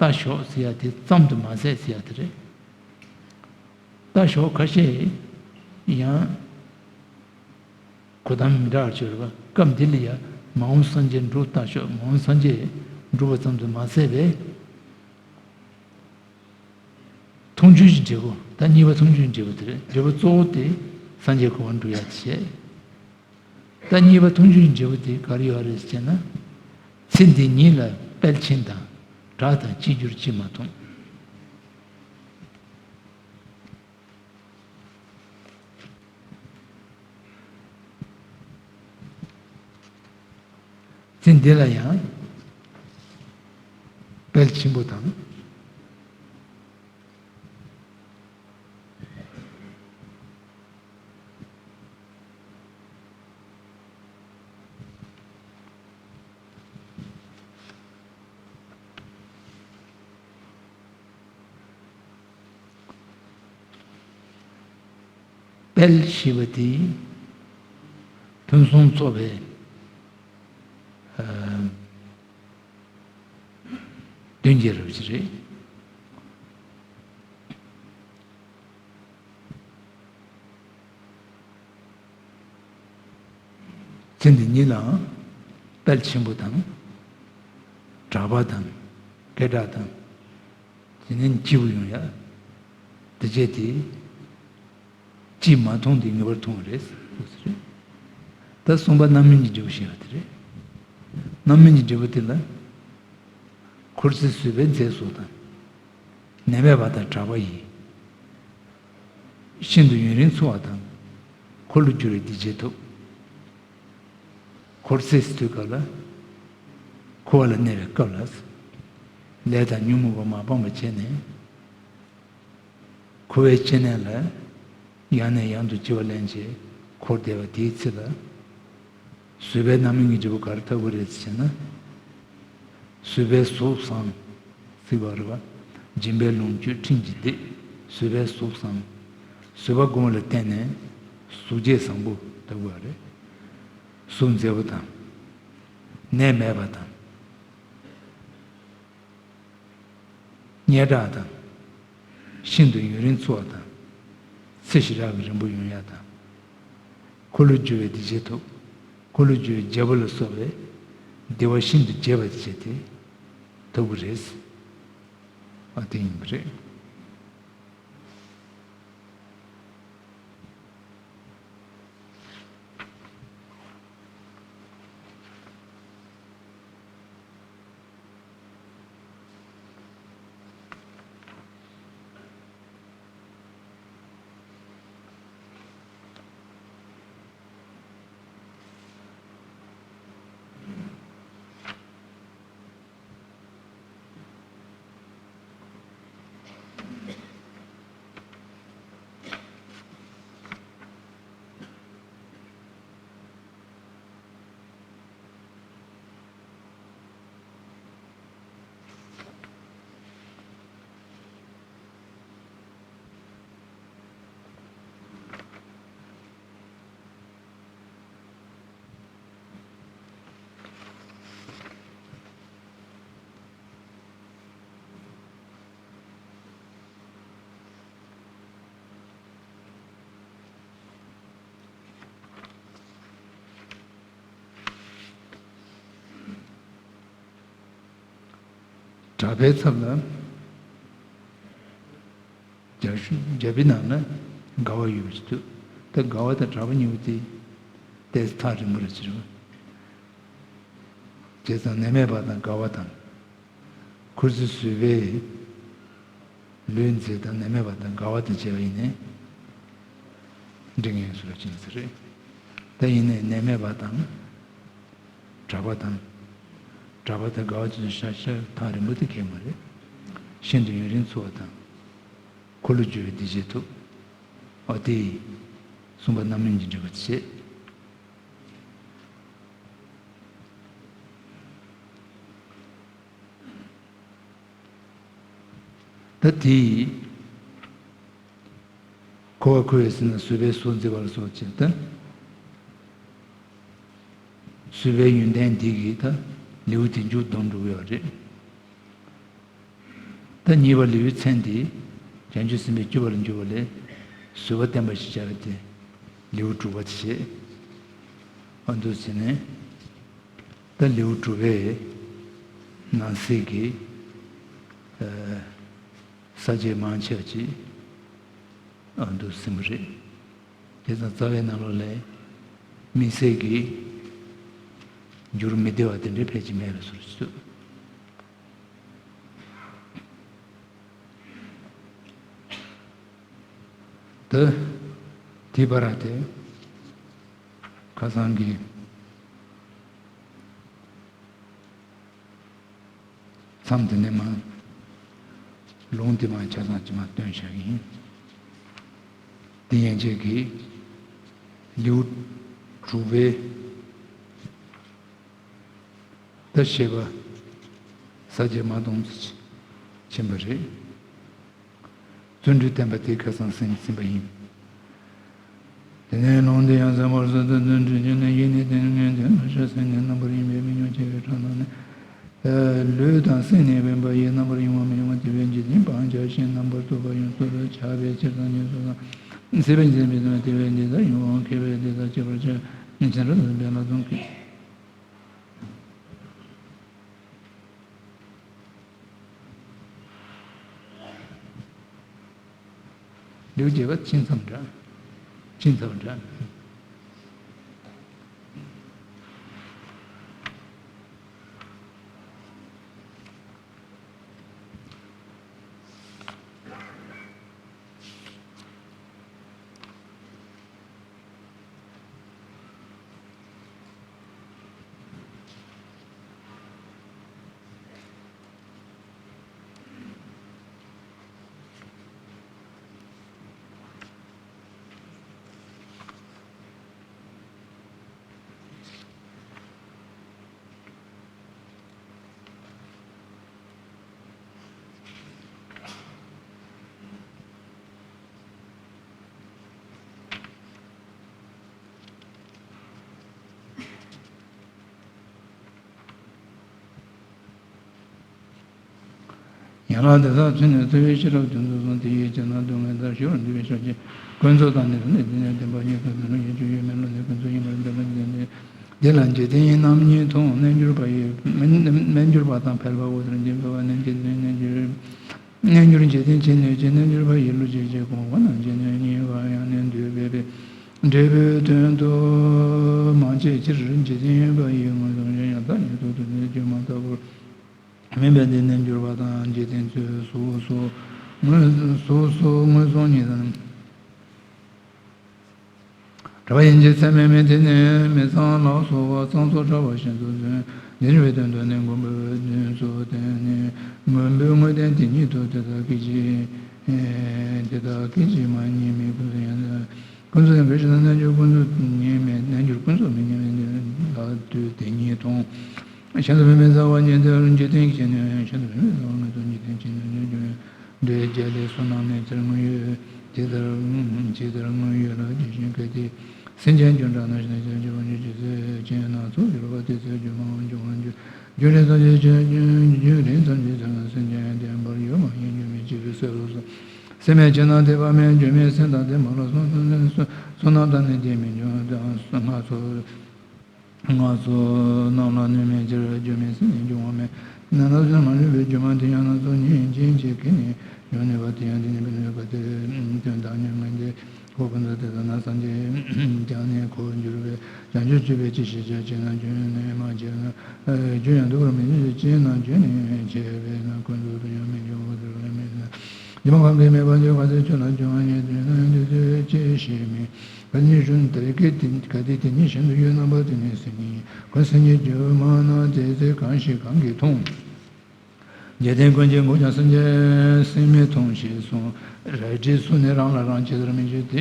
ལྟ་ཞོག་ཟེར་ཡ་དེ་ཙམ་དུ་མ་ཟད་ཟེར་ཡ་དེ་རེད། ལྟ་ཞོག་ཁ་ཤས་ཡང་གོ་ཐང་མི་འདྲ་བ་ཅིག་ཡོད་རེད་པ། སྐབས་འདི་ལ་ཡང་མ་འོངས་སངས་རྒྱས་འགྲུབ་ལྟ་ཞོག་མ་འོངས་སངས་རྒྱས་འགྲུབ་པ་ཙམ་དུ་མ་ཟད་པའི། མཐོང་ཆོས་ཀྱི་འབྲས་བུ། ད་གཉིས་པ་མཐོང་ཆོས་ཀྱི་འབྲས་བུ་དེ་རེད། འབྲས་བུ་གཙོ་བོ་དེ་སངས་རྒྱས་གོ་འཕང་འགྲུབ་ཡ་བྱེད། ད་གཉིས་པ་མཐོང་ཆོས་ཀྱི་འབྲས་བུ་དེ་ག་རེ་ཡོད་རེད་ཟེར་ན། ཚེ་འདི་ཉིད་ལ་དཔལ་ཆེན་དང་། གྲགས་དང་གཅིག་གྱུར་ཅིས་མ་མཐོང་། ཚེ་འདི་ལ་ཡང་དཔལ་ཆེན་པོ་དང་། དཔལ་ཞེས་པ་དེ་ཕུན་སུམ་ཚོགས་པའི་ཨ་དོན་རྒྱས་རབ་ཅིག་རེད། ཚེ་འདི་ཉིད་ལའང་དཔལ་ཆེན་པོ་དང་། གྲགས་པ་དང་། སྐད་གྲགས་དང་། དེ་ནས་སྐྱིད་པོ་ཡོང་ཡ། དེ་བྱས་ཏེ། ཅིས་མ་མཐོང་དེ་ངེས་པར་མཐོང་བ་རེད། ད་གསུམ་པ་རྣམ་སྨིན་གྱི་འབྲས་བུ་ཞེས་པ་དེ་རེད། རྣམ་སྨིན་གྱི་འབྲས་བུ་དེ་ལ། འཁོར་ཚེ་བཟོད་པའི་མཛད་སོགས་དང་། ནད་མེད་པ་དང་གྲགས་པ་ཡིས། ཤིན་ཏུ་ཡུན་རིང་འཚོ་བ་དང་། འཁོར་ལོ་བསྒྱུར་བའི་སྡིག་བྱེད་ཐོབ། འཁོར་ཚེ་ཟེར་དུས་སྐབས་ལ། འཁོར་བ་ལ་གནས་པའི་སྐབས་ལ། ལས་དང་ཉོན་མོངས་པ་མ་སྤངས་པ་བྱས་ནས། འཁོར་བའི་སྐྱེ་གནས་ལ་ཡང་ནས་ཡང་དུ་སྐྱེ་བ་ལེན་བྱས་འཁོར་བསྡད་པ་དེའི་ཚེ་ལ། བཟོད་པའི་རྣམ་སྨིན་གྱི་འབྲས་བུ་ག་རེ་ཐོབ་ཀྱི་རེད་ཟེར་ན། བཟོད་པའི་གཟུགས་བཟང་། ཟེར་བ་རེད་པ། སྦྱིན་པའི་ལོངས་སྤྱོད་ཕྲིན་གྱིས་བདེ། བཟོད་པའི་གཟུགས་བཟང་། བཟོད་པ་སྒོམ་པ་ལ་བརྟེན་ནས་གཟུགས་བྱད་བཟང་པོ་ཐོབ་ཀྱི་རེད། གཟུགས་མཛེས་པོ་དང་། ནད་མེད་པ་དང་། སྙན་གྲགས་དང་། ཤིན་ཏུ་ཡུན་རིང་འཚོ་བ་དང་། ཚེ་ཞེ་དྲག་གི་རིང་པོ་ཡོང་ཡ་དང་། འཁོར་ལོ་བསྒྱུར་བའི་སྡིག་བྱེད་ཐོབ། འཁོར་ལོ་བསྒྱུར་བའི་རྒྱལ་པོ་ལ་སོགས་པའི་བདེ་བ་ཤིན་ཏུ་རྒྱས་པ་བྱས་ཏེ་ཐོབ་ཀྱི་རེད། ཨ་དེ་ཡིན་པ་རེད། གྲགས་པའི་ཚབ་ལ། རྒྱ་ཤུ་རྒྱ་བི་ནང་ན་དགའ་བ་ཡོད་པ་ཞིག་འདུག་ད་དགའ་བ་དང་གྲགས་པ་གཉིས་པོ་དེ་ཏོག་ཙམ་ཐག་རིང་པོ་རེད་ཟེར་བ། བྱས་ཙང་ནད་མེད་པ་དང་དགའ་བ་དང་། འཁོར་ཚེ་བཟོད་པས་ལུས་མཛེས་དང་ནད་མེད་པ་དང་དགའ་བ་དང་བཅས་པ་ཡིན་ནའི་འགྲིག་ངེས་སུ་ལ་ཕྱིན་ཟེར་རེད། ད་ཡིན་ནའི་ནད་མེད་པ་དང་། གྲགས་པ་དང་། གྲགས་པ་དང་དགའ་བ་ཅན་ཤ་ཤ་ཐག་རིང་པོ་དེ་གལ་མ་རེད། ཤིན་ཏུ་ཡུན་རིང་འཚོ་བ་དང་། འཁོར་ལོ་བསྒྱུར་བའི་སྡིག་བྱེད་ཐོབ། ཨ་དེ་ཡིས། གསུམ་པ་རྣམ་སྨིན་གྱི་འབྲས་བུ་བྱེད། ད་དེ་ཡིས་འཁོར་བར་འཁོར་བའི་ཟེར་ན་བཟོད་པའི་ཟོལ་འཛིན་པ་ལ་སོགས་བྱས་ད། བཟོད་པའི་ཡོན་ཏན་འདི་གིས་ད་ལེའུ་བདུན་ཅུ་བསྡོམས་འགྲོ་གི་ཡོད་རེད། ད་གཉིས་པ་ལེའུའི་མཚན་དེ་བྱང་ཆུབ་སེམས་དཔའི་སྤྱོད་པ་ལ་འཇུག་པ་ལས་བཟོད་པ་བསྟན་པ་ཞེས་བྱ་བའི་དེ་ལེའུ་དྲུག་པ་བྱས། ཨ་འདུག་བྱས་ནས་ད་ལེའུ་དྲུག་པའི་ནང་གསེས་ཀྱི་ཨ་ས་བཅད་མང་ཆེ་བ་ཅིག་ཨ་འདུག་ཟིན་པ་རེད། དེ་ཙང་རྩ་བའི་ནང་ལོགས་ལ་དམིགས་བསལ་གྱི་འགྱུར་མི་བདེ་བ་དེ་འདྲའི་ཕལ་ཆེར་མེད་པའི་བཟོ་འདྲ་ཞིག་འདུག་ད་དེའི་བར་དེ་ཁ་སང་གི་མཚམས་དེ་ནས་མར་ལུང་དེ་མར་ཆ་ཚང་ཅིག་མར་སྟོན་བཞག་གི་ཡིན། དེ་ཡན་ཆད་ཀྱི་ལེའུ་དྲུག་པའི་ད་བཤད་པ་ས་བཅད་མ་སྟོང་ཙམ་ཕྱིན་པ་རེད། བརྩོན་འགྲུས་བསྟན་པ་དེ་ཁ་སང་ཟིན་ཟིན་པ་ཡིན། དེ་ནས་ལུང་དེ་ཡང་ཟབ་མོར་གསལ་དུ་བརྩོན་འགྲུས་ཀྱིས་ནི་ཡིད་ནི་བརྟན་ངེས་དོན་ལ་ཤར་སེམས་ནི་རྣམ་པར་གཡེང་བའི་མི་ཉུང་ཆེ་བའི་ཁྲག་ནང་ནས། ལུས་དང་སེམས་ནི་དབེན་པ་ཡི་རྣམ་པར་གཡེང་བ་མི་ཉུང་བ་དེ་བས་འཇིག་རྟེན་སྤང་བྱ་ཞིང་རྣམ་པར་རྟོག་པ་ཡོངས་སུ་བྱ་བའི་ཕྱིར་དང་ཉེས་སུ་དང་། སྲིད་པའི་འཇིག་རྟེན་པའི་དོན་དེ་བས་འདི་ལྟར་གཡེང་བའང་མཁས་པས་འདི་ལྟར་གཅེས་པར་བྱ། ཉིན་ཕྱིར་དང་འབད་ལ་གདོང་གི་ལེའུ་བརྒྱད་པ་ཕྱིན་ཙམ་འདྲ། ཕྱིན་ཙམ་འདྲ། ཡན་ལག་དེ་དག་ཚུན་ནས་ཐུབ་པའི་ཤེས་རབ་དོན་དུ་བཟུང་། དེ་ཡིས་བྱས་ན་སྡུག་བསྔལ་དང་ཞི་བར་འདུ་བའི་ཕྱོགས་ཀྱི་ཀུན་རྫོབ་དང་ནི་དེ་ནས་དེ་ནས་བདེན་པ་གཉིས་སུ་མི་སྣང་ཡིད་དཔྱོད་ཡུལ་མིན་ལ་ནི་ཀུན་རྫོབ་ཡིན་པར་འདོད་པ་འདི་ནི། འདི་ལ་འཇིག་རྟེན་རྣམ་གཉིས་མཐོང་། རྣལ་འབྱོར་པ་ཡི་རྣལ་འབྱོར་པ་དང་ཕལ་པའོ། དེར་འཇིག་པ་ནི་འཇིག་རྟེན་རྣལ་འབྱོར། རྣལ་འབྱོར་འཇིག་རྟེན་ཕྱིར་གནོད་ཅིང་། རྣལ་འབྱོར་པ་ཡི་བསླུ་བྱེད་ཅེས། གོང་འོག་རྣམ་འབྱེད་ནི་གཉིས་པ་ཡང་ནི་འདོད་པའི་འབྲས་བུའི་དོན་དུ་མང་ཆེ་ཕྱིར། འཇིག་རྟེན་པ་ཡི་ངོས་བཟུང་ཞིང་ཡང་དག་ཉིད་དུ་ཐུབ་པའི་སྒྱུ་མ་ལྟ་བུར་མིན་པས་ཏེ། རྣལ་འབྱོར་པ་དང་འཇིག་རྟེན་ཚུལ་སོ་སོ་ངོས་སོ་སོ་ངོས་བཟུང་ཉིད་དང་། གྲགས་པ་ཡན་ཆད་ཚད་མས་མི་ཐེག་ནས། མི་ཚངས་ལ་སོགས་པ་ཚངས་སོགས་གྲགས་པ་བཞིན་དུ་བརྫུན། འདི་འཇུག་པའི་དོན་དུ་ནི་མགོན་པོའི་དོན་སོགས་བསྟན་ནས། མགོན་པོའི་དངོས་བསྟན་དེ་ཉིད་དུ་དེ་དག་སྐད་ཅིག་དེ་དག་སྐད་ཅིག་མ་ཉིད་མེད་ཀུན་རྫོབ་ཡང་ཀུན་རྫོབ་ཡང་དག་ཕྱིར་དང་རྣལ་འབྱོར་ཀུན་རྫོབ་ཉིད་མེད། རྣལ་འབྱོར་ཀུན་རྫོབ་མི་ཉིད་མེད་ལ་དུས་དེ་ཉིད་མཐོང་། གཞན་དུ་མི་སྨྲ་བྱ་བ་ཉིད་དེ་འཇིག་རྟེན་གྱི་ཕྱིར་ནི། གཞན་དུ་མི་སྨྲ་བྱ་བ་ངེས་སོ་འཇིག་རྟེན་ཕྱིར་ནི། འདོད་རྒྱལ་ལས་བསོད་ནམས་ནི་ཇི་ལྟར་དངོས་ཡོད། ཇི་ལྟར་ཇི་ལྟར་དངོས་ཡོད་ལ་རྒྱུ་ཞིང་གལ་ཏེ། སེམས་ཅན་རྒྱུ་འབྲས་རྣམས་ཞེན་ཅིང་འགྱུར་བར་འགྱུར་གྱི་ཚུལ་ཅན་སྣ་ཚོགས་འགྱུར་བ་དེ་ཚོའི་རྒྱུ་མ་འོངས་འབྱུང་བར་འགྱུར། རྒྱུ་རིང་ཙམ་གྱི་ཚུལ་རྒྱུ་རིང་ཙམ་གྱི་ཚུལ་ལ་སེམས་ཅན་བདེན་པར་ཡོད་མ་ཡིན་རྒྱུ་མེད་ཅེས་པའི་ཚུལ་ལོ། སེམས་མེད་ཕྱིར་ན་དེ་བ་མེད། རྒྱུ་མེད་སེམས་དང་ལྡན་པ་ལ་སོགས་བསོད་ནམས་དང་ནི་དེ་མི་འབྱུང་། སྔགས་སོགས་སྔགས་སོགས་རྣམས་ལ་གནོད་མེད་ཕྱིར། རྒྱུ་མེད་སེམས་ནི་འབྱུང་བ་མེད། ནང་ན་སེམས་མ་ལུས་པའི་སྒྱུ་མ་དེ་ཡང་སྣ་ཚོགས་ཉིད་ཅན་གྱིས་ཁེགས་ནས་འབྱུང་ནུས་པ་དེ་ཡང་དེ་ཉིད་ཀྱི་ནུས་པ་དེ་དོན་དག་ཉོན་མོངས་ཏེ། འཁོར་ཀུན་ཏུ་དེ་ལྟར་ན་སངས་རྒྱས་ཀྱང་ནི་འཁོར་འགྱུར་བས། བྱང་ཆུབ་སྤྱོད་པའི་ཅི་ཞིག་བྱ། བྱས་ན་རྒྱུན་ནས་མ་བྱས་ན། རྒྱུན་ཡང་འདུག་པར་མི་འགྱུར། བྱས་ན་རྒྱུན་ནས་བྱས་པས་ན། ཀུན་རྫོབ་ཏུ་ཡང་མི་འགྱུར་བ་དེ་ལ་མེད་ན། སྒྱུ་མ་གང་གིས་མེད་པར་འགྱུར། ག་ཚོད་ཆོས་ལ་སྦྱོར་བ་ཉིད་དུ་ན་འདི་ཚོད་ཅི་ཞིག་མིན། ག་ནི་རུང་དེ་སྐད་དེ་ག་དེ་དེ་ཉིད་བཞིན་དུ་ཡོད་རྣམ་པ་དེ་ནི་སེམས་ཉིད་ཀུན་སེམས་ཉིད་སྒྱུ་མ་ན་དེ་ཚེ་གང་ཞིག་གང་གིས་མཐོང་། འཇིག་རྟེན་ཀུན་གྱིས་འགུགས་ཀྱང་སེམས་ཅན་སེམས་མེད་མཐོང་ཞེས་གསུངས། རལ་གྲིའི་ཚུལ་ནི་རང་ལ་རང་ཇི་ལྟར་མི་འཇིགས་དེ་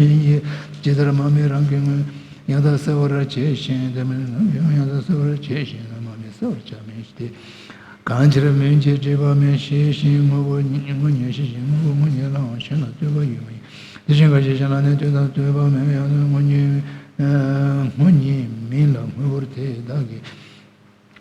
ཡི། ཇི་ལྟར་མ་རྨོས་རང་གི་ངོས། ཡང་དག་གསལ་བར་བྱས་ཤིང་། དེ་མིན་ཡང་དག་གསལ་བར་བྱས་ཤིང་ན། མ་རྨོས་གསལ་བར་བྱ་མིན་ཏེ། གང་ཕྱིར་སྨོན་བྱེད་སྒྲིབ་པ་མེད། ཤེས་བཞིན་དངོས་པོ་དངོས་ཉིད་ཤེས་བཞིན་དངོས་པོ་དངོས་ཉིད་ལའང་ཞེན་ལ་ལྟོས་པ་ཡོད་མ་ཡིན། དེ་བཞིན་གང་ཞིག་གཞན་ལ་ནི་ལྟོས་དང་ལྟོས་པ་མེད་པ་ཡང་དངོས་ཉིད་སྔོ་ཉིད་མིན་ལ་དངོས་པོར་དེ་དག་གི་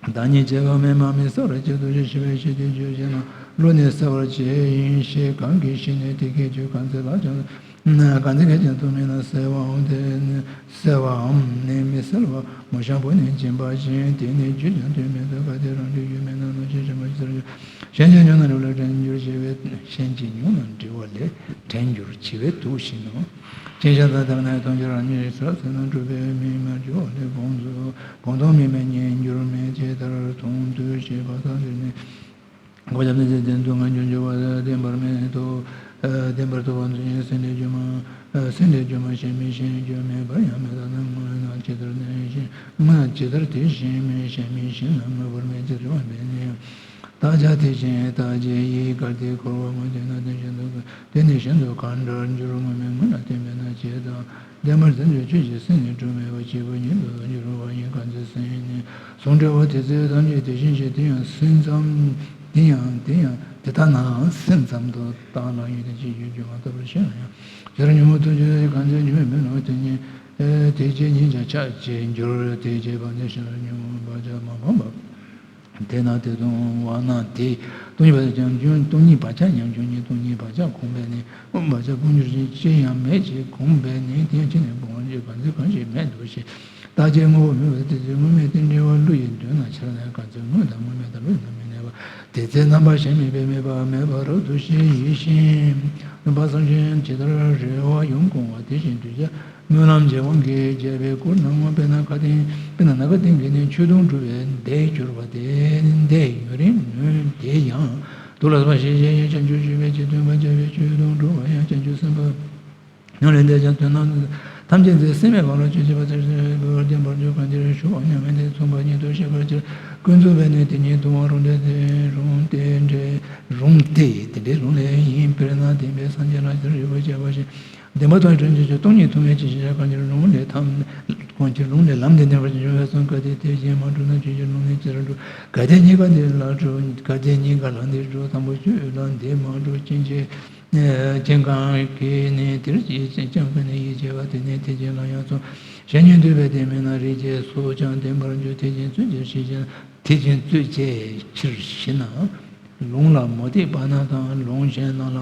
བདག་ཉིད་བྱེད་པ་མེད་མ་མི་གསལ་བར་བྱེད་དོ་ཞེས་ཤེས་པའི་ཕྱིར་ཏེ། ཆོས་ཅན་ལ་བློ་ནི་གསལ་བར་བྱེད་ཡིན་ཞེས་གང་གིས་ཤེས་ནས་དེ་སྐད་ཆོས་གང་ཚེ་ལ་ཀྱང་གང་ཚེ་སྐད་ཀྱང་ཐོགས་མེད་ན་གསལ་བའམ་དེ་ནི་གསལ་བའམ་ནི་མི་གསལ་བ་མོ་གཤམ་བུ་ནི་འབྱིན་པ་བཞིན་དེ་ནི་རྒྱུས་ཀྱང་དོན་མེད་དོ། གལ་ཏེ་རང་རྒྱུད་ཡོད་མེད་ན་ལོག་ཅེས་དྲན་པ་ཅི་ལྟར་འགྱུར། གཞན་གྱིས་ཉོན་ན་འདྲིས་པ་ལས་དྲན་འགྱུར་བྱས་པས་གཞན་གྱིས་ཉོན་ན་འདྲིས་པ་ལས་དྲན་འགྱུར་བྱས་པས་དུག་བཞིན་ནོ། ཅི་ཕྱིར་ད་ལྟར་ནི་མཐོང་ཆོས་རང་ཉིད་ཟེར་ན་གྲུབ་པའི་མིང་མ་བརྗོད་ལས་བོངས་སུ་བོངས་དང་མིན་པའི་ཉིད་འགྱུར་མེད་ཇི་ལྟར་མཐོང་ཐོས་བྱེད་པ་དག་དེ་ནི་གོ་རྒྱབ་ནི་དེ་དོན་དུ་ངེས་འབྱུང་འགྱུར་བ་བདེན་པར་མི་རྟོག་བདེན་པར་རྟོག་པ་འཛིན་སེམས་ལས་བརྗོད་མ་སེམས་ལས་བརྗོད་མ་ཞེན་མི་ཞེན་རྒྱུ་མེད་པར་ཡང་མེད་ལྟར་ན་དངོས་ན་ཇི་ལྟར་ནི་ཞེན་དངོས་ན་ཇི་ལྟར་དེ་ཞེན་མི་ཞེན་མི་ཞེན་ན་དངོས་པོར་མེད་ཅེས་རེ་བ་འབད་ནས། བརྟག་བྱ་དེ་བཞིན་བརྟག་བྱེད་ཡིས་གལ་ཏེ་འཁོར་བ་དངོས་བསྟན་ན་དེ་བཞིན་དུ་དེ་ནི་གཞན་དུ་གང་འདྲར་འགྱུར་དངོས་མེད་དངོས་ལ་བརྟེན་པས་ན་ཇི་ལྟར་བདེན་པར་འཛིན་པའི་ཆོས་ཀྱི་སེམས་ནི་གྲུབ་མེད་པ་གཅིག་པུ་ཉིད་དུ་འགྱུར་བ་ཡིན། གང་ཚེ་སེམས་ནི་ཟུང་འབྲེལ་བ་དེ་ཚེ་ཐམས་ཅད་དེ་བཞིན་གཤེགས། དེ་ཡང་སེམས་ཙམ་དེ་ཡང་དེ་ཡང་དེ་ལྟ་ནའང་སེམས་ཙམ་དུ་བརྟགས་ལ་ཡོད་དེ་ཅི་ཡོད་རྒྱུ་མ་རྟོགས་པར་ཤེས་ན་ཡང་། དེར་ཉོན་མོངས་ཐམས་ཅད་གང་ཚེ་ཉོན་མོངས་མེད་ནོ། དེ་ཉིད་དེ་ཅི་ཉིད་ཀྱང་ཆགས་ཅེས་འགྱུར། དེ་བྱས་པ་ནི་ཕྱིར་ཉོན་མོངས་བག་ཆགས་མ་སྤངས་པ། དེས་ན་དེ་སྟོང་པ་ན་དེ། སྟོང་ཉིད་བག་ཆགས་ཉམ་ཆུང་སྟོང་ཉིད་བག་ཆགས་ཉམ་ཆུང་ཉིད་སྟོང་ཉིད་བག་ཆགས་གོམས་པས་ནི་བག་ཆགས་སྤོང་འགྱུར་ཞིང་ཅི་ཡང་མེད་ཅེས་གོམས་པས་ནི་དེ་ཡང་ཅི་ནས་སྤོང་བར་བྱེད། གང་ཚེ་གང་ཞིག་མེད་དོ་ཞེས་བརྟག་བྱའི་དངོས་པོ་མེད་པ་དེ་ཚེ་དངོས་མེད་དེ་འབྲེལ་བ་བློ་ཡིས་འདོད་ན་ཕྱིར་ན་གང་ཚེ་དངོས་དང་དངོས་མེད་དང་བློ་ཡིས་ན་མི་གནས་པ། དེ་ཚེ་རྣམ་པ་གཞན་མེད་པས་མེད་པ་མེད་པར་དུ་ཤེས་ཡིན་ཞིང་སྟོང་པ་བསམ་བཞིན་ཇི་ལྟར་རེ་བ་ཡོངས་སྐོང་བ་དེ་བཞིན་དུ་བྱ། སྨོན་ལམ་གྱི་དབང་གིས་བྱས་པའི་སྐུར་སྣང་ངོ་། དཔེར་ན་མཁའ་ལྡིང་དཔེར་ན་ནམ་མཁའ་ལྡིང་གིས་ནི་ཆོས་དུང་སྒྲུབ་པའི་མདས་གྱུར་པ་དེ་མདས་ཡུན་རིང་ནོན་དེ་ཡང་དུག་ལ་སོགས་པ་ཞེས་བྱ་ཡི་བྱང་ཆུབ་སྤྱོད་པའི་ཕྱིར་སྟོན་པར་བྱ་བའི་ཆོས་དུང་སྒྲུབ་པ་ཡང་བྱང་ཆུབ་སེམས་དཔའ་ཉམས་ལེན་དེ་ཀྱང་དོན་རྣམས་ཐམས་ཅད་མཛད་སེམས་མེད་པ་ལ་ཆོས་བྱེད་པ་དེར་བརྟེན་པར་འགྱུར། གང་ཕྱིར་ཞུ་བ་མཉམ་མེད་དེ་མཚུངས་པ་ཉིད་དུ་ཤེས་པར་བྱེད། ཀུན་རྫོབ་པས་ནི་དེ་ཉིད་དུ་དབང་རུང་སྟེ་དེ་རུང་སྟེ་འདྲེ་རུང་སྟེ་དེ་འདྲའི་ལུང་ལས་ཡིན། དཔེར་ན་བདེན་པའི་སངས་རྒྱས་ལ་ཕྱིར་རིགས་པས་དཔྱད་པ་བཞིན། བདེན་པ་དང་དྲན་ཅན་གྱི་སྟོང་ཉིད་མཐོང་བའི་ཕྱིར་ཞེས་བྱ། གང་ཕྱིར་ལུང་ལས་ཐམས་གང་ཕྱིར་ལུང་ལས་ལམ་འདི་འདྲེན་པར་འགྱུར་བས་སམ། གལ་ཏེ་དེ་བཞིན་མ་གྲུབ་ན་ཆོས་ཀྱི་ལུང་ནི་ཅི་རུང་གྲུབ། གལ་ཏེ་གཉིས་ཀ་འདི་ལ་གྲུབ། གལ་ཏེ་གཉིས་ཀ་ལ་འདི་གྲུབ། དང་པོ་ཆོས་ལ་འདི་མ་གྲུབ་ཅིང་ཆེ་ཅན་གང་གིས་ནི་དེར་ཅིས་ཅང་ཀུན་ནས་ཡིད་ཆེས་པ་དེ་ནི་དེ་ཅན་ལ་ཡང་སོ་ཞེས་ཉིད་འདོད་པས་དེ་མིན་ན་རིགས་ཀྱི་སོ་ཀྱང་བདེན་པར་འགྱུར། དེ་ཅན་རྩོད་ཅེས་ཞེས་བྱ། དེ་ཅན་རྩོད་ཅེས་ཕྱིར་ཞེ་ན། ལུང་ལ་མུ་སྟེགས་པ་རྣམས་དང་ལུང་གཞན་རྣམས་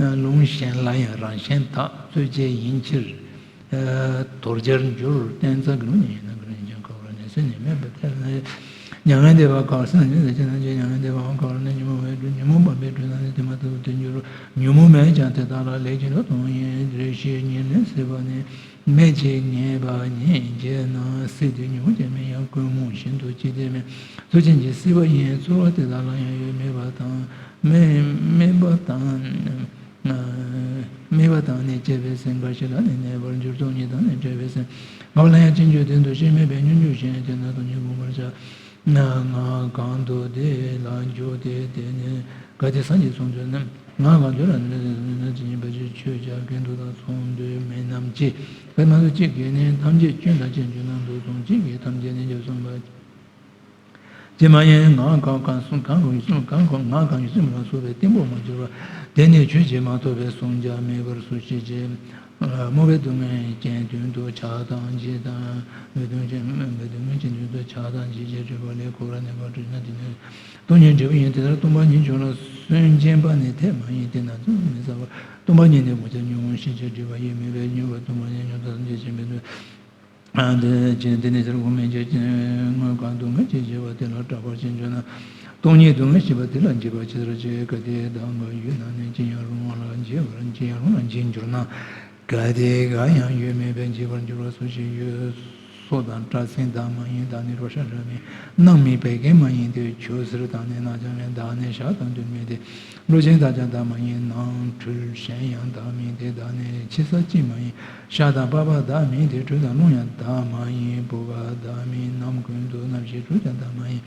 ལའང་ལུང་གཞན་ལ་ཡང་རང་བཞིན་དག་རྩོད་ཅེས་ཡིན་ཕྱིར། དོར་བྱར་འགྱུར། གཏན་ཚིགས་ཀྱི་ལུགས་ནི་ཡིན་ན་ག་རེ་ཡིན་ཀྱང་ཁ་བ་ནས་སེམས་ནི་མེད་པར་ཐལ། མྱ་ངན་འདས་པ་གང་སེམས་ནི་ཅི་ན་ཅི། མྱ་ངན་འདས་པའང་གང་ལ་ནི་ཉོན་མོངས་པའི་དྲོད་ཉོན་མོངས་པ་མེད་དྲོད་ན་ནི་དེ་མ་ཐག་ཏུ་དེར་འགྱུར་རོ། ཉོན་མོངས་མེད་ཀྱང་དེ་དག་ལ་ལས་ཀྱི་ལུགས་དང་ཡིན། རེ་ཞིག་ཉིད་ལས་སྲིད་པ་ནི་མེད་ཅེས་ངེས་པ་ཉིད་ཅེ་ན། སྲིད་དེ་ཉོན་མོངས་ཀྱང་མིན་ཡང་ཀུན་རྨོངས་བཞིན་དུ་ཅི་སྟེ་མེད། ཚུལ་ཅན་གྱི་སྲིད་པ་ཡིན། ཚོར་བ་དེ་དག་ལ་ཡང་ཡོད་མེད་པ་དང་མེད་མེད་པ་དང་། མེད་པ་དང་ནི་བཅས་པའི་སེམས་འགའ་ཞིག་ལ་ནི་གནས་པར་འགྱུར། སྟོང་ཉིད་དང་ནི་བྲལ་བའི་སེམས་འགའ་ལ་ཡང་ཅི་འགྱུར་དེ་འདུ་ཤེས་མེད་པས་སྙོམས་འཇུག་ཞེས་དེ་ན་སྟོང་ཉིད་བསྒོམ་པར་བྱ། ང་གང་དུ་དེ་ལ་འཇུག་སྟེ། དེ་ནི་གལ་ཏེ་སངས་རྒྱས་སོང་ཚུལ་རྣམས་ང་གང་དུ་ལ་ནི་ལ་ནི་ཇི་སྙེད་པ་ཅིག་ཆོས་ཀྱང་ཀུན་ཏུ་དང་མཚུངས་དུ་མིན་ནམ་ཅི། དཔེ་མ་ཚུལ་གཅིག་གིས་ནི་ཐམས་ཅད་སྐྱོན་དང་ཅན་འགྱུར་ན་འདུག་གསུངས། གཅིག་གིས་ཐམས་ཅད་ནི་ཁྱབ་གསུངས་པ། ཅི་མ་ཡིན། ང་གང་གང་གསུམ་གང་གང་གསུམ་གང་གང་ང་གང་གསུམ་ལ་སོགས་པའི་གཏན་པོ་མ་གྱུར་པ། དེ་ནི་ཆོས་ཀྱིས་མ་ཐོབ་པའི་གསུང་རྒྱ་མེད་པར་སུ་ཤེས་ཀྱི། སྨོད་པའི་སྡུག་བསྔལ་ཅན་དོན་དུ་ཆགས་དང་བགྱིས་དང་། སྨོད་སྡུག་བསྔལ་ཅན་སྡུག་བསྔལ་ཅན་དོན་དུ་ཆགས་དང་བགྱིས་ཀྱི་སྤྱོད་པ་ལས་འཁོར་བར་གནས་པར་གྲུབ་ན་དེ་ནི། སྟོང་ཉིད་འབྲས་བུ་ཡིན། དེ་ལྟར་སྟོང་པ་ཉིད་ཕྱོགས་ལ་སུན་འབྱིན་པ་ནི་ཐབས་མ་ཡིན་ཏེ་ན་ཚུལ་མི་གསལ་བར། སྟོང་པ་ཉིད་ནི་ངོ་མཚར་ཉོན་མོངས་ཤེས་བྱའི་སྒྲིབ་པ་ཡིས་མེད་པས་མྱུར་བར་སྟོང་པ་ཉིད་མྱོང་ཐབས་ཐམས་ཅད་མཁྱེན་པའི་ཚུལ། འདི་ཅན་དེ་ནི་ཕྱིར་འོང་མེད་ཀྱི་དངོས་གང་སྡུག་བསྔལ་ཅི་བྱེད་པ་དེ་ལ་སྐྲག་པར་ཅི་འགྱུར་ན། སྟོང་ཉིད་སྡུག་བསྔལ་ཞི་བ་དེ་ལ་འཇིགས་པ་ཅི་ལྟར་བྱེད། གལ་ཏེ་བདག་འགའ་ཡོད་ན་ནི་ཅི་ཡང་རུང་བ་ལ་འཇིགས་པར་ཅི་ཡང་རུང་བ་ལ་འཇིགས་འགྱུར་ན། གལ་ཏེ་འགའ་ཡང་ཡོད་མེད་པས་འཇིགས་པར་འགྱུར་བ་སུ་ཞིག་ཡོད། སོ་དང་སྐྲ་སེན་དག་མ་ཡིན། བདག་ནི་རོ་ཤ་འདྲ་མིན། སྣང་མེད་བད་ཀན་མ་ཡིན་ཏེ། ཆུ་སེར་དག་ནི་སྣ་ཆ་མིན། བདག་ནི་ཞག་དང་དུས་མིན་ཏེ། ལོ་ཆེན་དག་ཀྱང་བདག་མ་ཡིན། ནང་ཁྲོལ་གཞན་ཡང་བདག་མིན་ཏེ། བདག་ནི་ཕྱི་ས་གཅིག་མ་ཡིན། ཤ་དང་པགས་པ་བདག་མིན་ཏེ། དྲོད་དང་རླུང་ཡང་བདག་མ་ཡིན། བུ་ག་བདག་མིན། རྣམ་ཀུན་ཏུ་རྣམ་ཤེས་དྲུག་ཀྱང་བདག་མ་ཡིན།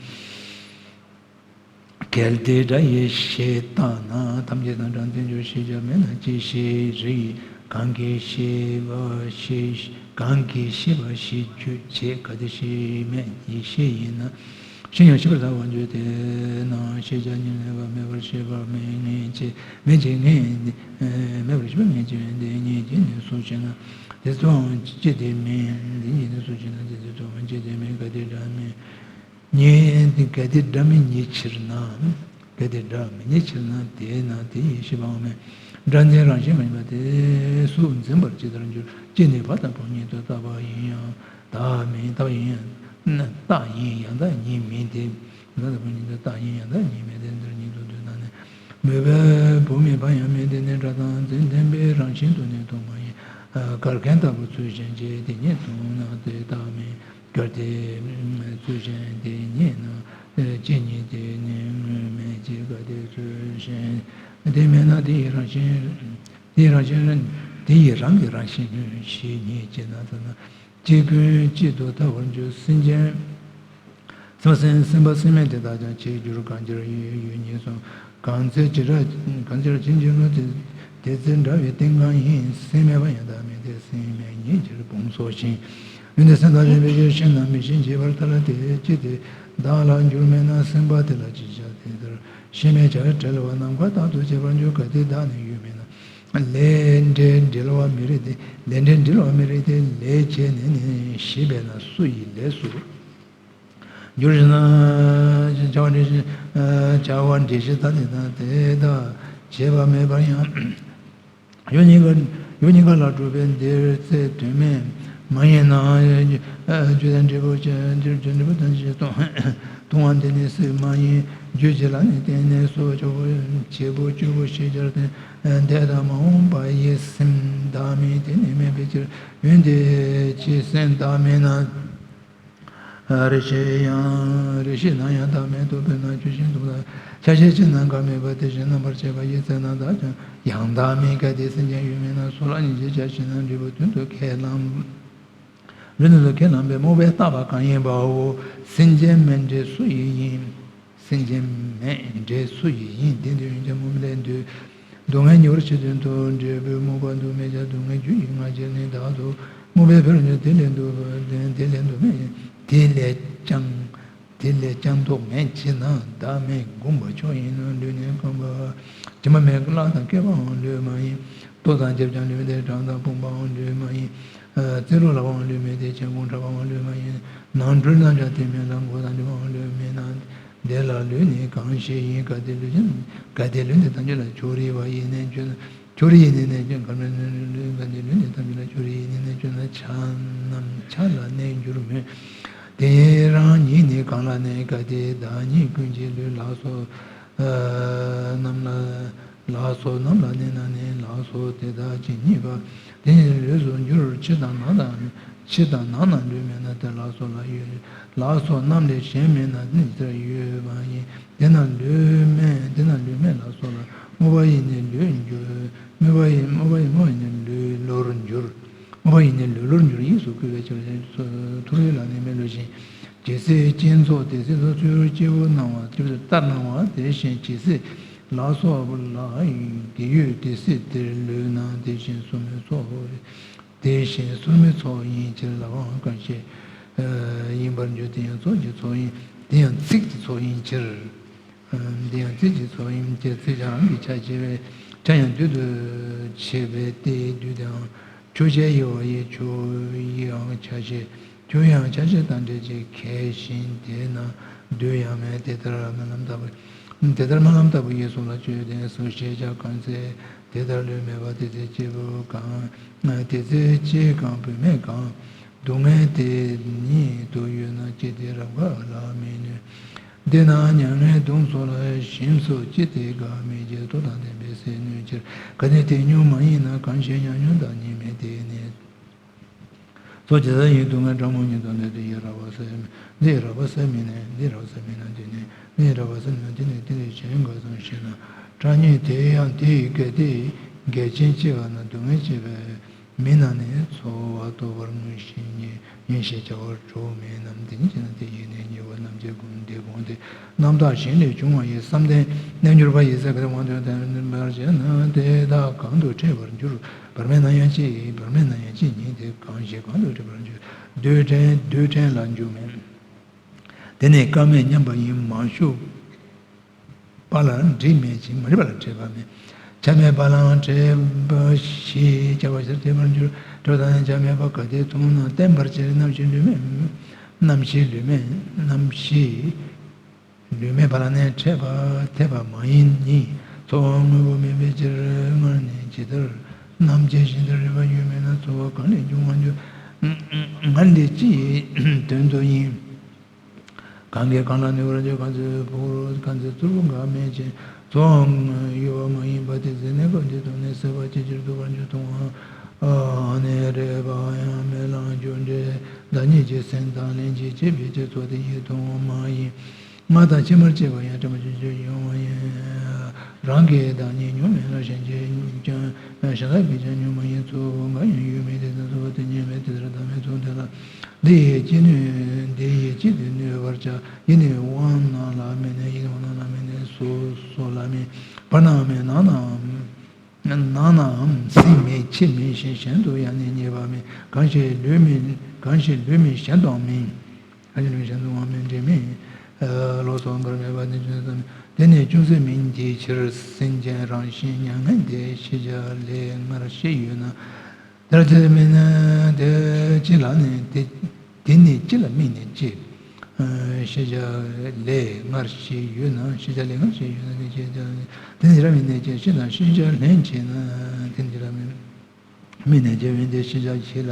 གལ་ཏེ་སྒྲ་ཡིས་ཞེས་བརྟགས་ན། ཐམས་ཅད་དང་སྒྲ་མཐུན་འཇུག་ཤེས་བྱ་མེད་ན་ཅི་ཤེས། རིགས་གང་གིས་ཤེས་པ་ཤེས། གང་གིས་ཤེས་པ་ཤེས་རྒྱུ་བྱེད། གལ་ཏེ་ཤེས་མེད་ཡིད་ཤེས་ཡིན་ན། ཤིན་ཡང་ཤེས་པར་ཐལ་བར་འགྱུར་ཏེ་ན། ཤེས་བྱ་ཉིད་ལེན་པ་མེད་པར་ཤེས་པ་མེད་ངེས་ཅེས་མེད་ཅེས་ངེས་ཏེ། མེད་པར་ཤེས་པ་ངེས་ཅེས་འདི་ཉིད་ཀྱིས་ནི་སུ་ཤེས་ན། དེ་སུའང་ཅི་སྟེ་མིན། འདི་ཉིད་ནི་སུ་ཤེས་ན། དེ་སུའང་ཅི་སྟེ་མིན། གལ་ཏེ་སྒྲ་མི་རྙེད། གལ་ཏེ་སྒྲ་མི་རྙེད་ཕྱིར་ན། གལ་ཏེ་སྒྲ་མི་རྙེད་ཕྱིར་ན། དེས་ན་དེ་ཡི་ཤེས་པའང་མེད། སྒྲ་འཛིན་རང་བཞིན་མ་ཡིན་པ་དེ་སུ་འཛིན་པར་ཇི་ལྟར་འགྱུར། ཅི་ནས་བ་དང་པོ་ཉིད་དུ་བཏགས་པ་ཡིན་ཡང་། བཏགས་མིན། བཏགས་ཡིན་ཡང་། བཏགས་ཡིན་ཡང་དག་ཉིད་མིན་ཏེ། ད་ལྟ་བུ་ཉིད་དུ་བཏགས་ཡིན་ཡང་དག་ཉིད་མིན་ཏེ། འདིར་ཉིད་དུ་འདོད་ན་ནི། མོས་པའི་བུ་མེད་པ་ཡང་མིན་ཏེ། ནི་སྒྲ་དང་འཛིན་ལྡན་པའི་རང་བཞིན་དུ་ནི་དུ་མ་ཡིན། གར་མཁན་ལྟ་བུ་ཚུལ་གཞན་གྱིས་དེ་ཉིད་མཐོང་ན་དེ་བཏགས་མིན། གལ་ཏེ་ཚུལ་གཞན་དེ་རྙེད་ན་ཅི་རྙེད། དེ་ནི་དངོས་མེད་ཀྱི། གལ་ཏེ་ཚུལ་གཞན་དེ་མེད་ན་དེ་ཡི་རང་བཞིན། དེ་ཡི་རང་བཞིན། དེ་ཡི་རང་གི་རང་བཞིན་ཞེས་རྙེད་ཅེ་ན། ད་ན། ཅི་ཀུན་གཅིག་ཏུ་ཐལ་བར་འགྱུར། སེམས་ཅན། སེམས་སེམས་པ་སེམས་མེད་དེ་དག་ཀྱང་ཆེས་འགྱུར། གང་ཕྱིར་ཡུལ་ཡུལ་ཉིད་གསུམ། གང་ཚེ་ཇི་སྲིད་གང་ཕྱིར་ཕྱིན་ཅི་ནུས། དེ་དེ་ཚེ་འདྲ་བའི་རྟེན་གང་ཡིན། སེམས་མེད་པ་ཡང་དག་མིན་ཏེ། སེམས་མེད་ཉིད་ཕྱིར་ཕུང་སོགས་ཤིང་། ཡོན་ཏན་སེམས་དང་ལྡན་པའི་ཕྱིར། ཤིན་ཏུ་མི་ཤིང་བྱེད་པར་ཐལ། དེ་ཅི་སྟེ་བདག་ལ་འགྱུར་མེད་ན། སེམས་པ་དེ་ལ་ཅི་བྱ། དེ་ལྟར་ཤེས་མེད་བྱ་བྲལ་བ་ནམ་མཁའ་ལྟར་དུ་བྱེད་པར་འགྱུར། གལ་ཏེ་བདག་ནི་ཡུལ་མིན་ན། ལས་འབྲས་འབྲེལ་བ་མི་རིགས་ཏེ། ལས་འབྲས་འབྲེལ་བ་མི་རིགས་ཏེ། ལས་བྱས་ནས་ནི་ཞེས་པས་ན་སུ་ཡི་ལས་སུ་འགྱུར་ཞེ་ན། བྱ་བ་འབྲས་བུ་བྱ་བ་འབྲས་བུ་ལྟ་སྟེ་ན། དེ་དག་བྱས་པ་མེད་པར་ཡང་། ཡུལ་གཉིས་ཀ་ཡུལ་གཉིས་ཀ་ལ་གྲུབ་པའི་འདིར་ཚེ་དོན་མེད་མ་ཡིན་ན། རྒྱུ་དང་འབྲས་བུ་ཅན་འདིར་རྒྱུ་འབྲས་བུ་དང་བཅས་སུ་མཐོང་བ་འདི་ནི་སྲིད་མ་ཡིན། རྒྱུ་བྱས་ལ་ནི་བརྟེན་ནས་སོ། བྱེད་པོ་བྱེད་པོ་ཞེས་བྱར་བརྟེན། འདས་དང་མ་འོངས་པ་ཡི་སེམས་བདག་མེད་དེ་ནི་མེད་པའི་ཕྱིར། འོན་ཏེ་ཅི་སེམས་བདག་མེད་ན། རེ་ཞིག་ཡང་རེ་ཞིག་ན་ཡང་བདག་མེད་དོ། དཔེར་ན་ཆུ་ཤིང་དུག་ལ་ཆ་ཤས་ཅི་ན་འགའ་མེད་པ་དེ་བཞིན་རྣམ་པར་ཕྱེ་བ་ཡི་ཚེ་ན་བདག་ཀྱང་ཡང་བདག་མེད། གལ་ཏེ་སེམས་ཅན་ཡོད་མིན་ན། སུ་ལ་ནི་ཅི་བྱ་ཞེ་ན། འབྲས་བུ་དོན་དུ་ཁས་བླངས། འབྲས་བུ་དོན་དུ་ཁས་བླངས་པའི་རྨོངས་པས་བཏགས་པ་གང་ཡིན་པའོ། སེམས་ཅན་མེད་འབྲས་སུ་ཡི་ཡིན། སེམས་ཅན་མེད་འབྲས་སུ་ཡི་ཡིན། དེ་འདི་ཡོན་ཏན་རྨོངས་པ་ལས་འདོད། སྡུག་བསྔལ་ཉེ་བར་ཞི་དོན་དུ། འབྲས་བུའི་རྨོངས་པ་འདུ་མེད་ཀྱང་། སྡུག་བསྔལ་རྒྱུ་ཡི་ང་རྒྱལ་ནི་བདག་ཏུ་རྨོངས་པའི་བུར་འགྱུར། དེ་ལས་འདུ་དེ་ལས་འདུ་མེད། དེ་ལས་ཀྱང་དེ་ལས་ཀྱང་ལྡོག་མེད་ཅེ་ན། བདག་མེད་བསྒོམ་པ་མཆོག་ཡིན་ནོ། ལུས་ནི་བསྒོམ་པ་དྲི་མ་མེད་ཀླག་དང་སྐེད་པའང་ལུས་མ་ཡིན། ལྟོ་དང་ལྕེ་ཡང་ལུས་མེད་དེ། གྲང་དང་ཕོངས་པའང་ལུས་མ་ཡིན། རྩེ་རུ་ལ་བའང་ལུས་མེད་དེ། མཆན་ཁུང་ཁྲ་བའང་ལུས་མ་ཡིན། ནང་ཁྲོལ་རྣམ་གཞག་དེ་མེད་ལ། མགོ་དང་མགྲིན་པའང་ལུས་མེད་ན། དེ་ལ་ལུས་ནི་གང་ཞིག་ཡིན། གལ་ཏེ་ལུས་ཅན་གལ་ཏེ་ལུས་འདི་ཐམས་ཅད་ལ་ཕྱོགས་རིས་པ་ཡིན་ནས་བརྗོད་ན། ཕྱོགས་རིས་ཡིན་ནས་ནས་བརྗོད་གལ་མེད་ལུས་ལུས་གལ་ཏེ་ལུས་འདི་ཐམས་ཅད་ལ་ཕྱོགས་རིས་ཡིན་ནས་ནས་བརྗོད་ན། ཆ་རྣམས་ཆ་ལ་གནས་འགྱུར་མོད། དེ་རང་ཉིད་ནི་གང་ལ་གནས། གལ་ཏེ་བདག་ཉིད་ཀུན་གྱི་ལུས་ལ་སོགས་རྣམས་ལ། ལ་སོགས་རྣམས་ལ་གནས་ན་ནི་ལ་སོགས་དེ་དག་ཇི་སྙེད་པ། དེ་ནི་ལུས་སུ་འགྱུར། ཕྱི་དང་ནང་དང་ཕྱི་དང་ནང་ན་ལུས་མེད་ན་དེ་ལ་སོགས་ལ་ཡོད། ལ་སོགས་རྣམས་ལས་གཞན་མེད་ན་ནི་དེར་ཡོད་མ་ཡིན། དེ་ན་ལུས་མེད་དེ་ན་ལུས་མེད་ལ་སོགས་ལ། རྨོངས་པ་ཡིས་ནི་ལུས་འགྱུར། རྨོངས་པ་ཡིས་རྨོངས་པ་ཡིས་རྨོངས་པ་ཡིས་ནི་ལུས་ལུར་འགྱུར། རྨོངས་པ་ཡིས་ནི་ལུས་ལུར་འགྱུར། གཡས་སུ་བསྐུལ་བའི་ཕྱིར། ཐུར་ལ་ནི་མི་ལུས་ཤིང་། ཇི་སྲིད་སྐྱེད་ཚོགས་དེ་སྲིད་དུ་ཚུར་སྐྱེ་བོ་སྣང་བ་ལྟར་སྣང་བ་དེ་བཞིན་ཇི་སྲིད་ལ་སོགས་ལ་གི་ཡོད་དེ་སྲིད་དེར་ལུས་ན་དེ་བཞིན་སོར་མོའི་ཚོགས་དེ་བཞིན་སོར་མོའི་ཚོགས་ཡིན་ཕྱིར། ལ་བའང་གང་ཞིག་ཡིན་པར་འགྱུར། དེ་ཡང་ཚོགས་ཀྱི་ཚོགས་ཡིན། དེ་ཡང་ཚིགས་ཀྱི་ཚོགས་ཡིན་ཕྱིར། འདི་ཡང་ཚིགས་ཀྱི་ཚོགས་ཡིན་ཏེ། ཚིགས་རང་གི་ཆ་ཕྱེ་བས་ཆ་ཡང་བསྡུས་སུ་ཕྱེ་བས་ཏེ། བསྡུས་དེའང་ཆོས་ཅན། དབྱེ་བ་ཡི་ཆོས་ཡིའང་ཆ་ཤས། ཆོས་ཡང་ཆ་ཤས་དང་འབྲེལ་ཅིང་ཁེགས་ཤིང་། དེས་ན་བསྡུས་ཡང་མེད། དེ་ལྟར་རྨི་ལམ་ལྟ་བུ། དེ་ལྟར་རྨི་ལམ་ལྟ་བུ་ཡི་གཟུགས་ལ་ཆོས་ཅན་ཟེར། ཞེས་བྱ། གང་ཚེ་དེ་ལྟར་ལུས་མེད་པ། དེ་ཚེ་སྐྱེས་བུ་གང་། དེ་ཚེ་སྐྱེས་གང་བུད་མེད་གང་། སྡུག་བསྔལ་དེ་ཉིད་དུ་ཡོད་ན་ཅི་སྟེ་རབ་དགའ་ལ་མི་གནོད། དེས་ན་མྱ་ངན་གདུང་སོགས་ལ་ཞིམ་སོགས་ཅི་སྟེ་དགའ་མི་བྱེད། མཐོ་དང་ལྡན་པའི་སྲས་གནོད་ཕྱིར། གལ་ཏེ་དེ་ཉིད་མ་ཡིན་ན། གང་ཞིག་ཉམས་མྱོང་བདག་ཉིད་མེད་དེ་ནི། ཚོགས་ཀྱི་ས་ཡི་སྡུག་བསྔལ་གྲང་མོ་ཉིད་དུ་གནོད་དེ། འདི་ཡི་རབ་དགའ་སེམས་འདི་ཡི་རབ་དགའ་སེམས་མི་གནས། འདི་ཡི་རབ་དགའ་སེམས་མི་གནས་དེ་ནི། འདི་ཡི་རབ་དགའ་སེམས་མི་གནས་དེ་ནི། དེ་ནི་གཞན་འགའ་ཙམ་ཞེ་ན། ཕྲ་ཉེས་དེ་ཡང་དེ་ཡི་གལ་ཏེ་འགལ་རྐྱེན་སྐྱེ་བ་ན་སྡུག་བསྔལ་སྐྱེ་བའི། མི་ན་ནི་ཚོར་བ་སྟོར་བར་ངེས་ཤེས་ཉིད་ཡིན་ཞེས་བྱ་བར་གྲུབ་མིན་ནམ། དེ་ཉིད་ཅེ་ན། དེ་ཡི་ནི་ཉེ་བར་རྣམ་འབྱེད་ཀུན་དེ་དགོངས་ཏེ། རྣམ་དག་གཞན་ལས་བྱུང་བ་ཡི་བསམ་གཏན་གནས་འགྱུར་བ་ཡི་ཚེ་ག་དེ་དབང་དུ་བསྟན་པར་བྱེད་ན། དེ་དག་གང་དུ་འཕྲད་པར་འགྱུར། བར་མེད་ན་ཡང་ཅི། བར་མེད་ན་ཡང་ཅི་ཉིད་དེ་གང་ཞིག་གང་དུ་འཕྲད་པར་འགྱུར། རྡུལ་ཕྲན་རྡུལ་ཕྲན་ལ་འཇུག་མིན། དེ་ནི་སྐབས་མེད་མཉམ་པ་ཡིན། མ་ཞུགས་པ་ལ་འདྲིས་མེད་ཅིང་། མ་འདྲིས་པ་ལ་འདྲེས་པ་མེད། ཆ་མེད་པ་ལའང་འདྲེས་པ་ཞེས། ཁྱབ་པ་ཕྱིར་འཐེན་པར་འགྱུར། འདྲེས་པ་དང་ཆ་མེད་པ་ག་དེ་མཐོང་ན་བརྟན་པར་བྱེད། རྣམ་ཤེས་ལུས་མེད། རྣམ་ཤེས་ལུས་མེད། རྣམ་ཤེས་ལུས་མེད་པ་ལ་ནི་འདྲེས་པ་འཐད་པ་མ་ཡིན་ཉིད། ཚོར་བ་དངོས་པོ་མེད་པའི་ཕྱིར། སྔར་ནི་ཇི་ལྟར་རྣམ་དཔྱད་བཞིན་དུ་རིག་པ་ཡོད་མིན་ན། ཚོར་བ་གང་ལས་འབྱུང་བར་འགྱུར། སྔར་འདི་ཅི་ཡི་དོན་དུ་ཡིན། གང་གིས་གང་ལ་གནོད་པར་འགྱུར། གང་ཚེ་ཕུག་རོན། གང་ཚེ་ཚུར་ཕུག་འགའ་མེད་ཅིང་། ཚོར་བའང་གཡོ་བ་མ་ཡིན་པ་དེ་ཚེ་གནས་སྐབས་འདི་དང་ནི་སྲེད་པ་ཅི་ཕྱིར་འདུ་བར་འགྱུར། མཐོང་བ་ནི་རེག་པའང་མེད་ལ་འགྱུར། འདྲེས་བདག་ཉིད་ཀྱི་སེམས་དང་ལྷན་ཅིག་བྱེད་པའི་ཕྱིར། ཚོར་དེ་ཡིས་མཐོང་བ་མ་ཡིན། སྔར་དང་ཕྱི་མར་སྐྱེ་བ་ཡང་དྲན་པ་ཅི་ཕྱིར་འབྱུང་བ་ཡིན། རང་གི་བདག་ཉིད་མྱོང་མིན་ལ། གཞན་གྱིས་ཀྱང་གཞན་དག་གིས་ཀྱང་མྱོང་མ་ཡིན། ཚོར་བ་འགའ་ཡང་ཡོད་མིན་དེ་དག་ཚོར་བ་དེ་ཉིད་མེད། དེ་ལྟར་བདག་མེད་ཚོར་འདི་ལ། འདི་ཡིས་ཅི་གནོད། འདི་ཡིས་ཅི་སྟེ་གནོད་པར་བྱ། ཡིད་ནི་དབང་རྣོན་ལ་མེད་ནས། ཡིད་ནི་དབང་རྣོན་ལ་མེད་ནས་སོ་སོ་ལ་མེད། བར་ནའང་མེད། ནང་ནའང་ནང་ནའང་སེམས་མེད། ཕྱི་མེད་ཞིང་གཞན་དུ་ཡང་ནི་རྙེད་པ་མེད། གང་ཞིག་ལུས་མེད། གང་ཞིག་ལུས་མེད་གཞན་དུའང་མེད། གང་ཞིག་ལུས་མེད་གཞན་དུའང་མེད། འདྲེས་མེད་ལོགས་སུའང་བར་མེད་པ་ནི་ཅུང་ཟད་ཙམ། དེ་ནི་ཅུང་ཟད་མིན་གྱི་ཕྱིར། སེམས་ཅན་རང་བཞིན་མྱ་ངན་འདས། ཤེས་བྱ་ལས་སྔར་ཤེས་ཡོད་ན། དེར་དེ་དམིགས་ནས་དེ་ཅི་ལ་ནི་དེ། དེ་ནི་ཅི་ལ་དམིགས་ནས་ཅི། ཤེས་བྱ་ལས་སྔར་ཤེས་ཡོད་ན། ཤེས་བྱ་ལས་སྔར་ཤེས་ཡོད་ན་ནི་ཤེས་བྱ་དེ་ནི་ཅི་ལ་དམིགས་ནས་ཅི། ཤེས་དང་ཤེས་བྱ་ལྷན་ཅིག་ན། དེ་ནི་ཅི་ལ་དམིགས། དམིགས་ནས་ཀྱི་འོན་ཏེ་ཤེས་བྱ་ཅི་ལ།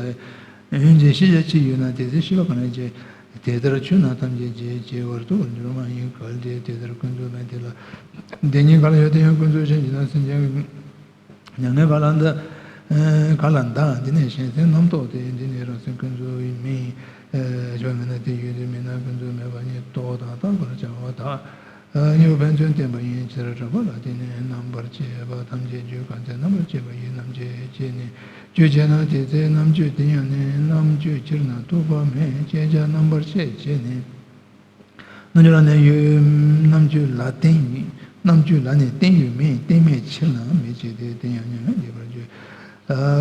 འོན་ཏེ་ཤེས་བྱ་ཅི་ཡོད་ན་དེ་ཚེ་ཤེས་པ་གང་ལས་སྐྱེ། དེ་ལྟར་ཆོས་རྣམས་ཐམས་ཅད་ཀྱི་སྐྱེ་བར་ཐུབ་པར་འགྱུར་མ་ཡིན་གལ་ཏེ། དེ་ལྟར་ཀུན་རྫོབ་མེད་དེ་ལ། དེ་ཉིད་གང་ལ་ཡོད་དེ་ཡང་ཀུན་རྫོབ་ཅན་གྱི་ནང་སེམས་ཅན་གྱི་མྱ་ངན་ག་ལ་འདའ། ག་ལ་འདའ། འདི་ནི་གཞན་སེམས་རྣམ་རྟོག་སྟེ། འདི་ནི་རང་སེམས་ཀུན་རྫོབ་མིན། ཞེས་པ་མིན་ན་དེ་ཡོད་དེ་མིན་ན་ཀུན་རྫོབ་མེད་པ་ཉིད་རྟོགས་དང་བརྟག་པར་བྱ་བ་དག་ཉིད་ཕན་ཚུན་བརྟེན་པ་ཡིན་ཕྱིར། གྲགས་པ་ལ་བརྟེན་ནས་རྣམ་པར་དཔྱད་པ་ཐམས་ཅད་རྒྱུ། གང་ཚེ་རྣམ་པར་དཔྱད་པ་ཡིས་རྣམ་དཔྱད་བྱས་ནས་རྒྱུ་བྱས་ན། དེ་ཚེ་རྣམ་དཔྱོད་དེ་ཡང་ནི། རྣམ་དཔྱོད་ཕྱིར་ན་ཐུབ་པ་མེད། དཔྱད་བྱ་རྣམ་པར་དཔྱད་བྱས་ནས། རྣམ་དཔྱོད་ལ་ནི་ཡོད། རྣམ་དཔྱོད་ལ་བརྟེན། རྣམ་དཔྱོད་ལ་ནི་བརྟེན་ཡོད་མིན། བརྟེན་མེད་ཕྱིར་ན་མེད་ཅེས་ཏེ། དེ་ཡང་མྱ་ངན་འདས་པར་བརྗོད།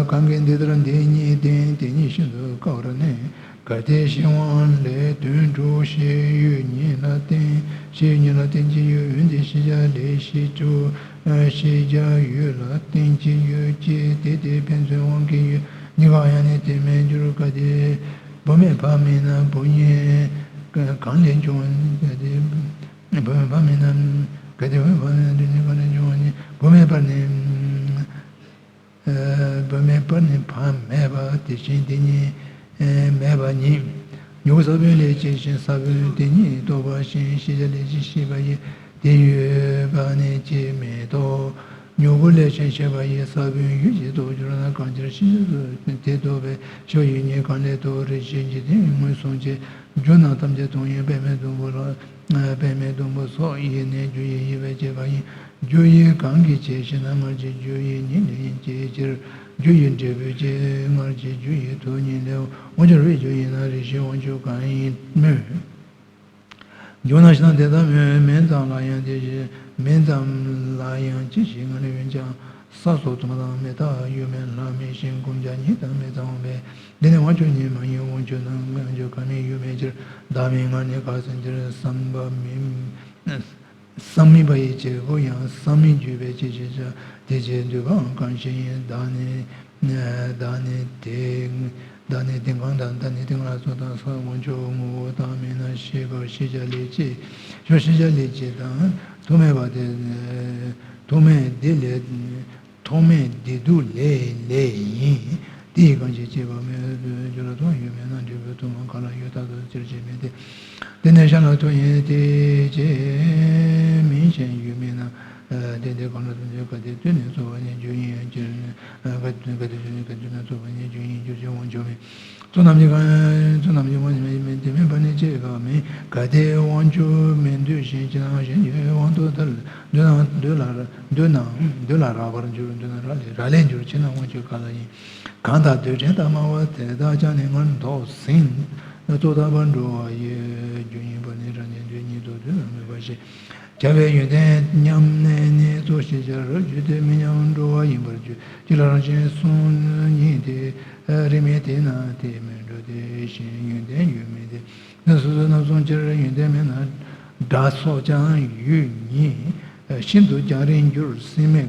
གང་གིས་འདི་ལྟར་འདི་ཉིད་བསྟན། དེ་ཉིད་ཤིན་ཏུ་དཀའ་བར་ནི། གལ་ཏེ་ཤེས་དབང་ལས་དོན་གྲུབ། ཤེས་ཡུལ་ཉིད་ལ་བརྟེན། ཤེས་ཡུལ་ཉིད་ལ་བརྟེན་ཅི་ཡོད། འོན་ཏེ་ཤེས་བྱ་ལས་ཤེས་གྲུབ། ཤེས་བྱ་ཡུལ་ལ་བརྟེན་ཅི་ཡོད་ཅེ། དེ་སྟེ་ཕན་ཚུན་དབང་གིས་ཡོད། གཉིས་ཀ་ཡང་ནི་དེ་མེད་འགྱུར། གལ་ཏེ་བུ་མེད་ཕ་མེད་ན། བུ་ཉིད་གང་ལས་འབྱུང་། གལ་ཏེ་བུ་མེད་ཕ་མེད་ན། གལ་ཏེ་བུ་མེད་ཕ་མེད་ན། བུ་ཉིད་གང་ལས་འབྱུང་བ་ཉིད། བུ་མེད་པར་ནི། བུ་མེད་པར་ནི་ཕ་མེད་པ་དེ་བཞིན་དེ་ཉིད་མེད་པ་ཉིད། མྱུ་གུ་ས་བོན་ལས་སྐྱེས་ཤིང་ས་བོན་དེ་ཉིད་རྟོགས་པ་བཞིན། ཤེས་བྱ་ལས་ཀྱང་ཤེས་པ་ཡི། དེ་ཡོད་པ་ནི་ཅིས་མི་རྟོགས། མྱུ་གུ་ལས་ཀྱང་ཤེས་པ་ཡི། ས་བོན་ཡུལ་གྱིས་རྟོགས་གྱུར་ན། གང་ཕྱིར་ཤེས་བྱ་དེ་རྟོགས་པའི་ཕྱིར། ཡུལ་ཉིད་གང་ལས་རྟོགས། རེ་ཞིག་འཇིག་རྟེན་ཡུལ་ངོས་བཟུང་བྱས། རྒྱུ་རྣམས་ཐམས་ཅད་དུ་ཡང་། པདྨའི་སྡོང་པོ་ལ། པདྨའི་སྡོང་པོ་སོགས་ཡིས་ནི་རྒྱུ་ཡི་དབྱེ་བས་དཔྱད་པ་ཡིན། རྒྱུ་ཡི་གང་གིས་བྱས་ཤེ་ན། སྔར་གྱི་རྒྱུ་ཡི་ཉིད་ལས་སྐྱེས་ཕྱིར། རྒྱུ་ཡི་འབྲས་བུས་བསྐྱེད། སྔར་གྱི་རྒྱུ་ཡི་དོན་ཉིད་ལས། དབང་འབྱོར་བའི་རྒྱུ་ཡིན་ན། རེ་ཞིག་དབང་ཕྱུག་གང་ཡིན་སྨོས། རྒྱུ་ན་ཤིན་ཏུ་དེ་ལྟ་མོད། མེ་ཙམ་ལ་ཡང་དེ་བཞིན། མེ་ཙམ་ལ་ཡང་ཅི་ཞིག་སྔར་ཡོད་ཀྱང་། ས་སོགས་དུ་མ་དང་མེ་སྟག་ཡུལ་མེ་ལྷ་མེ་ཤིང་སྐོམ་བྱ་ཉིད་དང་མེ་ཙམ་འོང་བས། འདི་ནི་དབང་ཕྱུག་ཉིད་མ་ཡིན། དབང་ཕྱུག་ནི་དབང་ཕྱུག་གང་མིན་ཡུལ་མེད་ཕྱིར། བདག་མེད་སྔར་ནི་ག་ཟེར་འགྱུར། བསམ་པ་མིན། བསམ་མིན་པ་ཡི་བྱེད་པོ་ཡང་། བསམ་མིན་བརྗོད་པའི་ཕྱིར་ཞེས་བྱ། དེ་ཕྱིར་འདོད་པའང་གང་ཞིག་ཡིན། བདག་ནི། བདག་ནི་དེ། བདག་ནི་དེ་གང་དང་། བདག་ནི་དེ་གང་ལ་སོགས་དང་སོགས། དབང་ཕྱུག་ངོ་བོ་དག་མེད་ན། ཤེས་པར་ཤེས་བྱ་ལས་སྐྱེས། ཤོ་ཤེས་བྱ་ལས་སྐྱེས་དང་། ཐོག་མེད་པ་དེ། ཐོག་མེད་དེ་ལས། ཐོག་མེད་བདེ་སྡུག་ལས་ལས་ཡིན། དེ་ཡི་གང་ཞིག་སྐྱེས་པ་མེད། རྒྱུ་ལ་ཐོག་ཡོད་མེད་ན། འབྲས་བུ་ཐོག་མ་གང་ལ་ཡོད། རྟག་ཏུ་སྐྱེར་བྱེད་མེད་དེ། དེ་ནི་གཞན་ལ་ཐོག་ཡིན་ཏེ། ཅེས་མིན་གཞན་ཡོད་མིན་ན། དེ་དེ་གང་ལ་ཐོག་ཡོད། གལ་ཏེ་དུས་ནི་ཚོགས་པ་ཉིད་རྒྱུ་ཡིན་གྱུར། གལ་ཏེ་དུས་ནི་ཚོགས་པ་ཉིད་རྒྱུ་ཡིན་གྱུར་ཅིང་དབང་ཕྱུག་མིན། ཚོགས་རྣམས་ཀྱི་གང་། ཚོགས་རྣམས་ཀྱི་དབང་ཕྱུག་མིན་དེ་མེད་པར་ནི་སྐྱེ་བ་མིན། གལ་ཏེ་དབང་ཕྱུག་མིན་འདོད་བཞིན། ཕྱི་ནང་གཞན་གྱི་དབང་དུ་ཐལ། འདོད་ན་འདོད་ལ་འདོད་ན་འདོད་ལ་རག་པར་འགྱུར། འདོད་ན་རག་ལས་རག་ལས་འགྱུར། ཕྱིར་ན་དབང་ཕྱུག་ག་ལ་ཡིན། གང་དག་འདོད་ཆེན་དང་སྨྲ་བ་དེ་དག་ཀྱང་ནི་སྔར་མདོར་ཟིན། གཙོ་དག་པར་འགྲོ་བ་ཡི། རྒྱུ་ཡིན་པར་ནི་རང་གཞན་དོན་གཉིས་སུ། དོན་དམ་མོས་པ་ཞེས་བྱ་བའི་ཡོན་ཏན་མཉམ་གནས་ནི། གཙོ་ཤེས་བྱ་རབ་བརྗོད་དེ། མི་མཉམ་འགྲོ་བ་ཡིན་པར་བརྗོད། གཅིག་ལ་རང་བཞིན་གསུམ་ཉིད་དེ། རིས་མེད་དེས་ན་དེ་མི་ ཡོད་དེ། གཞན་ཡོན་ཏན་ཡོད་མིན་ཏེ། སོ་སོ་རྣམ་གསུམ་ཕྱིར། ཡོན་ཏན་མེད་ན་དགྲ་སོགས་ཀྱང་ཡོད་ཉིད། ཤིན་ཏུ་རྒྱང་རིང་འགྱུར། སྲིན་མོའི་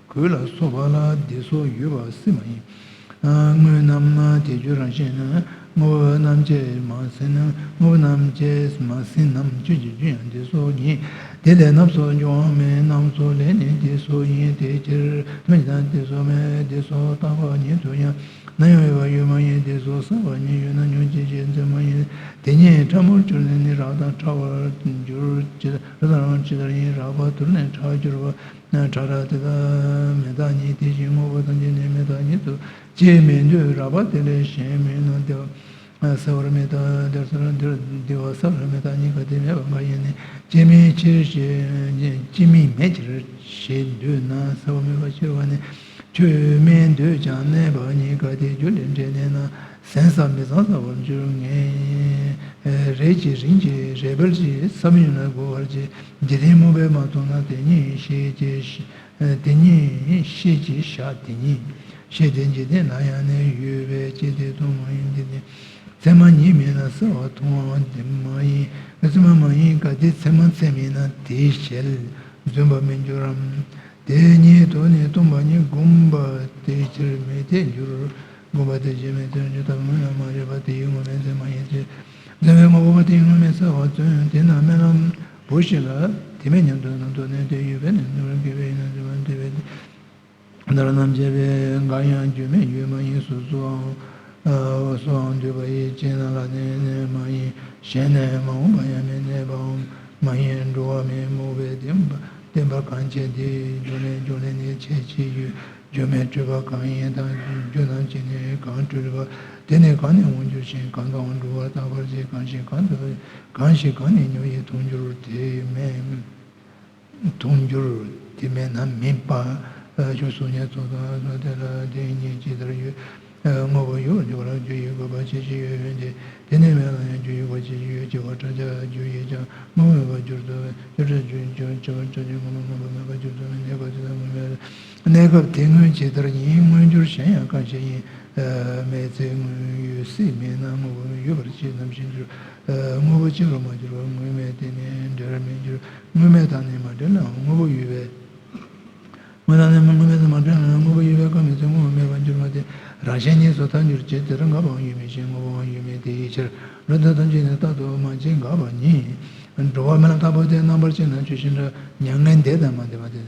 གོས་ལ་སོགས་པ་ལ་བདེ་སོགས་ཡོད་པ་སྲིད་མ་ཡིན། དངོས་རྣམས་དེ་རྒྱུ་རང་བཞིན་ནི། དངོས་པོ་རྣམས་ཀྱིས་མ་ཟིན། དངོས་པོ་རྣམས་ཀྱིས་མ་ཟིན་ནམ། ཆོས་ཀྱི་རྒྱུ་ཡང་བདེ་སོགས་ཡིན། དེ་ལས་རྣམ་སོགས་འབྱུང་བ་མེད། རྣམ་སོགས་ལས་ནི་བདེ་སོགས་ཡིན། དེ་ཕྱིར་ཐ་མལ་གྱི་དང་བདེ་སོགས་མེད། བདེ་སོགས་རྟག་པ་ཉིད་དུ་ཡང་ནམ་ཡང་ཡོད་པ་ཡོད་མ་ཡིན། བདེ་སོགས་གསལ་བ་ཉིད་ཡོད་ན་ཉོན་ཅིག་ཅེས་འཛིན་མ་ཡིན། དེ་ཉིད་ཕྲ་མོར་གྱུར་ནས་ནི་རབ་དང་ཕྲ་བར་འགྱུར། ཇི་ལྟར་རབ་དང་རིམ་པ་ཇི་ལྟར་ཡིན། རབ་པ་དུར་ནས་ཕྲ་བར་གྱུར་པ། ཕྲ་རབ་དེ་དག་མེད་དག་ཉིད། དེ་བཞིན་དངོས་པོ་ཐམས་ཅད་ནི་མེད་དག་ཉིད་དོ། ཅེས་མི་འདོད། རབ་པ་དེ་ལས་གཞན་མིན་ནོ། བདེ་བ་གསལ་བར་མེད་དག་དེར་སོ། འདིར་བདེ་བ་གསལ་བར་མེད་དག་ཉིད་ག་དེ་མེད་པ་གང་ཡིན་ནས། སྐྱེ་མེད་ཕྱིར་ཞེས། སྐྱེ་མིན་མེད་ཕྱིར་ཞེས་འདོད་ན་གསལ་བར་མེད་པ་ཕྱིར་བ་ནི། ཆོས་མིན་འདོད་ཀྱང་གནས་པ་ཉིད་ག་དེ་རྒྱུ་ལས་འབྲས་གནས་ན། ཟན་ཟ་མི་ཟ་ཟ་བར་འགྱུར་ངེས། རེག་ཅིང་རིག་ཅིང་རེག་པར་བྱེད། ཟ་མི་ཉན་ལ་རྒོལ་བར་བྱེད། འཇིག་རྟེན་སྨོན་པས་མ་ཐོབ་ན། དེ་ཉིད་ཤེས་ཀྱི་དེ་ཉིད་ཤེས་ཀྱི་བཞག་དེ་ཉིད་ཤེས་ཏེ། འཇིག་རྟེན་ན་ཡང་ནི་ཡོད་པས་སྐྱེ་དེ་མཐོང་མ་ཡིན། འདི་ནི་ཚད་མ་ཉིད་མིན་ལ་གསལ་བ་མཐོང་བ་འདི་མ་ཡིན། ཚད་མ་མ་ཡིན་ག་དེ་ཚད་མ་ཚད་མིན་ན་དེའི་ཞལ་འཛུམ་པར་མི་འགྱུར་རམ། དེ་ཉིད་དུ་ནི་སྟོང་པ་ཉིད་བསྒོམ་པ་དེ་ཕྱིར་མེད་དེ་འགྱུར། བསྒོམ་པ་དེ་ཕྱིར་མེད་དེ་འགྱུར། ཐབས་དངོས་ལ་མ་རེག་པ་དེ་ཡི་དངོས་མེད་ཚད་མ་ཡིན་ཏེ། ཚད་མས་མ་གོས་པ་དེ་ཡི་དངོས་མེད་གསལ་བར་བརྩོན། དེས་ན་སྨོན་ལམ་བོ་ཞིག་ལ། དེ་མེད་སྙམ་དུ་ནམ་དུ་ནི། དེ་ཡོད་པས་ནི་ནུབ་ར་གས་པས་ཡིན་ན་འཛིན་པ་འདོད་པས་ཏེ། འདི་ལ་རྣམ་འབྱེད་པས་འགའ་ཡང་རྒྱུ་མེད་ཡོད་མ་ཡིན། སོ་སོའང་སོའང་འདོད་པ་ཡི་རྐྱེན་ལ་ནི་གནས་མ་ཡིན། གཞན་ནས་མ་འོངས་པ་ཡང་མི་གནས་པའང་མ་ཡིན། འགྲོ་བ་མིའི་རྨུགས་པས་བསྟན་པ་བསྟན་པ་གང་བྱེད་དེ། རྒྱུ་ལས་རྒྱུ་ལས་ནི་ཆད་ཅི་ཡོད། རྒྱུ་མེད་སྤྲོས་པ་གང་ཡིན་དང་། རྒྱུ་རྣམས་ཀྱིས་ནི་གང་སྤྲོས་པ། དེ་ནི་གང་ནས་འོང་འགྱུར་ཞིང་། གང་དུའང་འགྲོ་བར་བརྟག་པར་བྱེད། གང་ཞིག་གང་དུ་གང་ཞིག་གང་ནས་མྱོང་ཡི་མཐོང་འགྱུར་དེ་མེད། མཐོང་འགྱུར་དེ་མེད་ན་མིན་པ། ཞུ་གསུངས་ཉེ་ཚོགས་དང་དེ་ལ་དེ་ཉིད་ཇི་ལྟར་ཡོད། དངོས་པོ་ཡོད་པར་འགྱུར་བ་ལ་རྒྱུ་ཡི་དགོས་པ་ཅི་ཞིག་ཡོད་དེ། དེ་ནི་མེད་ལ་ཡང་རྒྱུ་ཡི་དགོས་པ་ཅི་ཞིག་ཡོད། སྐྱེ་བ་ཕྲ་རྒྱས་རྒྱུ་ཡིས་ཀྱང་དངོས་མེད་པར་འགྱུར་ཚུལ་མེད། རྒྱུ་ཕྲ་རྒྱུ་འགྱུར་སྐྱེ་བ་ཕྲ་རྒྱས་དངོས་མེད་དངོས་པོ་མེད་པར་འགྱུར་ཚུལ་མེད། གནས་སྐབས་དེ་དངོས་མེད་ཅི་ལྟར་ཡིན། མངོན་གྱུར་གཞན་ཡང་གང་ཞིག་ཡིན། མེད་ཚེ་དངོས་ཡོད་སྲིད་མེད་ན། དངོས་པོ་ཡོད་པར་ཅི་ནམ་ཞིག་འགྱུར། དངོས་པོ་གཅིག་ལ་མ་གྱུར་པ། དངོས་མེད་དེ་ནི་འབྲེལ་བར་མི་འགྱུར། དངོས་མེད་དང་ནི་མ་འབྲེལ་ནའང་དངོས་པོ་ཡོད་པས། དངོས་དང་ནི་དངོས་མེད་དང་མ་འབྲེལ་ནའང་དངོས་པོ་ཡོད་པས། ཁམས་མེད་ཚེ་དངོས་པོ་མེད་པར་འགྱུར་བ་སྟེ། རང་གཞན་གཉིས་སུ་ཐལ་འགྱུར་ཕྱིར། དེར་འགག་པའང་ཡོད་མིན་ཞིང་། དངོས་པོའང་ཡོད་མིན་དེ་ཡི་ཕྱིར། རབ་ཏུ་ཐམས་ཅད་ནི་རྟག་ཏུ་མ་སྐྱེས་འགག་པ་ཉིད། འགྲོ་བ་སྨོན་ལམ་དང་པོ་དེ། རྣམ་པར་དཔྱད་ན་ཆོས་ཅི་འདྲ། མྱ་ངན་འདས་དང་མ་འདས་པ་དེ་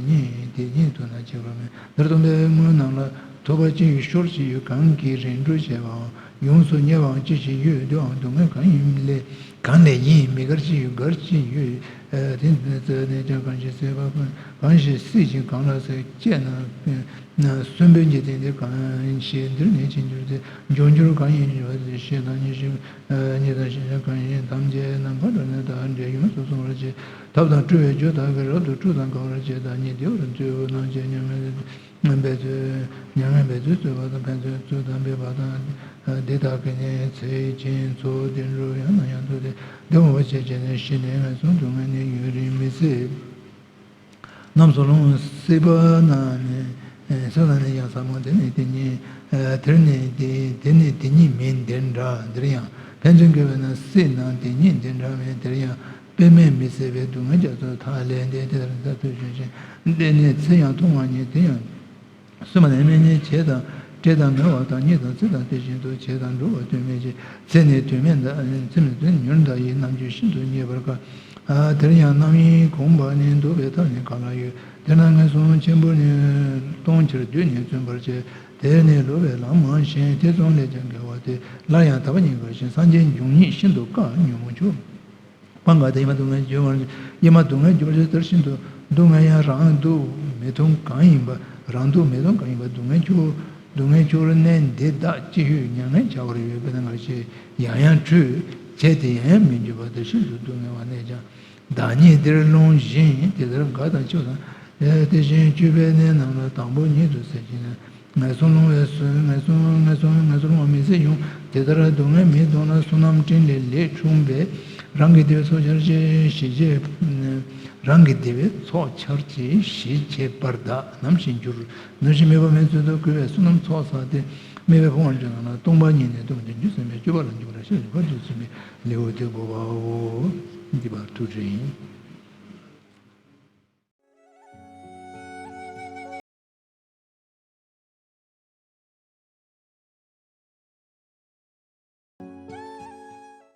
ཉིད་དེ་ཉིད་དུ་ན་གཅིག་པར་མེད། འདིར་སྟོན་པའི་དངོས་རྣམས་ལ་ཐུབ་པ་ཅི་ཡོད་ཤོར་ཅི་ཡོད། གང་གིས་རེ་འགྲོ་བྱས་པའམ་ཡོངས་སུ་ཉེ་བའམ་ཅི་ཞིག་ཡོད། དེའང་སྡུག་བསྔལ་གང་ཡིན་ལས་གང་ལས་ཡིན། མི་དགར་ཅི་ཡོད་དགར་ཅི་ཡོད། དེ་ནས་ཀྱང་གང་ཞིག་སྲིད་པ་གང་ཞིག་སྲིད་ཅིང་གང་ལ་སྲིད་ཅེ་ན། གསོན་པོའི་འཇིག་རྟེན་འདིར་གང་ཞིག་འདིར་གནས་ཅི་འགྱུར་ཏེ། འབྱུང་འགྱུར་གང་ཡིན་ཞེས་ཤེས་དང་ཉིད་ཞིག་ཉིད་དང་ཤེས་བྱ་གང་ཡིན་ཐམས་ཅད་ནམ་མཁའ་འགྲོ་ནས་དག་འབྲས་ཡོངས་སུ་བཟུང་བར་བྱེད། ཐབས་དང་སྤྲུལ་པའི་རྒྱུ་དག་གིས་རབ་ཏུ་འཁྲུགས་དང་འགག་པར་བྱེད་དང་། ཉིད་བདེ་བར་འཚོལ་བ་རྣམས་ཀྱིས་མྱ་ངན་འབད་ཚུལ་མྱ་ངན་འབད་ཚུལ་རྩོད་པ་དང་ཕན་ཚུན་རྩོད་དང་འབད་པ་དང་། འདི་དག་གིས་ནི་ཚེ་ཕྱིན་ཚེ་འདས་འགྲོ་ཡང་ན་ཡང་དུ་སྟེ། འདི་འོང་བ་ཅི་བྱས་ནས་ཤི་ནས་ངན་སོང་སྡུག་བསྔལ་ནི་ཡུན་རིང་མི་སྲིད། རྣམ་གསུམ་ལོངས་སྲིད་པ་ན་ནི། སྲིད་ལ་ནི་ཡང་ཟབ་མོ་དེ་ནི་དེ་ཉིད། དེར་ནི་དེ་དེ་ནི་དེ་ཉིད་མིན་འདི་འདྲ་འདིར་ཡང་། ཕན་ཚུན་དགེ་བས་ན་སྲིད་ན་དེ་ཉིད་འདི་འདྲ་མེད་འདིར་ཡང་། དཔེ་མེད་མི་སྲིད་པའི་སྡུག་བསྔལ་རྒྱ་མཚོ་མཐའ་ལས་འདས། དེ་ལྟར་མཐར་ཐུག་བྱུང་ཞིང་། འདི་ནི་ཚེ་ཡང་ཐུང་བ་ཉིད་དེ་ཡང་། སྲིད་པ་ནི་དམིགས་ནི་བྱེད་དང་བྲལ་དང་མེད་པ་དང་གཉིད་དང་སྲིད་དང་དེ་བཞིན་དུ་བྱེད་དང་འགྲོ་བ་དོན་མེད་ཅིང་། ཚེ་ནི་དོན་མེད་མཐའ་ཚེ་ནི་དོན་མེད་མྱུར་མཐའ་ཡས། རྣམ་དཔྱོད་ཤིན་ཏུ་རྙེད་པར་དཀའ། དེར་ཡང་རྣམ་གཡེང་གོམས་པ་ནི་བཟློག་པའི་ཐབས་ནི་ག་ལ་ཡོད། དེས་ན་ངན་སོང་ཆེན་པོ་ནི་སྟོང་ཕྱིར་བདུད་ནི་བརྩོན་པར་བྱེད། དེས་ནི་སླུ་བའི་ལམ་མང་ཞིང་། དེ་གསུམ་ལས་ཀྱང་རྒལ་བ་སྟེ། སླར་ཡང་དག་པ་ཉིད་དགར་ཞིང་། སངས་རྒྱས་འབྱུང་ཉིད་ཤིན་ཏུ་དཀའ་ཉོན་མོངས་ཆུ། སྤང་དགའ་སྟེ་ཡི་དམ་སྡུག་བསྔལ་སྐྱོབ་པར། ཡི་དམ་སྡུག་བསྔལ་སྐྱོབ་བྱེད་ལྟར་ཤིན་ཏུ། སྡུག་བསྔལ་ཡང་རང་སྡུག་མི་མཐོང་གང་ཡིན་པ། རང་སྡུག་མི་མཐོང་གང་ཡིན་པ། སྡུག་བསྔལ་སྐྱོབ། སྡུག་བསྔལ་སྐྱོབ་གནས་འདི་དག་ཅི་ཡོད་མྱ་ངན་བྱ་བར་འོས་པས་ན། ང་ཞེས་ཡང་ཡང་ཁྲོས། བྱས་ཏེ་ཡང་ཡང་མི་འགྱུར་བ་དེར་ཤིན་ཏུ་སྡུག་བསྔལ་བ་གནས་ཀྱང་། བདག་ཉིད་འདིར་ལོང་བཞིན་དེ་ལྟར་དགའ་དང་སྐྱོ་དང་། དེ་བཞིན་སྤྱོད་པའི་གནས་རྣམས་ལ་དང་པོ་ཉིད་དུ་ཟད་ཕྱིན་ན། ངན་སོང་སློང་བའི་སོ། ངན་སོང་ངན་སོང་ངན་སོང་སློང་བ་མི་སྲིད་ཡང་། དེ་ལྟར་སྡུག་བསྔལ་མི་མཐོང་ན། བསོད་ནམས་སྤྲིན་ལས་ལེགས་འཁྲུངས་པས། རང་གི་བདེ་བའི་ཚོགས་འཆར་ཅིང་ཞི་བྱེད། རང་གི་བདེ་བའི་ཚོགས་འཆར་ཅིང་ཞི་བྱེད་པར་བདག་ནམ་ཞིག་འགྱུར། ནམ་ཞིག་མེད་པ་མེད་ཚུལ་དུ་གུས་པས་བསོད་ནམས་ཚོགས་བསགས་ཏེ། སྨྲས་པ། ཕུང་བར་འགྱུར་ན་ན་སྟོང་པ་ཉིད་ནི་སྟོང་པ་ཉིད་དུ་སེམས་པས་དཔྱོད་པ་ལ་འཇུག་པར་བྱ་ཞིང་ཕར་ཕྱིན་ཟིན་པའི་ལེའུ་སྟེ་དགུ་པའོ། འདི་བར་དུ་བྲིས་ཡིན།